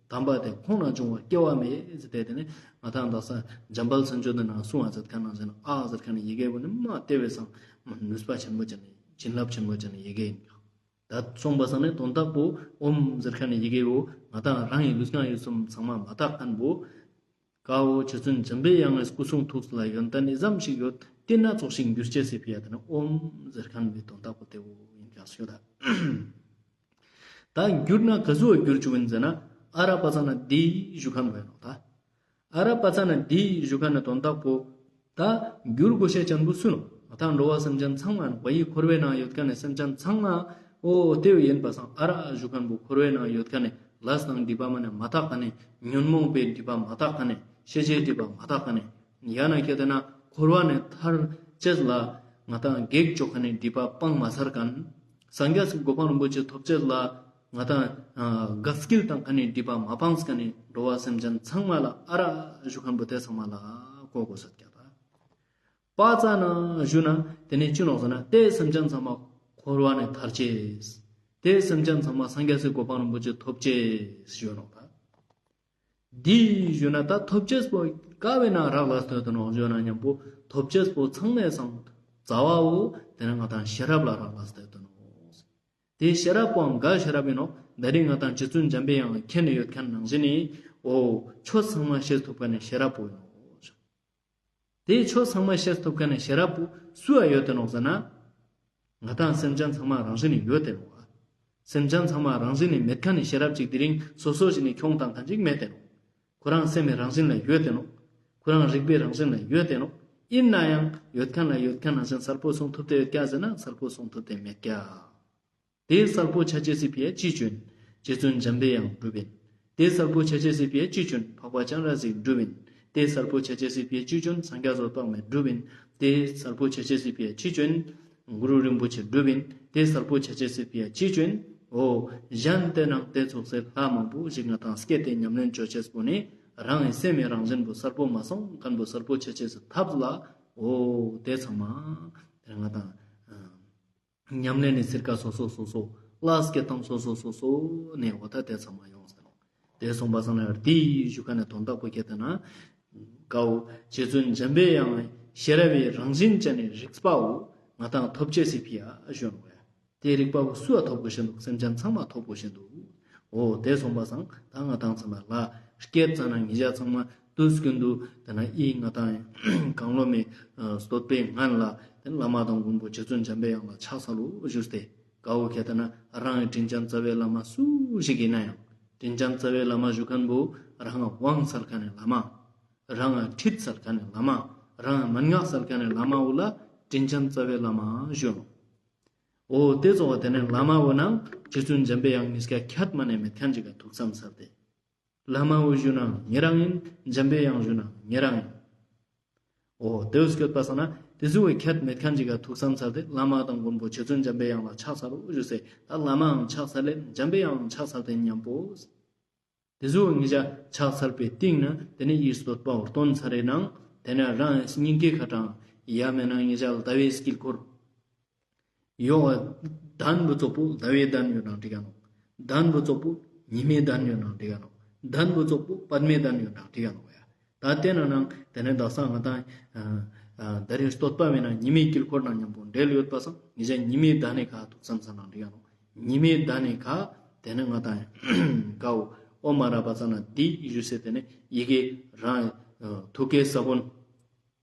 དམ་པ་དེ་ཁོང་ན་འབྱུང་བ་སྐྱེ་བ་མེད་ཟེར་ཏེ་དེ་ནི་ང་དང་དག་ས་འཇམ་དཔལ་མཚན་བརྗོད་དེ་ན་གསུང་བ་མཛད་ཁན་ནང་བཞིན་ཨ་ཟེར་ཁན་ནི་ཡི་གེ་བོ་ནི་མ་དེ་བས་སང་མ་ནུས་པ་ཆེན་པོ་ཅན་ནི་བྱིན་རླབས་ཆེན་པོ་ཅན་ནི་ཡི་གེ་ཡིན། ད་གསུངས་པ་སང་ནི་དོན་དག་པོ་ཨོཾ་ཟེར་ཁན་ནི་ཡི་གེ་བོ་ང་དང་རང་ངི་ལུས་ངག་ཡིད་གསུམ་ཚང་མ་མ་དག་ཁན་བོ་ཀ་བོ་རྗེ་བཙུན་འཇམ་པའི་དབྱངས་ངི་སྐུ་གསུང་ཐུགས་ལ་ཡོན་ཏན་ཨི་ཙམ་ཞིག་ཡོད་དེ་ན་ཚོགས་ཤིང་འགྱུར་ཅེས་སི་ཕི་ཡ་དེ་ནི་ཨོཾ་ཟེར་ཁན་བོའི་དོན་དག་པོ་དེ་བོ་ཡིན་ཀྱག་ཞུ་ད། ད་འགྱུར་ན་ག་ཟུག་འགྱུར་ཅུག་ཡིན་ཟེར་ན་ཨ་ར་པ་ཙ་ན་དྷཱིཿ་ཞུ་ཁན་བོ་ཡིན་ནོག་ད། ཨ་ར་པ་ཙ་ན་དྷཱིཿ་ཞུ་ཁན་ནི་དོན་དག་པོ་ད་འགྱུར་དགོས་ཤེས་ཅན་པོ་སུ་ནོག། ང་དང་འགྲོ་བ་སེམས་ཅན་ཚང་མ་ནོག། བ་ཡི་འཁོར་བའི་ནང་ཡོད་ཁན་ནི་སེམས་ཅན་ཚང་མ་འོ་དེ་བོ་ཡིན་པ་སང་ཨ་ར་ཞུ་ཁན་བོ་འཁོར་བའི་ནང་ཡོད་ཁན་ནི་ལས་དང་སྒྲིབ་པ་མ་ནས་མ་དག་ཁན་ནི་ཉོན་མོངས་པའི་སྒྲིབ་པ་མ་དག་ཁན་ནི་ཤེས་བྱའི་སྒྲིབ་པ་མ་དག་ཁན་ནི་ཡང་ན་ཁྱེར་ཏེ་ན་འཁོར་བ་ནས་ཐར་ཅེས་ལ་ང་དང་གེགས་ཅོ་ཁན་ནི་སྒྲིབ་པ་སྤང་མ་ཚར་ཁན། སངས་རྒྱས་སི་གོ་འཕང་རིན་པོ་ཆེ་ཐོབ་ཅེས་ལ་ ང་དང་ཨ་གབ་སྐིལ་དང་ཁ་ནེ་སྒྲིབ་པ་མ་སྤངས་ཁ་ནེ་འགྲོ་བ་སེམས་ཅན་ཚང་མ་ལ་ཨ་ར་ཞུ་ཁན་བོ་ཏེ་ཚང་མ་ལ་གོ་གོས་ཀྱག་ད། པ་ཙ་ན་ཞུ་ན་ཏེ་ནེ་ཅི་ནོག་ཟེར་ན་ཏེ་སེམས་ཅན་ཚང་མ་འཁོར་བ་ནེ་ཐར་ཅེས། ཏེ་སེམས་ཅན་ཚང་མ་སངས་རྒྱས་སི་གོ་འཕང་རིན་པོ་ཆེ་ཐོབ་ཅེས་ཞུ་ནོག་ད། འི་ཞུ་ན་ད་ཐོབ་ཅེས་པོ་ཀ་བོའི་ནང་རག་ལས་ཏེ་ཡོད་ནོག་ཞུ་ན་ཉམ་པོ་ཐོབ་ཅེས་པོ་ཚང་མའེ་སང་རྩ་བ་བོ་ཏེ་ནེ་ང་དང་ཤེས་རབ་ལ་རག་ལས་ཏེ་ཡོད་ནོག། ཏེ་ཤེས་རབ་པོའང་ག་ཤེས་རབ་ཨིན་ནོག། ད་རིང་ང་དང་རྗེ་བཙུན་འཇམ་པའི་དབྱངས་མཁྱེན་ཏེ་ཡོད་ཁན་ནང་བཞིན་ནི་འོ་ཆོས་ཚང་མ་ཤེས་ཐུབ་ཁན་ནི་ཤེས་རབ་པོ་ཨིན་ནོག། ཏེ་ཆོས་ཚང་མ་ཤེས་ཐུབ་ཁན་ནི་ཤེས་རབ་པོ་སུའ་ཡོད་ཏེ་ནོག་ཟེར་ན། ང་དང་སེམས་ཅན་ཚང་མ་རང་བཞིན་ནི་ཡོད་ཏེ་ནོག། སེམས་ཅན་ཚང་མ་རང་བཞིན་ནི་མེད་ཁན་ནི་ཤེས་རབ་ཅིག་དེ་རིང་སོ་སོ་ཞིག་ནི་ཁྱོང་ཏང་ཁན་ཅིག་མེད་ཏེ་ནོག། ཁོ་རང་སེམས་མི་རང་བཞིན་ལ་ཡོད་ཏེ་ནོག། ཁོ་རང་རིག་པའི་རང་བཞིན་ལ་ཡོད་ཏེ་ནོག། ཨིན་ནའང་ཡོད་ཁན་ལ་ཡོད་ཁན་ནང་བཞིན་གསལ་པོ་སོང་ཐུབ་ཏེ་ཡོད་ཀྱག་ཟེར་ན་གསལ་པོ་སོང་ཐུབ་ཏེ་མེད་ཀྱག། ཏེ་གསལ་པོ་ཆ་ཅེས་སི་ཕིའ་ཅི་ཅོ་ཨིན། རྗེ་བཙུན་འཇམ་པའི་དབྱངས་གྲུབ་ཨིན། ཏེ་གསལ་པོ་ཆ་ཅེས་སི་ཕིའ་ཅི་ཅོ་ཨིན། འཕགས་པ་སྤྱན་རས་གཟིགས་གྲུབ་ཨིན། ཏེ་གསལ་པོ་ཆ་ཅེས་སི་ཕིའ་ཅི་ཅོ་ཨིན། སངས་རྒྱས་འོད་དཔག་མེད་གྲུབ་ཨིན། ཏེ་གསལ་པོ་ཆ་ཅེས་སི་ཕིའ་ཅི་ཅོ་ཨིན། གུ་རུ་རིན་པོ་ཆེ་གྲུབ་ཨིན། ཏེ་གསལ་པོ་ཆ་ཅེས་སི་ཕིའ་ཅི་ཅོ་ཨིན། འོ་གཞན་ཏེ་ནང་ཏེ་ཙོགས་སི་ལྷ་མང་པོ་ཞིག་ང་དང་སྐྱེད་དེ་ཉམས་ལེན་ཅོ་ཅེས་པོ་ནི་རང་ངི་སེམས་མི་རང་བཞིན་པོ་གསལ་པོ་མ་སོང་ཁན་བོ་གསལ་པོ་ཆ་ཅེས་སི་ཐབས་ལ་འོ་ཏེ་ཚང་མ་ཏེ་ང་དང་ཨ་ཉམས་ལེན་ནི་ཚིར་ཀ་སོ་སོ་སོ་སོ། ལ་སྐྱེད་དང་སོ་སོ་སོ་སོ་ནེ་འོ་ད་ཏེ་ཚང་མ་ཡོང་ཟེར་ནོག། ཏེ་སོང་པ་སང་ན་འི་ཞུ་ཁན་ནི་དོན་དག་པོ་ཁྱེད་ཏེ་ན་ཀ་བོ་རྗེ་བཙུན་འཇམ་པའི་དབྱངས་ཤེས་རབ་བི་རང་བཞིན་ཅན་ནི་རིག་པ་བོ་ང་དང་ཐོབ་ཅེས་སི་ཕིའ་ཞུ་ནོག་ཡ། ཏེ་རིག་པ་བོ་སུའ་ཐོབ་གོས་ཤེས་དུག། སེམས་ཅན་ཚང་མ་ཐོབ་གོས་ཤེས་དུག། འོ་ཏེ་སོང་པ་སང་ད་ང་དང་ཚང་མ་ལ་སྐྱེད་ཙ་ན་ཉེ་ཞ་ཚང་མ་དུས་ཀུན་ཏུ་ཏེ་ནེ་འི་ང་དང་གང་བློ་མེད་བསྟོད་པའི་ངང་ལ་ཏེ་ནེ་བླ་མ་དང་མགོན་པོ་རྗེ་བཙུན་འཇམ་པའི་དབྱངས་ལ་ཕྱག་འཚལ་ལོ་ཞུས་ཏེ་ཀ་བོ་ཁྱེད་ཏེ་ན་རང་ངི་དྲིན་ཅན་རྩ་བའི་བླ་མ་སུ་ཞིག་ཨིན་ན་ཡང་དྲིན་ཅན་རྩ་བའི་བླ་མ་ཞུ་ཁན་བོ་རང་ང་དབང་སལ་ཁན་ནི་བླ་མ། རང་ང་ཁྲིད་སལ་ཁན་ནི་བླ་མ། རང་ང་མན་ངག་སལ་ཁན་ནི་བླ་མ་བོ་ལ་དྲིན་ཅན་རྩ་བའི་བླ་མ་ཞུ་ནོག། འོ་ཏེ་ཙོགས་པ་ཏེ་ནེ་བླ་མ་བོ་ནང་རྗེ་བཙུན་འཇམ་པའི་དབྱངས་ཉིས་ཀ་ཁྱད་མ་ནེ་མེད་ཁན་ཅིག་ག་ཐུགས་བསམ་སལ་ཏེ། བླ་མ་བོ་ཞུ་ན་ཉེ་རང་ཨིན། འཇམ་པའི་དབྱངས་ཞུ་ན་ཉེ་རང་ཨིན། འོ་ཏེ་བོ་སྐྱོད་པ་སང་ན་ཏེ་ཟུག་གི་ཁྱད་མེད་ཁན་ཅིག་ག་ཐུགས་བསམ་སལ་ཏེ་བླ་མ་དང་མགོན་པོ་རྗེ་བཙུན་འཇམ་པའི་དབྱངས་ལ་ཕྱག་འཚལ་ལོ་ཞུས་ཏེ་ད་བླ་མའང་ཕྱག་འཚལ་ལེ་འཇམ་པའི་དབྱངས་ཕྱག་འཚལ་ཏེ་ཉམ་པོ། ཏེ་ཟུག་ཉེ་ཞ་ཕྱག་འཚལ་པའི་སྟིང་ནེ་ཏེ་ནེ་འི་བསྟོད་པ་བོ་བཏོན་ཚར་རེ་ནང་ཏེ་ནེ་རང་སྙིང་གའི་ཁ་དྲང་ཡ་མེད་ན་ཉེ་ཞ་ཟླ་བའི་དཀྱིལ་འཁོར། ཡོག་གདན་བོ་ཙོགས་པོ་ཟླ་བའི་གདན་ཡོད་ན་འགྲིག་ག་ནོག། གདན་བོ་ཙོགས་པོ་ཉི་མའི་གདན་ཡོད་ན་འགྲིག་ག་ནོག། གདན་བོ་ཙོགས་པོ་པདྨའི་གདན་ཡོད་ན་འགྲིག་ག་ནོག་ཡ། ད་ཏེ་ནེ་ནང་ཏེ་ནེ་དག་ས་ང་དང་ཨ་ཨ་ད་རིང་བསྟོད་པ་བོའི་ནང་ཉི་མའི་དཀྱིལ་འཁོར་ནང་ཉམ་པོ་འབྲེལ་ཡོད་པ་སང་ཉེ་ཞ་ཉི་མའི་གདན་ནི་ཁ་ཐུགས་བསམ་སལ་ན་འགྲིག་ག་ནོག། ཉི་མའི་གདན་ནི་ཁ་ཏེ་ནེ་ང་དང་ཀ་བོ་ཨོཾ་ཨ་ར་པ་ཙ་ན་དྷཱིཿ་ཞུས་ཏེ་ཏེ་ནེ་ཡི་གེ་རང་ཨ་ཐུགས་ཀའི་ས་བོན།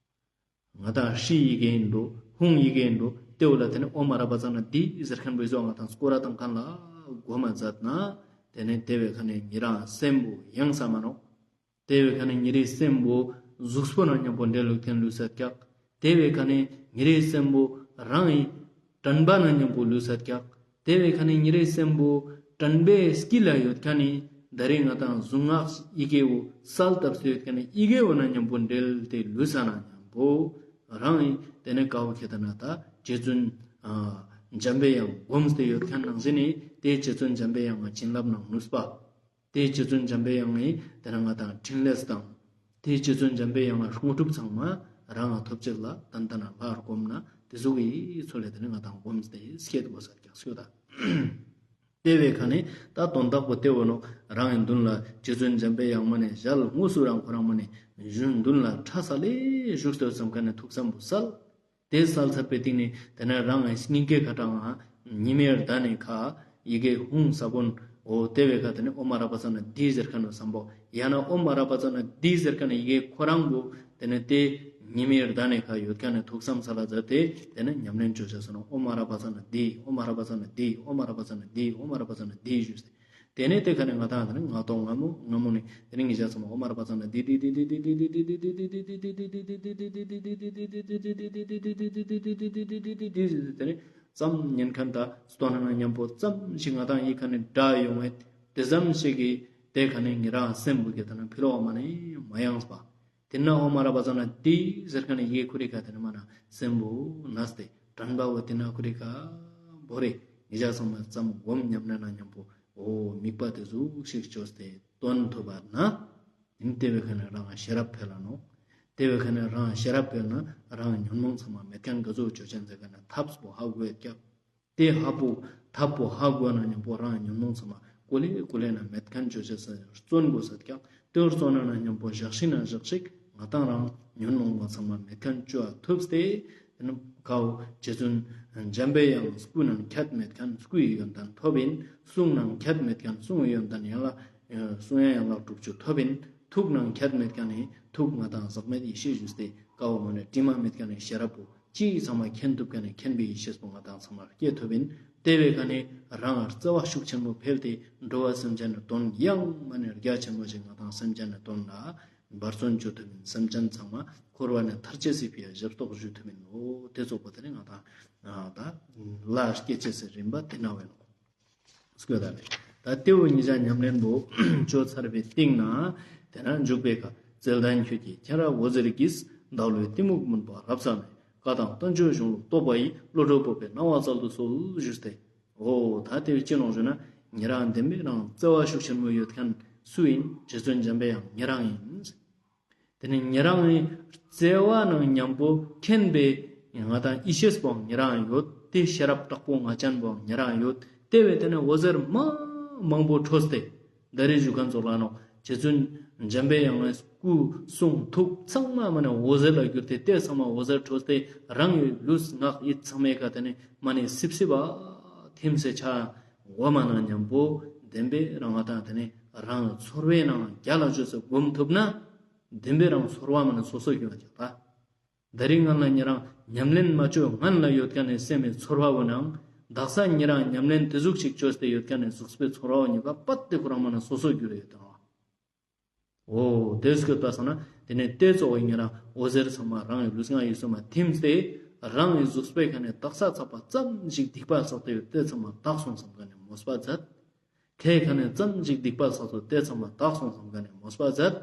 ང་དང་ཧྲཱིཿ་ཡི་གེ་ཨིན་འགྲོ། ཧཱུྃ་ཡི་གེ་ཨིན་འགྲོ། ཏེ་བོ་ལ་ཏེ་ནེ་ཨོཾ་ཨ་ར་པ་ཙ་ན་དྷཱིཿ་ཟེར་ཁན་བོ་ཨི་ཟོ་ང་དང་སྐོར་ར་ཏང་ཁན་ལ་གོ་མ་ཛད་ན་ཏེ་ནེ་ཏེ་བོའི་ཁ་ནེ་ཉེ་རང་སེམས་པོ་ཡེངས་ས་མ་ནོག། ཏེ་བོའི་ཁ་ནེ་ཉེ་རེའི་སེམས་པོ་གཟུགས་པོ་ནང་ཉམ་པོ་འབྲེལ་ལུགས་ཏེ་ལུས་སད་ཀྱག། ཏེ་བོའི་ཁ་ནེ་ཉེ་རེའི་སེམས་པོ་རང་ངི་དྲན་པ་ནང་ཉམ་པོ་ལུས་སད་ཀྱག། ཏེ་བོའི་ཁ་ནེ་ཉེ་རེའི་སེམས་པོ་དྲན་པའི་དཀྱིལ་ལ་ཡོད་ཁན་ནི་ད་རེས་ང་དང་གཟུངས་སྔགས་ཡི་གེ་བོ་གསལ་བཏབ་སྟེ་ཡོད་ཁན་ནི་ཡི་གེ་བོ་ནང་ཉམ་པོ་འབྲེལ་ཏེ་ལུས་ས་ན་ཉམ་པོ་རང་ངི་ཏེ་ནེ་ཀ་བོ་ཁྱེད་ཏེ་ན་ད་རྗེ་བཙུན་ཨ་འཇམ་པའི་དབྱངས་སྒོམ་སྟེ་ཡོད་ཁན་ནང་བཞིན་ནི་ཏེ་རྗེ་བཙུན་འཇམ་པའི་དབྱངས་ཀྱི་བྱིན་རླབས་ནང་ནུས་པ། ཏེ་རྗེ་བཙུན་འཇམ་པའི་དབྱངས་ནི་ཏེ་ནེ་ང་དང་ཕྲིན་ལས་དང་། ཏེ་རྗེ་བཙུན་འཇམ་པའི་དབྱངས་ལ་དངོས་གྲུབ་ཚང་མ་རང་ང་ཐོབ་ཅེས་ལ་ཏན་ཏན་ལ་ལྷར་སྒོམ་ན་ཏེ་ཟུག་གི་ཚུལ་ལ་ཏེ་ནེ་ང་དང་སྒོམ་སྟེ་སྐྱེད་དགོས་ས་ཀྱག་སོ་ད། ཏེ་བོའི་ཁ་ནེ་ད་དོན་དག་པོ་ཏེ་བོ་ནོག། རང་ངི་མདུན་ལ་རྗེ་བཙུན་འཇམ་པའི་དབྱངས་མ་ནེ་ཞལ་དངོས་སུ་རང་ཁོ་རང་མ་ནེ་མདུན་ལ་ཕྲ་ས་ལེ་བཞུགས་ཏེ་ཙམ་ཁ་ནེ་ཐུགས་བསམ་པོ་སལ། ཏེ་སལ་ཚར་པའི་སྟིང་ནེ་ཏེ་ནེ་རང་ངི་སྙིང་གའི་ཁ་དྲང་ང་ཉི་མའི་གདན་ནི་ཁ་ཡི་གེ་ཧཱུྃ་ས་བོན་འོ་ཏེ་བོའི་ཁ་ཏེ་ནེ་ཨོཾ་ཨ་ར་པ་ཙ་ན་དྷཱིཿ་ཟེར་ཁན་བོ་སམ་བོ་ཡང་ན་ཨོཾ་ཨ་ར་པ་ཙ་ན་དྷཱིཿ་ཟེར་ཁན་ནི་ཡི་གེ་ཁོ་རང་བོ་ཏེ་ནེ་ཏེ་ཉི་མའི་གདན་ནི་ཁ་ཡོད་ཁན་ནི་ཐུགས་བསམ་སལ་ལ་ཛད་དེ་ཏེ་ནེ་ཉམས་ལེན་ཅོ་ཅེས་སོ་ནོག། ཨོཾ་ཨ་ར་པ་ཙ་ན་དྷཱིཿ། ཨོཾ་ཨ་ར་པ་ཙ་ན་དྷཱིཿ། ཨོཾ་ཨ་ར་པ་ཙ་ན་དྷཱིཿ། ཨོཾ་ཨ་ར་པ་ཙ་ན་དྷཱིཿ་ཞུས་ཏེ། ཏེ་ནེ་ཏེ་ཁ་ནེ་ང་དང་ཏེ་ནེ་ང་དང་སྔ་མོ་སྔ་མོ་ནེ་ཏེ་ནེ་ཉེ་ཞ་ཚང་མ་ཨོཾ་ཨ་ར་པ་ཙ་ན་དྷཱིཿ་དྷཱིཿ་དྷཱིཿ་དྷཱིཿ་ཏེ་ནེ་ཙམ་ཉན་ཁན་ད་སྟོན་ན་ཉམ་པོ་ཙམ་ཞིག་ང་དང་ཡི་ཁ་ནེ་དྲ་ཡོང་བས་ཏེ་ཙམ་ཞིག་གི་ཏེ་ཁ་ནེ་ཉེ་རང་སེམས་བུ་གི་ཏེ་ནེ་ཕི་ལོག་མ་ནེ་མ་ཡེངས་པ། ཏེ་ནེ་ཨོཾ་ཨ་ར་པ་ཙ་ན་དྷཱིཿ་ཟེར་ཁན་ནི་ཡི་གེ་ཁོ་རེ་ཁ་ཏེ་ནེ་མ་ན་སེམས་བུ་ནས་ཏེ་དྲན་པ་བོ་ཏེ་ནེ་ཁོ་རེ་ཁ་བོར་རེ་ཉེ་ཞ་ཚང་མ་ཙམ་སྒོམ་ཉམས་ལེན་ན་ཉམ་པོ་འོ། དམིགས་པ་དེ་ཟུག་ཞིག་བཅོས་ཏེ་དོན་ཐོབ་པ་ན། ཏེ་བོའི་ཁ་ནེ་རང་ཤེས་རབ་འཕེལ་ལ་ནོག། ཏེ་བོའི་ཁ་ནེ་རང་ཤེས་རབ་འཕེལ་ན་རང་ཉོན་མོངས་ཚང་མ་མེད་ཁན་ག་ཟུག་ཅོ་ཅེས་ཟེར་ཁན་ནི་ཐབས་པོ་ཧ་གོ་ཡོད་ཀྱག། ཏེ་ཧ་པོ་ཐབས་པོ་ཧ་གོ་ན་ཉམ་པོ་རང་ཉོན་མོངས་ཚང་མ་ཀུ་ལེ་ཀུ་ལེ་ན་མེད་ཁན་ཅོ་ཅེས་སི་བརྩོན་དགོས་ས་ཀྱག། ཏེ་བར་བརྩོན་ན་ཉམ་པོ་ཞག་ཤིག་ན་ཞག་ཤིག་ང་དང་རང་ཉོན་མོངས་པ་ཚང་མ་མེད་ཁན་ཅོ་ཐུབ་སྟེ། ཏེ་ནེ་ཀ་བོ་རྗེ་བཙུན་འཇམ་པའི་དབྱངས་སྐུ་ནང་ཁྱད་མེད་ཁན་སྐུའི་ཡོན་ཏན་ཐོབ་ཨིན། གསུང་ནང་ཁྱད་མེད་ཁན་གསུང་གི་ཡོན་ཏན་ཡན་ལག་གསུང་ཡན་ཡན་ལག་དྲུག་ཅུ་ཐོབ་ཨིན། ཐུགས་ནང་ཁྱད་མེད་ཁན་ནི་ཐུགས་ང་དང་ཟག་མེད་ཡེ་ཤེས་ཞུས་ཏེ་ཀ་བོ་མ་ནེ་དྲི་མ་མེད་ཁན་ནི་ཤེས་རབ་པོ་ཅི་ཚང་མ་མཁྱེན་ཐུབ་ཁན་ནི་མཁྱེན་པའི་ཡེ་ཤེས་པོ་ང་དང་ཚང་མ་སྐྱེ་ཐུབ་ཨིན། ཏེ་བོའི་ཁ་ནེ་རང་བརྩེ་བ་ཤུགས་ཆེན་མོ་འཕེལ་ཏེ་འགྲོ་བ་སེམས་ཅན་ནི་དོན་ཡང་མ་ནེ་རྒྱ་ཆེན་མོ་ཞིག་ང་དང་སེམས་ཅན་ནི་དོན་ལ་འབད་བརྩོན་ཅོ་ཐུབ་ཨིན། སེམས་ཅན་ཚང་མ་འཁོར་བ་ནེ་ཐར་ཅེས་སི་ཕི་འ་ཞབས་ཏོག་ཞུ་ཐུབ་ཨིན་ནོག། ཏེ་ཙོགས་པོ་ཏེ་ནེ་ང་དང་ད་ལ་སྐྱེ་ཅེས་སི་རིམ་པ་ཏེ་ན་བོ་ཨིན་ནོག། སྐྱོད་ད་ལེ། ད་ཏེ་བོ་ཉིས་ཆ་ཉམས་ལེན་པོ་ཅོ་ཚར་བའི་སྟིང་ནེ་ཏེ་ན་འཇུག་པའི་ཁ་བརྩེ་ལྡན་ཁྱོད་ཀྱི་མཁྱེན་རབ་འོད་ཟེར་གྱིས། བདག་བློའི་གཏི་མུག་མུན་པ་རབ་བསལ་ནས། བཀའ་དང་བསྟན་བཅོས་གཞུང་ལུགས་རྟོགས་པ་ཡི། བློ་གྲོས་སྤོབས་པའི་སྣང་བ་སྩལ་དུ་གསོལ་ཞུས་ཏེ། འོ་ད་ཏེ་བོ་ཅི་ནོག་ཞུ་ན་ཉེ་རང་བདེན་པའི་རང་བརྩེ་བ་ཤུགས་ཆེན་མོ་ཡོད་ཁན་སུ་ཨིན། རྗེ་བཙུན་འཇམ་པའི་དབྱངས་ཉེ་རང་ཨིན། ཏེ་ནེ་ཉེ་རང་ངི་བརྩེ་བ་ནང་ཉམ་པོ་མཁྱེན་པའི་ང་དང་ཡེ་ཤེས་པོའང་ཉེ་རང་ཡོད། ཏེ་ཤེས་རབ་དྲག་པོ་ང་ཅན་པོའང་ཉེ་རང་ཡོད། ཏེ་བོའི་ཏེ་ནེ་འོད་ཟེར་མ་མང་པོ་འཕྲོས་ཏེ་ད་རེས་ཞུ་ཁན་ཙོགས་ལ་ནོག། རྗེ་བཙུན་འཇམ་པའི་དབྱངས་ངི་སྐུ་གསུང་ཐུགས་ཚང་མ་མ་ནེ་འོད་ཟེར་ལ་གྱུར་ཏེ་ཏེ་ཚང་མ་འོད་ཟེར་འཕྲོས་ཏེ་རང་ངི་ལུས་ངག་ཡིད་ཚང་མའི་ཀ་ཏེ་ནེ་མ་ནེ་སིབ་སིབ་པ་ཐིམ་སེ་ཆ་འོ་མ་ནང་ཉམ་པོ་བདེན་པའི་རང་ང་དང་ཏེ་ནེ་རང་ངི་ཚོར་བའི་ནང་རྒྱལ་ལ་ཅོས་སེ་སྒོམ་ཐུབ་ན། བདེན་པའི་རང་ཚོར་བ་མ་ནེ་སོ་སོ་གྱུར་ན་ཀྱག་ད། ད་རིང་ང་ལ་ཉེ་རང་ཉམས་ལེན་མ་ཅོ་སྔན་ལ་ཡོད་ཁན་ནི་སེམས་མི་ཚོར་བ་བོ་ནང་དག་ས་ཉེ་རང་ཉམས་ལེན་ཏེ་ཟུག་ཅིག་ཅོས་ཏེ་ཡོད་ཁན་ནི་གཟུགས་པོའི་ཚོར་བ་བོ་ཉིས་ཀ་པད་ཏེ་ཁོ་རང་མ་ནེ་སོ་སོ་གྱུར་ཡོད་དང་། འོ་ཏེ་སྐྱོད་པ་སང་ན་ཏེ་ནེ་ཏེ་ཙོགས་སི་ཉེ་རང་འོད་ཟེར་ཚང་མ་རང་ངི་ལུས་ངག་ཡིད་གསུམ་མ་ཐིམ་སྟེ་རང་ངི་གཟུགས་པོའི་ཁ་ནེ་དག་ས་ཚག་པ་ཙམ་ཞིག་སྡིག་པ་བསགས་ཏེ་ཡོད་ཏེ་ཚང་མ་དག་སོང་སམ་ཁན་ནི་མོས་པ་མཛད། ཁའི་ཁ་ནེ་ཙམ་ཞིག་སྡིག་པ་བསགས་ཏེ་ཡོད་ཏེ་ཚང་མ་དག་སོང་སམ་ཁན་ནི་མོས་པ་མཛད།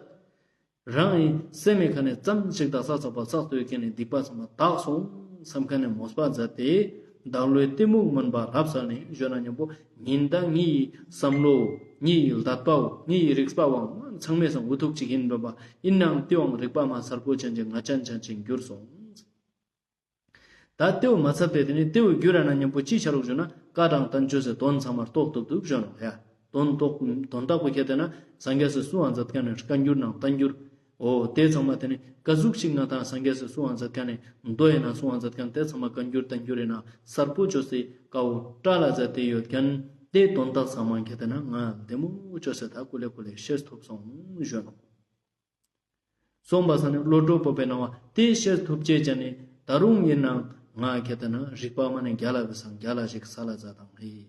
རང་ངི་སེམས་མི་ཁ་ནེ་ཙམ་ཞིག་དག་ས་ཚག་པ་བསགས་ཏེ་ཡོད་ཁན་ནི་སྡིག་པ་ཚང་མ་དག་སོང་སམ་ཁན་ནི་མོས་པ་མཛད་དེ། བདག་བློའི་གཏི་མུག་མུན་པ་རབ་བསལ་ནས་ཞུ་ན་ཉམ་པོ་ཉིན་ལྟར་ངའི་བསམ་བློ་ངའི་ལྟ་བའོ་ངའི་རིག་པ་བོ་ཚང་མའི་སང་འུ་ཐུག་ཅིག་ཨིན་པ་ཨིན་ནའང་ཏེའང་རིག་པ་མ་གསལ་པོ་ཅན་ཅིག་ང་ཅན་ཅན་ཅིག་གྱུར་སོང་། ད་ཏེའུ་མ་ཚད་དེ་ཏེ་ནེ་ཏེའུ་གྱུར་ན་ཉམ་པོ་ཅི་ཆ་རུག་ཞུ་ན་བཀའ་དང་བསྟན་བཅོས་སི་དོན་ཚང་མ་རྟོགས་ཐུབ་ཐུབ་ཞུ་ནོག་ཡ། དོན་རྟོགས་དོན་དག་པོ་ཁྱེར་ཏེ་ན་སངས་རྒྱས་སི་གསུང་བ་མཛད་ཁན་ནི་བཀའ་འགྱུར་ནང་བསྟན་འགྱུར། འོ་ཏེ་ཚང་མ་ཏེ་ནེ་ཀ་ཟུག་ཅིག་ང་དང་སངས་རྒྱས་སི་གསུང་བ་མཛད་ཁན་ནི་མདོ་ཡིན་ན་གསུང་བ་མཛད་ཁན་ཏེ་ཚང་མ་བཀའ་འགྱུར་བསྟན་འགྱུར་ཡིན་ན་གསལ་པོ་ཅོས་སེ་ཀ་བོ་བཀྲལ་ལ་མཛད་དེ་ཡོད་ཁན་ཏེ་དོན་དག་ཚང་མ་ཁྱེར་ཏེ་ན་ང་བདེ་མོ་ཅོས་སེ་ད་ཀུ་ལེ་ཀུ་ལེ་ཤེས་ཐུབ་སོང་ཞུ་ནོག། སོང་པ་སང་ནི་བློ་གྲོས་སྤོབས་པའི་སྣང་བ་ཏེ་ཤེས་ཐུབ་ཅེས་ཅན་ནི་ད་རུང་ཡིན་ནའང་ང་ཁྱེར་ཏེ་ན་རིག་པ་མ་ནེ་རྒྱལ་ལ་བའི་སང་རྒྱལ་ལ་ཞིག་སལ་ལ་མཛད་དང་ཧེ།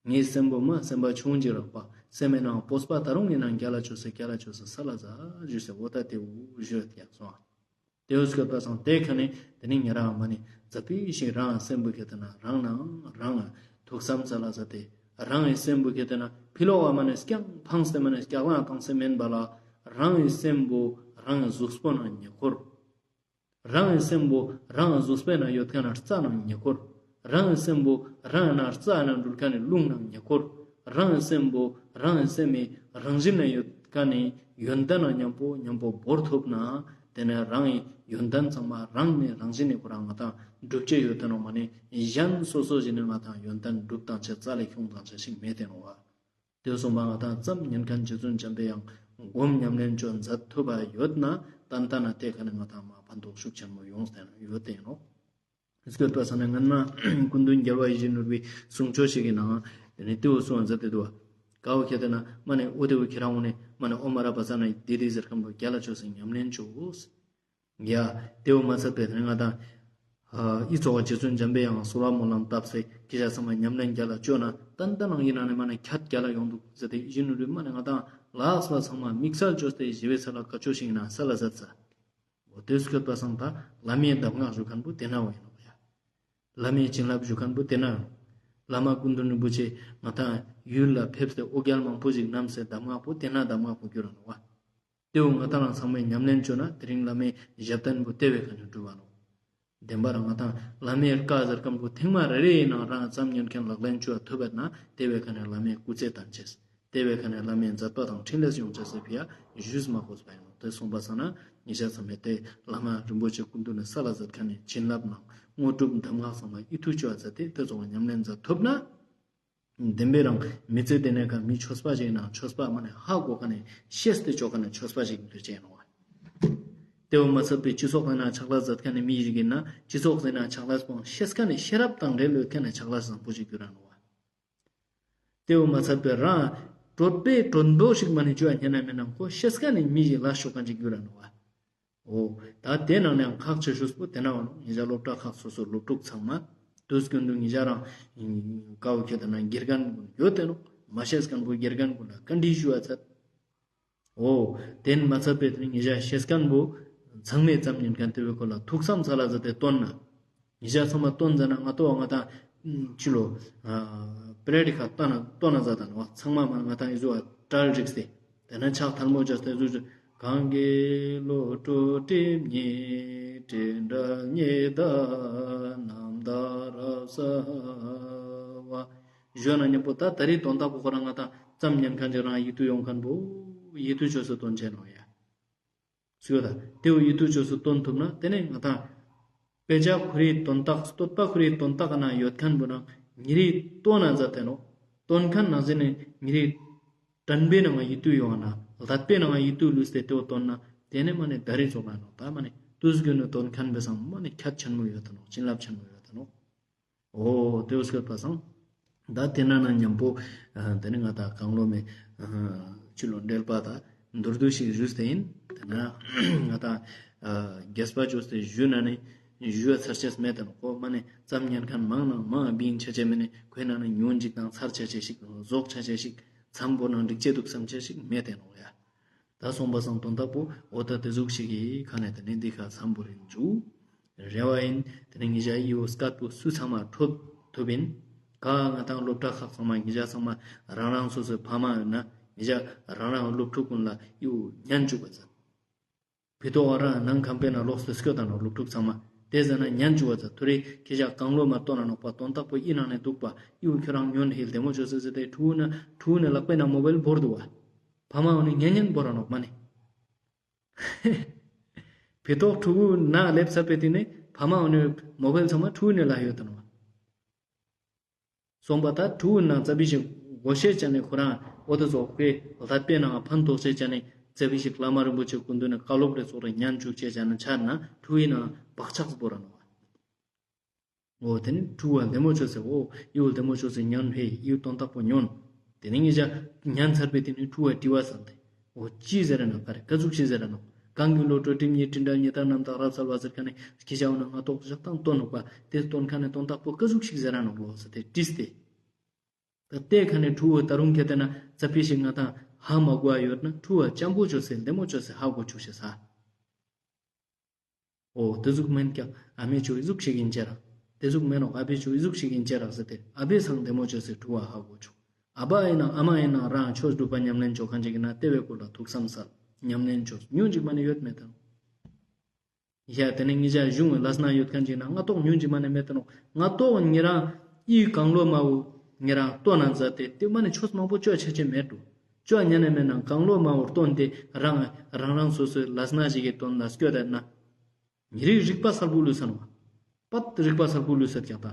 ངའི་སེམས་པོ་མ་སེམས་པ་ཆུང་ཅིག་རག་པ་སེམས་མི་ནང་སྤོབས་པ་ད་རུང་ཡིན་ནའང་རྒྱལ་ལ་ཅོས་སེ་རྒྱལ་ལ་ཅོས་སེ་སལ་ལ་མཛད་ཞུས་སེ་འོ་ད་ཏེ་འུ་ཞུས་ཀྱང་སོང་། ཏེའུ་སྐྱོད་པ་སང་ཏེ་ཁ་ནེ་ཏེ་ནེ་ཉེ་རང་མ་ནེ་ཛ་པི་ཞིག་རང་སེམས་པོ་ཁྱེར་ཏེ་ན་རང་ནང་རང་ཐུགས་བསམ་སལ་ལ་མཛད་དེ་རང་ངི་སེམས་པོ་ཁྱེར་ཏེ་ན་ཕི་ལོག་ག་མ་ནེ་རྐྱང་ཕངས་ཏེ་མ་ནེ་སྐྱག་ལང་བཏང་སེ་མེན་པ་ལ་རང་ངི་སེམས་པོ་རང་ངི་གཟུགས་པོ་ནང་ཉེ་འཁོར། རང་ངི་སེམས་པོ་རང་ངི་གཟུགས་པོའི་ནང་ཡོད་ཁན་ནི་རྩ་ནང་ཉེ་འཁོར། རང་ངི་སེམས་པོ་རང་ངི་ནང་རྩ་ནང་འདུལ་ཁན་ནི་རླུང་ནང་ཉེ་འཁོར། རང་ངི་སེམས་པོ་རང་ངི་སེམས་མི་རང་བཞིན་ནང་ཡོད་ཁན་ནི་ཡོན་ཏན་ནང་ཉམ་པོ་ཉམ་པོ་བོར་ཐུབ་ན་ཏེ་ནེ་རང་ངི་ཡོན་ཏན་ཚང་མ་རང་ནེ་རང་བཞིན་ནེ་ཁོ་རང་ང་དང་འགྲུབ་ཅེས་ཡོད་ཏེ་ནོག་མ་ནེ་གཞན་སོ་སོ་ཞིག་ནེ་ང་དང་ཡོན་ཏན་འགྲུབ་དང་ཅེས་རྩ་ལས་ཁྱོང་དང་ཅེས་ཤིག་མེད་ཏེ་ནོག་བ། ཏེ་སོང་པ་ང་དང་ཙམ་ཉན་ཁན་རྗེ་བཙུན་འཇམ་པའི་དབྱངས་སྒོམ་ཉམས་ལེན་ཅོ་མཛད་ཐུབ་པ་ཡོད་ན་ཏན་ཏན་ན་ཏེ་ཁ་ནེ་ང་དང་མ་ཕན་ཐོགས་ཤུགས་ཆེན་མོ་ཡོང་སྟེ་ཡོད་ཏེ་ནོག། སྐྱོད་པ་སང་ན་སྔན་མ་སྐུ་མདུན་རྒྱལ་བ་ཡིད་བཞིན་ནོར་བུའི་གསུང་ཆོས་ཤིག་གི་ནང་ཏེ་ནེ་ཏེའུ་གསུང་བ་མཛད་དེ་འདུག་བ། ཀ་བོ་ཁྱེར་ཏེ་ན་མ་ནེ་འོ་ཏེ་བོ་ཁྱེར་རང་འོ་ནེ་མ་ནེ་ཨོཾ་ཨ་ར་པ་ཙ་ན་དྷཱིཿ་ཟེར་ཁན་བོ་རྒྱལ་ལ་ཅོས་སེ་ཉམས་ལེན་ཅོས། ཡ། ཏེའུ་མ་ཚད་པའི་ཏེ་ནེ་ང་དང་ཨི་ཙོགས་རྗེ་བཙུན་འཇམ་པའི་དབྱངས་གསོལ་བ་སྨོན་ལམ་བཏབ་སྟེ་ཁྱེད་ཅག་ཚང་མ་ཉམས་ལེན་རྒྱལ་ལ་ཅོས་ན་ཏན་ཏན་ནང་ཡིན་ན་ནི་མ་ནེ་ཁྱད་རྒྱལ་ལ་ཡོང་འདུག་ཟེར་ཏེ་ཡིད་བཞིན་ནོར་བུས་མ་ནེ་ང་དང་ལགས་པ་ཚང་མ་དམིགས་བསལ་ཅོས་ཏེ་ཞི་བའི་ཚལ་ལ་བཀའ་ཆོས་ཤིག་ན་སལ་ལ་མཛད་ས། འོ་ཏེ་སྐྱོད་པ་སང་ད་བླ་མའི་གདམས་ངག་ཞུ་ཁན་བོ་ཏེ་ན་བོ་ཡིན་ནོག་ཡ། བླ་མའི་བྱིན་རླབས་ཞུ་ཁན་བོ་ཏེ་ན་ཡོང་། བླ་མ་སྐུ་མདུན་རིན་པོ་ཆེ་ང་དང་ཡུལ་ལ་ཕེབས་ཏེ་འོ་བརྒྱལ་མང་པོ་ཞིག་བསྣམས་སེ་གདམས་ངག་པོ་ཏེ་ན་གདམས་ངག་པོ་གྱུར་ར་ནོག་བ། ཏེའུ་ང་དང་རང་ཚང་མས་ཉམས་ལེན་ཅོས་ན་དེ་རིང་བླ་མའི་ཞབས་བརྟན་པོ་ཏེ་བོའི་ཁ་ནེ་འགྲུབ་བ་ནོག། བདེན་པ་རང་ང་དང་བླ་མའི་བཀའ་ཟེར་ཁན་བོ་ཐེངས་མ་རེ་རེ་ཡིན་ནའང་རང་ཙམ་ཉན་ཁན་ལག་ལེན་ཅོ་ཐུབ་པ་ན་ཏེ་བོའི་ཁ་ནེ་བླ་མའི་སྐུ་ཚེ་བརྟན་ཅེས། ཏེ་བོའི་ཁ་ནེ་བླ་མའི་མཛད་པ་དང་འཕྲིན་ལས་ཡོང་ཅེས་སི་ཕི་ཡ་ཞུས་མ་དགོས་པ་ཨིན་ནོག། ཏེ་སོང་པ་སང་ན་ཉེ་ཞ་ཚང་མས་ཏེ་བླ་མ་རིན་པོ་ཆེ་སྐུ་མདུན་ནེ་སལ་ལ་མཛད་ཁན་ནི་བྱིན་རླབས་ནང་དངོས་གྲུབ་གདམས་ངག་ཚང་མ་ཡིད་དུ་ཅོ་བ་མཛད་དེ་ཏེ་ཚང་མ་ཉམས་ལེན་མཛད་ཐུབ་ན། བདེན་པའི་རང་མི་ཚེ་ཏེ་ནེ་ཀ་མི་ཆོས་པ་ཞིག་ན་ཆོས་པ་མ་ནེ་ཧ་གོ་ཁན་ནི་ཤེས་ཏེ་ཅོ་ཁན་ནི་ཆོས་པ་ཞིག་ཏུ་ཅེ་ནོག་པ། ཏེ་བོ་མ་ཚད་པའི་སྤྱི་ཚོགས་ནང་ཕྱག་ལས་མཛད་ཁན་ནི་མི་ཞིག་ཨིན་ན་སྤྱི་ཚོགས་ནང་ཕྱག་ལས་པོ་ཤེས་ཁན་ནི་ཤེས་རབ་དང་འབྲེལ་ཡོད་ཁན་ནི་ཕྱག་ལས་བཟང་པོ་ཞིག་གྱུར་ར་ནོག་པ། ཏེ་བོ་མ་ཚད་པའི་རང་གྲོད་པའི་དྲོན་པོ་ཞིག་མ་ནེ་ཅོ་ཉན་ན་མེད་ན་ཁོ་ཤེས་ཁན་ནི་མི་ཞིག་ལ་ཤོག་ཁན་ཞིག་གྱུར་ར་ནོག་པ། འོ། ད་ཏེ་ནང་ནེ་ཁག་ཆེ་ཤོས་པོ་ཏེ་ན་བ་ནོག། ཉེ་ཞ་སློབ་གྲྭ་ཁག་སོ་སོ་སློབ་ཕྲུག་ཚང་མ་ཏུས་ཀུན་ཏུ་ཉེ་ཞ་རང་ཀའོ་ཁྱེད་ན་དགེ་རྒན་གུན་ཡོད་ཏེ་ནོག། མ་ཤེས་ཁན་པོ་དགེ་རྒན་གུན་ལ་བཀའ་འདྲི་ཞུ་བ་ཚད། འོ། ཏེ་མ་ཚད་པའི་ཏེ་ནེ་ཉེ་ཞ་ཤེས་ཁན་པོ་ཚང་མས་ཙམ་ཉན་ཁན་ཏེ་བོའི་སྐོར་ལ་ཐུགས་བསམ་སལ་ལ་མཛད་དེ་སྟོན་ན། ཉེ་ཞ་ཚང་མ་སྟོན་མཛད་ན་ང་ཏོ་ང་ཏང་ཅི་ལོ་པེ་རེ་ཊི་ཁ་སྟོན་ན་སྟོན་ན་མཛད་ད་ནོག། ཚང་མ་མ་ང་ཏང་ཨི་ཟུག་གྲལ་རིགས་ཏེ། ཏེ་ནེ་ཕྱག་ཐལ་མོ་སྦྱར་ཏེ་ཟུག་ཅིག། གང་གི་བློ་གྲོས་སྒྲིབ་གཉིས་དྲིལ་བྲལ་ཉི་ཟླ་རྣམ་དག་རབ་གསལ་བ། ཞུ་ན་ཉམ་པོ་ད་ད་རེས་དོན་དག་པོ་ཁོ་རང་ང་ཏང་ཙམ་ཉན་ཁན་ཅིག་རང་ཡིད་དུ་ཡོང་ཁན་པོ་ཡིད་དུ་ཆོས་སུ་དོན་ཆེན་ནོག་ཡ། སུ་ཡོད་ད་ཏེ་བོ་ཡིད་དུ་ཆོས་སུ་དོན་ཐུབ་ན་ཏེ་ནེ་ང་ཏང་དཔེ་ཆ་ཁོ་རའི་དོན་དག་བསྟོད་པ་ཁོ་རའི་དོན་དག་ན་ཡོད་ཁན་པོ་ན་ཉེ་རི་སྟོན་ན་མཛད་དེ་ནོག། སྟོན་ཁན་ན་ཟེར་ནེ་ཉེ་རི་དྲན་པའི་ནང་ང་ཡིད་དུ་ཡོང་ན་ལྷད་པའི་ནང་ང་ཡིད་དུ་ལུས་ཏེ་ཏེ་བོ་སྟོན་ན་ཏེ་ནེ་མ་ནེ་ད་རེས་ཚོགས་ན་ནོག། ད་མ་ནེ་ཏུས་གུན་ནེ་སྟོན་ཁན་པོའི་སང་མ་ནེ་ཁྱད་ཆེན་མོ་ཡོད་ད་ནོག། བྱིན་རླབས་ཆེན་མོ་ཡོད་ད་ནོག། འོ་ཏེ་བོ་སྐྱོད་པ་སང་། ད་ཏེ་ན་ན་ཉམ་པོ་ཨ་ཏེ་ནེ་ང་ཏང་གང་བློ་མེད་ཨ་ཅི་ལོ་འགྲེལ་པ་ད་མདོར་བསྡུས་ཤིག་ཞུས་ཏེ་ཨིན། ཏེ་ན་ང་ཏང་ཨ་རྒྱས་པ་ཅོས་ཏེ་ཞུ་ན་ནི་ཞུ་བ་ཚར་ཅེས་མེད་ད་ནོག། ཁོ་མ་ནེ་ཙམ་ཉན་ཁན་མང་ན་མང་བིང་ཆ་ཅེས་མེད་ནི་ཁོའི་ནང་ནེ་ཉུང་ཅིག་དང་ཚར་ཆ་ཅེས་ཤིག་ཟོག་ཆ་ཅེས་ཤིག་མཚམས་པོ་ནང་འགྲིག་ཅེས་འདུག་བསམ་ཅེས་ཤིག་མེད་དེ་ནོག་ཡ། ད་སོང་པ་སང་དོན་དག་པོ་འོ་ད་ཏེ་ཟུག་ཞིག་གི་ཁ་ནེ་ཏེ་ནེ་འདི་ཁ་མཚམས་པོ་རིན་འཇུ། རེ་བ་ཨིན། ཏེ་ནེ་ཉེ་ཞ་ཡི་བོ་སྐད་པོ་སུ་ཚང་མ་ཐོབ་ཐུབ་ཨིན། ག་ང་ཏང་སློབ་གྲྭ་ཁག་ཚང་མ་ཉེ་ཞ་ཚང་མ་རང་རང་སོ་སོའི་ཕ་མ་ཡོད་ན་ཉེ་ཞ་རང་རང་སློབ་ཕྲུག་གུན་ལ་ཡི་བོ་ཉན་ཅུག་པ་ཚར། བི་ཏོ་ཨ་རང་ནང་ཁང་པའི་ནང་ལོགས་སུ་སྐྱོད་དང་ནོག་སློབ་ཕྲུག་ཚང་མ། ཏེ་ཟ་ན་ཉན་ཅུག་པ་ཚར། ཐུ་རེ་ཁྱེ་ཞ་གང་བློ་མ་སྟོན་ན་ནོག་པ། དོན་དག་པོ་ཨི་ནང་ནེ་འདུག་པ། ཡི་བོ་ཁྱོ་རང་ཉོན་ཧེ་ལྡེ་མོ་ཅོས་ཟེར་ཏེ་ཕྲུ་གུ་ན་ཕྲུ་གུ་ནི་ལག་པའི་ནང་མོ་བེལ་བོར་འདུག་པ། ཕ་མ་འོ་ནི་ཉན་ཉན་བོར་ར་ནོག་མ་ནེ། བི་ཏོ་ཕྲུ་གུ་ན་ལེབ་ཚར་པའི་ཏེ་ནེ་ཕ་མ་འོ་ནི་མོ་བེལ་ཚང་མ་ཕྲུ་གུ་ནི་ལ་ཡོད་ད་ནོག། སོང་པ་ད་ཕྲུ་གུ་ནང་ཙ་པིག་ཞིག་གོ་ཤེས་ཅན་ནི་ཁོ་རང་འོ་ཏེ་ཚོ་ཁོའི་ལྷད་པའི་ནང་ཕན་ཐོགས་ཤེས་ཅན་ནི་ཙ་པིག་ཞིག་བླ་མ་རིན་པོ་ཆེ་སྐུ་མདུན་ནེ་བཀའ་སློབ་རེ་ཚོགས་རེ་ཉན་ཅུག་ཅེས་ཅན་ནི་ཆར་ན་ཕྲུ་གུའི་ནང་བག་ཆགས་བོར་ར་ནོག། འོ་ཏེ་ནེ་ཕྲུ་གུ་ལྡེ་མོ་ཅོས་ཟེར། འོ་ཡི་བོ་ལྡེ་མོ་ཅོས་ཟེར་ཉན་ཧེ་ཡི་བོ་དོན་དག་པོ་ཉོན། ཏེ་ནེ་ཉེ་ཞ་ཉན་ཚར་པའི་ཏེ་ནེ་ཕྲུ་གུ་དྲི་བ་སལ་ཏེ། འོ་ཅི་ཟེར་ར་ནོག་ག་རེ་ཀ་ཟུག་ཅིག་ཟེར་ར་ནོག། གང་གི་བློ་གྲོས་སྒྲིབ་གཉིས་དྲིལ་བྲལ་ཉི་ཟླ་རྣམ་དག་རབ་གསལ་བ་ཟེར་ཁན་ནི་ཁྱེ་ཞ་འོ་ན་ང་ཏོག་ཞག་དང་སྟོན་ནོག་པ། ཏེ་སྟོན་ཁན་ནི་དོན་དག་པོ་ཀ་ཟུག་ཅིག་ཟེར་ར་ནོག་ལོ་ཟེར་ཏེ་དྲིས་ཏེ། ད་ཏེ་ཁ་ནེ་ཕྲུ་གུ་ད་རུང་ཁྱེད་ཏེ་ན་ཙ་པིག་ཞིག་ང་ཏང་ཧ་མ་གོ་བ་ཡོད་ན་ཕྲུ་གུ་ཅམ་པོ་ཅོས་ཟེར་ལྡེ་མོ་ཅོས་ཟེར་ཧ་གོ་ཅུག་ཤེས་ས། འོ་ཏེ་ཟུག་མེན་ཀྱང་ཨ་མའི་ཅོ་ཨི་ཟུག་ཞིག་ཨིན་ཅེ་རག། ཏེ་ཟུག་མེན་ནོག་ཨ་བའི་ཅོ་ཨི་ཟུག་ཞིག་ཨིན་ཅེ་རག་ཟེར་ཏེ་ཨ་བའི་སང་ལྡེ་མོ་ཅོས་ཟེར་ཕྲུ་གུ་ཧ་གོ་ཅུག། ཨ་བ་ཨིན་ན་ཨ་མ་ཨིན་ན་རང་ཆོས་སྒྲུབ་པ་ཉམས་ལེན་ཅོ་ཁན་ཅིག་ཨིན་ན་ཏེ་བོའི་སྐོར་ལ་ཐུགས་བསམ་སལ། ཉམས་ལེན་ཅོས་ཉུང་ཅིག་མ་ནེ་ཡོད་མེད་དང་། ཡ་ཏེ་ནེ་ཉེ་ཞ་གཞུང་ལ་ལས་ན་ཡོད་ཁན་ཅིག་ན་ང་ཏོག་ཉུང་ཅིག་མ་ནེ་མེད་དེ་ནོག། ང་ཏོག་ཉེ་རང་ཨི་གང་བློ་མ་བོ་ཉེ་རང་སྟོན་ན་མཛད་དེ་ཏེ་མ་ནེ་ཆོས་མང་པོ་ཅོ་ཆ་ཅེས་མེད་འགྲོ། ཅོ་ཉན་ན་མེད་ན་གང་བློ་མ་བོ་སྟོན་ཏེ་རང་རང་རང་སོ་སོའི་ལས་ན་ཞིག་གི་དོན་ལ་སྐྱོད་དེ་ན། ཉེ་རིག་རིག་པ་གསལ་པོ་ལུས་ས་ནོག། པད་རིག་པ་གསལ་པོ་ལུས་ས་ཀྱག་ད།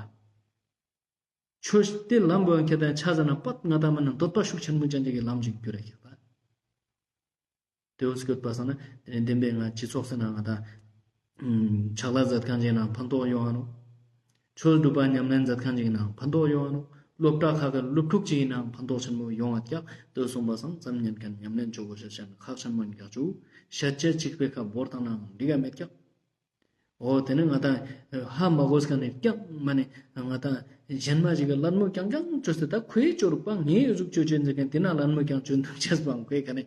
ཆོས་ཏེ་ལམ་བོ་ཁྱེད་ཏེ་ཆ་ཟ་ན་པད་ང་ཏང་མ་ནེ་འདོད་པ་ཤུགས་ཆེན་མོ་ཅན་ཅིག་གི་ལམ་ཅིག་གྱུར་ར་ཀྱག་ད། ཏེ་བོ་སྐྱོད་པ་སང་ན་ཏེ་ནེ་བདེན་པའི་ང་སྤྱི་ཚོགས་སི་ནང་ང་ཏང་ཕྱག་ལས་མཛད་ཁན་ཅིག་ན་ཕན་ཐོགས་ཡོང་ང་ནོག། ཆོས་སྒྲུབ་པ་ཉམས་ལེན་མཛད་ཁན་ཅིག་ན་ཕན་ཐོགས་ཡོང་ང་ནོག། སློབ་གྲྭ་ཁག་གི་སློབ་ཕྲུག་ཅིག་ན་ཕན་ཐོགས་ཆེན་མོ་ཡོང་ང་ཀྱག། ཏེ་སོང་པ་སང་ཙམ་ཉན་ཁན་ཉམས་ལེན་ཅོ་གོས་ཤེས་ཤན་ཁག་ཆེན་མོ་ཨིན་ཀྱག་ཅུ། ཤད་ཅེས་ཅིག་པའི་ཁ་བོར་ཏང་ན་འགྲིག་ག་མེད་ཀྱག། འོ་ཏེ་ནེ་ང་ཏང་ཧ་མ་གོ་ཁན་ནི་ཀྱང་མ་ནེ་ང་ཏང་ཞན་མ་ཞིག་གི་ལད་མོ་ཀྱང་ཀྱང་ཅོས་ཏེ་ད་ཁོའི་ཅོ་རུག་པ་ངའི་ཟུག་ཅོ་ཅེས་ཟེར་ཁན་ཏེ་ན་ལད་མོ་ཀྱང་ཅོ་འདུག་ཅེས་པའང་ཁོའི་ཁ་ནེ་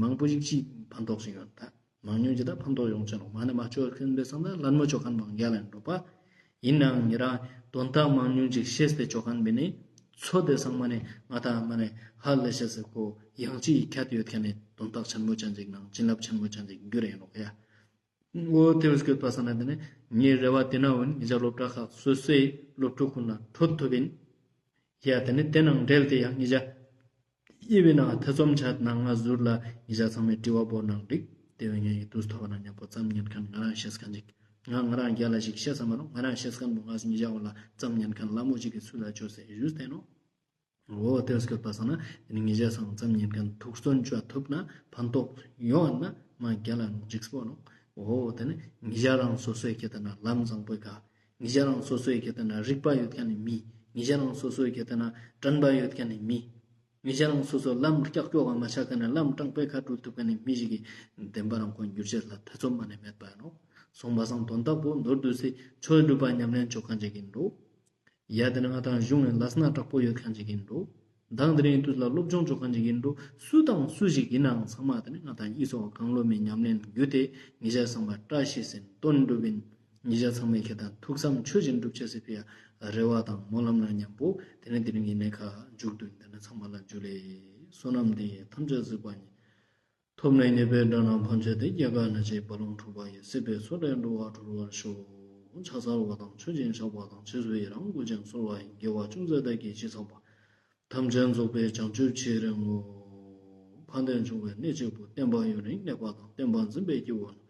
མང་པོ་ཞིག་ཅིག་ཕན་ཐོགས་ཤིག་ཡོང་ད། མང་ཉུང་ཅིག་ད་ཕན་ཐོགས་ཡོང་ཅེས་ནོག། མ་ནེ་མ་ཅོ་ཁན་པའི་སང་ད་ལད་མོ་ཅོ་ཁན་པའང་རྒྱལ་ལ་འགྲོ་པ། ཨིན་ནའང་ཉེ་རང་དོན་དག་མང་ཉུང་ཅིག་ཤེས་ཏེ་ཅོ་ཁན་བོ་ནི་ཚོ་ཏེ་སང་མ་ནེ་ང་ཏང་མ་ནེ་ཧ་ལས་ཤེས་སི་ཁོ་ཡང་ཅིག་ཁྱད་ཡོད་ཁན་ནི་དོན་དག་ཆེན་མོ་ཅན་ཅིག་ནང་བྱིན་རླབས་ཆེན་མོ་ཅན་ཅིག་གྱུར་ར་ནོག་ཡ། འོ་ཏེ་བོ་སྐྱོད་པ་སང་ན་ཏེ་ནེ་ངའི་རེ་བ་ཏེ་ན་འོ་ནི་ཉེ་ཞ་སློབ་གྲྭ་ཁག་སོ་སོའི་སློབ་ཕྲུག་གུན་ལ་འཕྲོད་ཐུབ་ཨིན། ཡ་ཏེ་ནེ་ཏེ་ནང་འབྲེལ་ཏེ་ཡང་ཉེ་ཞ་ ཨི་བེ་ན་ཐེ་ཚོམ་ཆད་ན་ང་ཟུར་ལ་ཉེ་ཞ་ཚང་མའི་དྲི་བ་བོར་ནང་འགྲིག། ཏེ་བེ་ངའི་དུས་ཐོབ་ན་ཉམ་པོ་ཙམ་ཉན་ཁན་ང་རང་ཤེས་ཁན་ཅིག། ང་ང་རང་རྒྱལ་ལ་ཞིག་ཤེས་ས་མ་རུང་། ང་རང་ཤེས་ཁན་བོ་ང་ཉེ་ཞ་བོ་ལ་ཙམ་ཉན་ཁན་ལ་མོ་ཞིག་གི་ཚུལ་ལ་ཅོས་སེ་ཞུས་ཏེ་ནོག། འོ་ཏེ་སྐྱོད་པ་སང་ན་ཉེ་ཞ་སང་ཙམ་ཉན་ཁན་ཐུགས་བརྩོན་ཅོ་ཐུབ་ན་ཕན་ཐོགས་ཡོང་ན་མ་རྒྱལ་ལ་འཇིགས་པོ་ནོག། འོ་ཏེ་ནི་ཉེ་ཞ་རང་སོ་སོའི་ཁེ་ཏེ་ན་ལམ་བཟང་པོའི་ཁ། ཉེ་ཞ་རང་སོ་སོའི་ཁེ་ཏེ་ན་རིག་པ་ཡོད་ཁན་ནི་མི། ཉེ་ཞ་རང་སོ་སོའི་ཁེ་ཏེ་ན་དྲན་པ་ཡོད་ཁན་ནི་མི། ཉེ་ཞ་རང་སོ་སོ་ལམ་ཀྱག་ཀྱོག་ག་མ་ཆ་ཁན་ནི་ལམ་དྲང་པོའི་ཁ་འགྲོ་ཐུབ་ཁན་ནི་མི་ཞིག་གི་བདེན་པ་རང་ཁོང་འགྱུར་ཅེས་ལ་ཐེ་ཚོམ་མ་ནེ་མེད་པ་ཡིན་ནོག། སོང་པ་སང་དོན་དག་པོ་མདོར་བསྡུས་སེ་ཆོས་སྒྲུབ་པ་ཉམས་ལེན་ཅོ་ཁན་ཅིག་ཡིན་འགྲོ། ཡ་ཏེ་ནི་ང་དང་གཞུང་ནི་ལས་སྣ་དྲག་པོ་ཡོད་ཁན་ཅིག་ཡིན་འགྲོ། མདང་དེ་རིང་དུས་ལ་སློབ་སྦྱོང་ཅོ་ཁན་ཅིག་ཡིན་འགྲོ། སུ་དང་སུ་ཞིག་ཡིན་ནའང་ཚང་མ་ཏེ་ནི་ང་དང་ཨི་སོགས་གང་བློ་མི་ཉམས་ལེན་བརྒྱུད་དེ་ཉེ་ཞ་ཚང་མ་བཀྲ་ཤིས་ཟིན་དོན་འགྲུབ་ཡིན། ཉེ་ཞ་ཚང་མའི་ཁེ་ཏེ་ན་ཐུགས་བསམ་ཆོས་བཞིན་འགྲུབ་ཅེས་སི་ཕི་ཡ་རེ་བ་དང་སྨོན་ལམ་ན་ཉམ་པོ་ཏེ་ནི་དེ་རིང་ཡིན་ནའི་ཁ་མཇུག་ཏུ་ཡིན། ཏེ་ནི་ཚང་མ་ལ་ཇུ་ལེ། བསོད་ནམས་འདི་ཡིས་ཐམས་ཅད་གཟིགས་པ་ཉིད། ཐོབ་ནས་ཉེས་པའི་དགྲ་རྣམས་ཕམ་བྱས་ཏེ། སྐྱེ་རྒ་ན་འཆིའི་རྦ་ཀློང་འཁྲུགས་པ་ཡི། སྲིད་པའི་མཚོ་ལས་འགྲོ་བ་སྒྲོལ་བར་ཤོག། ཕྱག་འཚལ་བ་དང་མཆོད་ཅིང་བཤགས་པ་དང་། རྗེས་སུ་ཡི་རང་བསྐུལ་ཞིང་གསོལ་བ་ཡི། དགེ་བ་ཅུང་ཟད་བདག་གིས་ཅི་བསགས་པ། ཐམས་ཅད་རྫོགས་པའི་བྱང་ཆུབ་ཕྱིར་བསྔོ། ཕན་བདེ་འབྱུང་བའི་གནས་གཅིག་པུ། བསྟན་པ་ཡུན་རིང་གནས་པ་དང་། བསྟན་པ་འཛིན་པའི་སྐྱེ་བོ་རྣམས།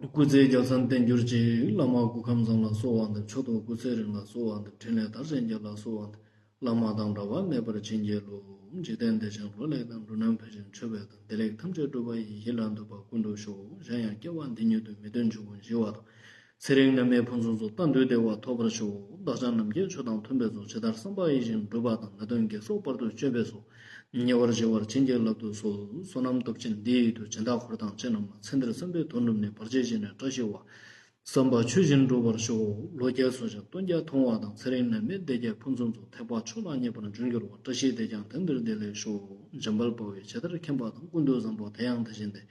སྐུ་ཚེ་རྒྱལ་མཚན་བརྟན་གྱུར་ཅིག། བླ་མ་སྐུ་ཁམས་བཟང་ལ་གསོལ་བ་འདེབས། མཆོག་ཏུ་སྐུ་ཚེ་རིང་ལ་གསོལ་བ་འདེབས། འཕྲིན་ལས་དར་ཞིང་རྒྱས་ལ་གསོལ་བ་འདེབས། བླ་མ་དང་འབྲལ་བ་མེད་པར་བྱིན་གྱིས་རློབས། འཇིག་རྟེན་བདེ་ཞིང་ལོ་ལེགས་དང་། འགྲོ་རྣམས་ཕན་ཞིང་མཆོད་པའི་དོན། བདེ་ལེགས་ཐམས་ཅད་འགྲུབ་པ་ཡི། ཡིད་ལ་འདོད་པ་ཀུན་འགྲུབ་ཤོག། གཞན་ཡང་སྐྱེ་བ་འདི་ཉིད་དུ་མི་མཐུན་ཕྱོགས་ཀུན་ཞི་བ་དང་། ཚེ་རིང་ནད་མེད་ཕུན་སུམ་ཚོགས། གཏན་དུ་བདེ་བ་ཐོབ་པར་ཤོག། བདག་ཅག་རྣམས་ཀྱི་ཆོས་དང་མཐུན་པའི་ཚོགས། ཇི་ལྟར་བསམ་པ་ཡིད་བཞིན་འགྲུབ་པ་དང་། ནད་གདོན་བགེགས་སོགས་བར་དུ་གཅོད་པའི་ཚོགས། ཉེ་བར་ཞི་བར་བྱིན་གྱིས་བརླབ་ཏུ་གསོལ། བསོད་ནམས་སྟོབས་ཆེན་འདི་ཡིས་མཐུ། སྦྱིན་བདག་འཁོར་དང་ཁྱེད་རྣམས་ལ། ཚེ་འདིར་བསམ་པའི་དོན་འགྲུབ་ནས། བར་ཆད་ཞི་ནས་བཀྲ་ཤིས་པ། བསམ་པ་ཆོས་བཞིན་འགྲུབ་པར་ཤོག། ལོ་བརྒྱ་སོ་བཞིན་སྟོན་བརྒྱ་མཐོང་བ་དང་། ཚེ་རིང་ནད་མེད་བདེ་བརྒྱའི་ཕུན་སུམ་ཚོགས། ཐེག་པ་མཆོག་ལ་སྙེག་པར་འབྱོན་གྱུར་པ། བཀྲ་ཤིས་བདེ་ཀྱང་དེང་འདིར་བདེ་ལེགས་ཤོག། འཇམ་དཔལ་དཔའ་བོས་ཇི་ལྟར་མཁྱེན་པ་དང་། ཀུན་ཏུ་བཟང་པོ་དེ་ཡང་དེ་བཞིན་ཏེ།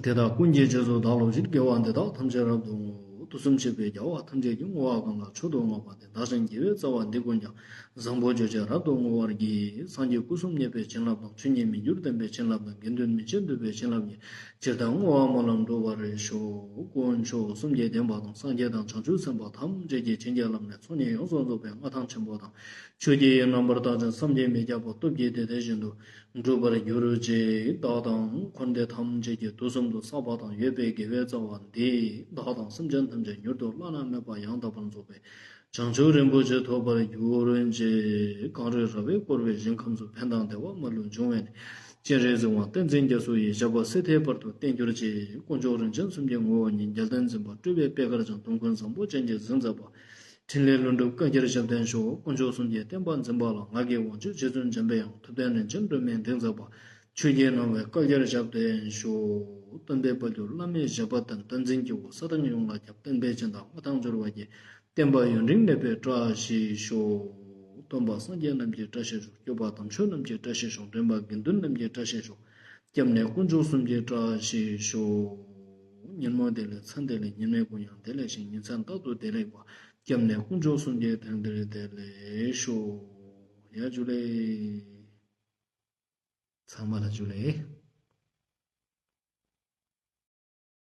དེ་དག་ཀུན་གྱི་རྗེས་སུ་བདག་སློབ་ཅིང་། དགེ་བ་འདི་དག་ཐམས་ཅད་རབ་ཏུ་བསྔོ། དུས་གསུམ་གཤེགས་པའི་རྒྱལ་བ་ཐམས་ཅད་ཀྱིས། བསྔོ་བ་གང་ལ་མཆོག་ཏུ་བསྔགས་པ་དེས། བདག་གཞན་དགེ་བའི་རྩ་བ་འདི་ཀུན་ཀྱང་། བཟང་པོ་སྤྱོད་ཕྱིར་རབ་ཏུ་བསྔོ་བར་བགྱི། སངས་རྒྱས་སྐུ་གསུམ་བརྙེས་པའི་བྱིན་རླབས་དང་། ཆོས་ཉིད་མི་འགྱུར་བདེན་པའི་བྱིན་རླབས་དང་། དགེ་འདུན་མི་ཕྱེད་འདུས་པའི་བྱིན་རླབས་ཀྱིས། ཇི་ལྟར་བསྔོ་བ་སྨོན་ལམ་འགྲུབ་པར་ཤོག། དཀོན་མཆོག་གསུམ་གྱི་བདེན་པ་དང་། སངས་རྒྱས་དང་བྱང་ཆུབ་སེམས་དཔའ་ཐམས་ཅད་ཀྱི་བྱིན་གྱིས་བརླབས་ནས། ཚོགས་གཉིས་ཡོངས་སུ་རྫོགས་པའི་མངའ་ཐང་ཆེན་པོ་དང་། ཆོས་ཀྱི་དབྱིངས་རྣམ་པར་དག་ཅིང་བསམ་གྱིས་མི་ཁྱབ་པ་སྟོབས་ཀྱིས་དེ་དེ་བཞིན་དུ་འགྲུབ་པར་གྱུར་ཅིག། བདག་དང་འཁོར་འདས་ཐམས་ཅད་ཀྱི་དུས་གསུམ་དུ་བསགས་པ་དང་ཡོད་པའི་དགེ་བའི་རྩ་བ་འདིས་བདག་དང་སེམས་ཅན་ཐམས་ཅད་མྱུར་དུ་བླ་ན་མེད་པ་ཡང་དག་པར་རྫོགས་པའི་བྱང་ཆུབ་རིན་པོ་ཆེ་ཐོབ་པར་གྱུར་ཅིག། གངས་རི་ར་བས་བསྐོར་བའི་ཞིང་ཁམས་སུ། ཕན་དང་བདེ་བ་མ་ལུས་འབྱུང་བའི་གནས། སྤྱན་རས་གཟིགས་དབང་བསྟན་འཛིན་རྒྱ་མཚོ་ཡི། ཞབས་པད་སྲིད་མཐའི་བར་དུ་བརྟན་གྱུར་ཅིག། དཀོན་མཆོག་རིན་ཆེན་གསུམ་གྱི་ངོ་བོ་ཉིད། རྒྱལ་བསྟན་འཛིན་པ་སྤྲུལ་པའི་པད་དཀར་ཅན། དུང་ཀུན་བཟང་པོ་ཅན་གྱིས་གཟིགས་མཛད་པ། འཕྲིན་ལས་ལྷུན་གྲུབ་བསྐལ་བརྒྱར་ཞབས་བརྟན་ཤོག། དཀོན་མཆོག་གསུམ་གྱི་བསྟན་པ་འཛིན་པ་ལ། ངག་གི་དབང་ཕྱུག་རྗེ་བཙུན་འཇམ་པའི་དབྱངས། ཐུབ་བསྟན་རིན་ཆེན་སྒྲོན་མེས་འདེགས་མཛད་པ། ཆོས་ཀྱི་སྣང་བས་བསྐལ་བརྒྱར་ཞབས་བརྟན་ཤོག། སྟོན་པའི་དཔལ་གྱུར་བླ་མའི་ཞབས་པད་བརྟན། བསྟན་འཛིན་སྐྱེས་བུ་ས་དང་ཡུལ་ལ་ཁྱབ། བསྟན་པའི་སྦྱིན་བདག་མངའ་ཐང་འབྱོར་བ་ཡི། བསྟན་པ་ཡུན་རིང་གནས་པའི་བཀྲ་ཤིས་ཤོག། སྟོན་པ་སངས་རྒྱས་རྣམས་ཀྱི་བཀྲ་ཤིས་ཤོག། སྐྱོབ་པ་དམ་ཆོས་རྣམས་ཀྱི་བཀྲ་ཤིས་ཤོག། འདྲེན་པ་དགེ་འདུན་རྣམས་ཀྱི་བཀྲ་ཤིས་ཤོག། སྐྱབས་གནས་དཀོན་མཆོག་གསུམ་གྱི་བཀྲ་ཤིས་ཤོག། ཉིན་མོ་བདེ་ལེགས། མཚན་བདེ་ལེགས། ཉི་མའི་གུང་ཡང་བདེ་ལེགས་ཤིང་། ཉིན་མཚན་རྟག་ཏུ་བདེ་ལེགས་པ། སྐྱབས་གནས་དཀོན་མཆོག་གསུམ་གྱི་དེང་འདིར་བདེ་ལེགས་ཤོག། ཡ་ཇུ་ལེ། ཚང་མ་ལ་ཇུ་ལེ།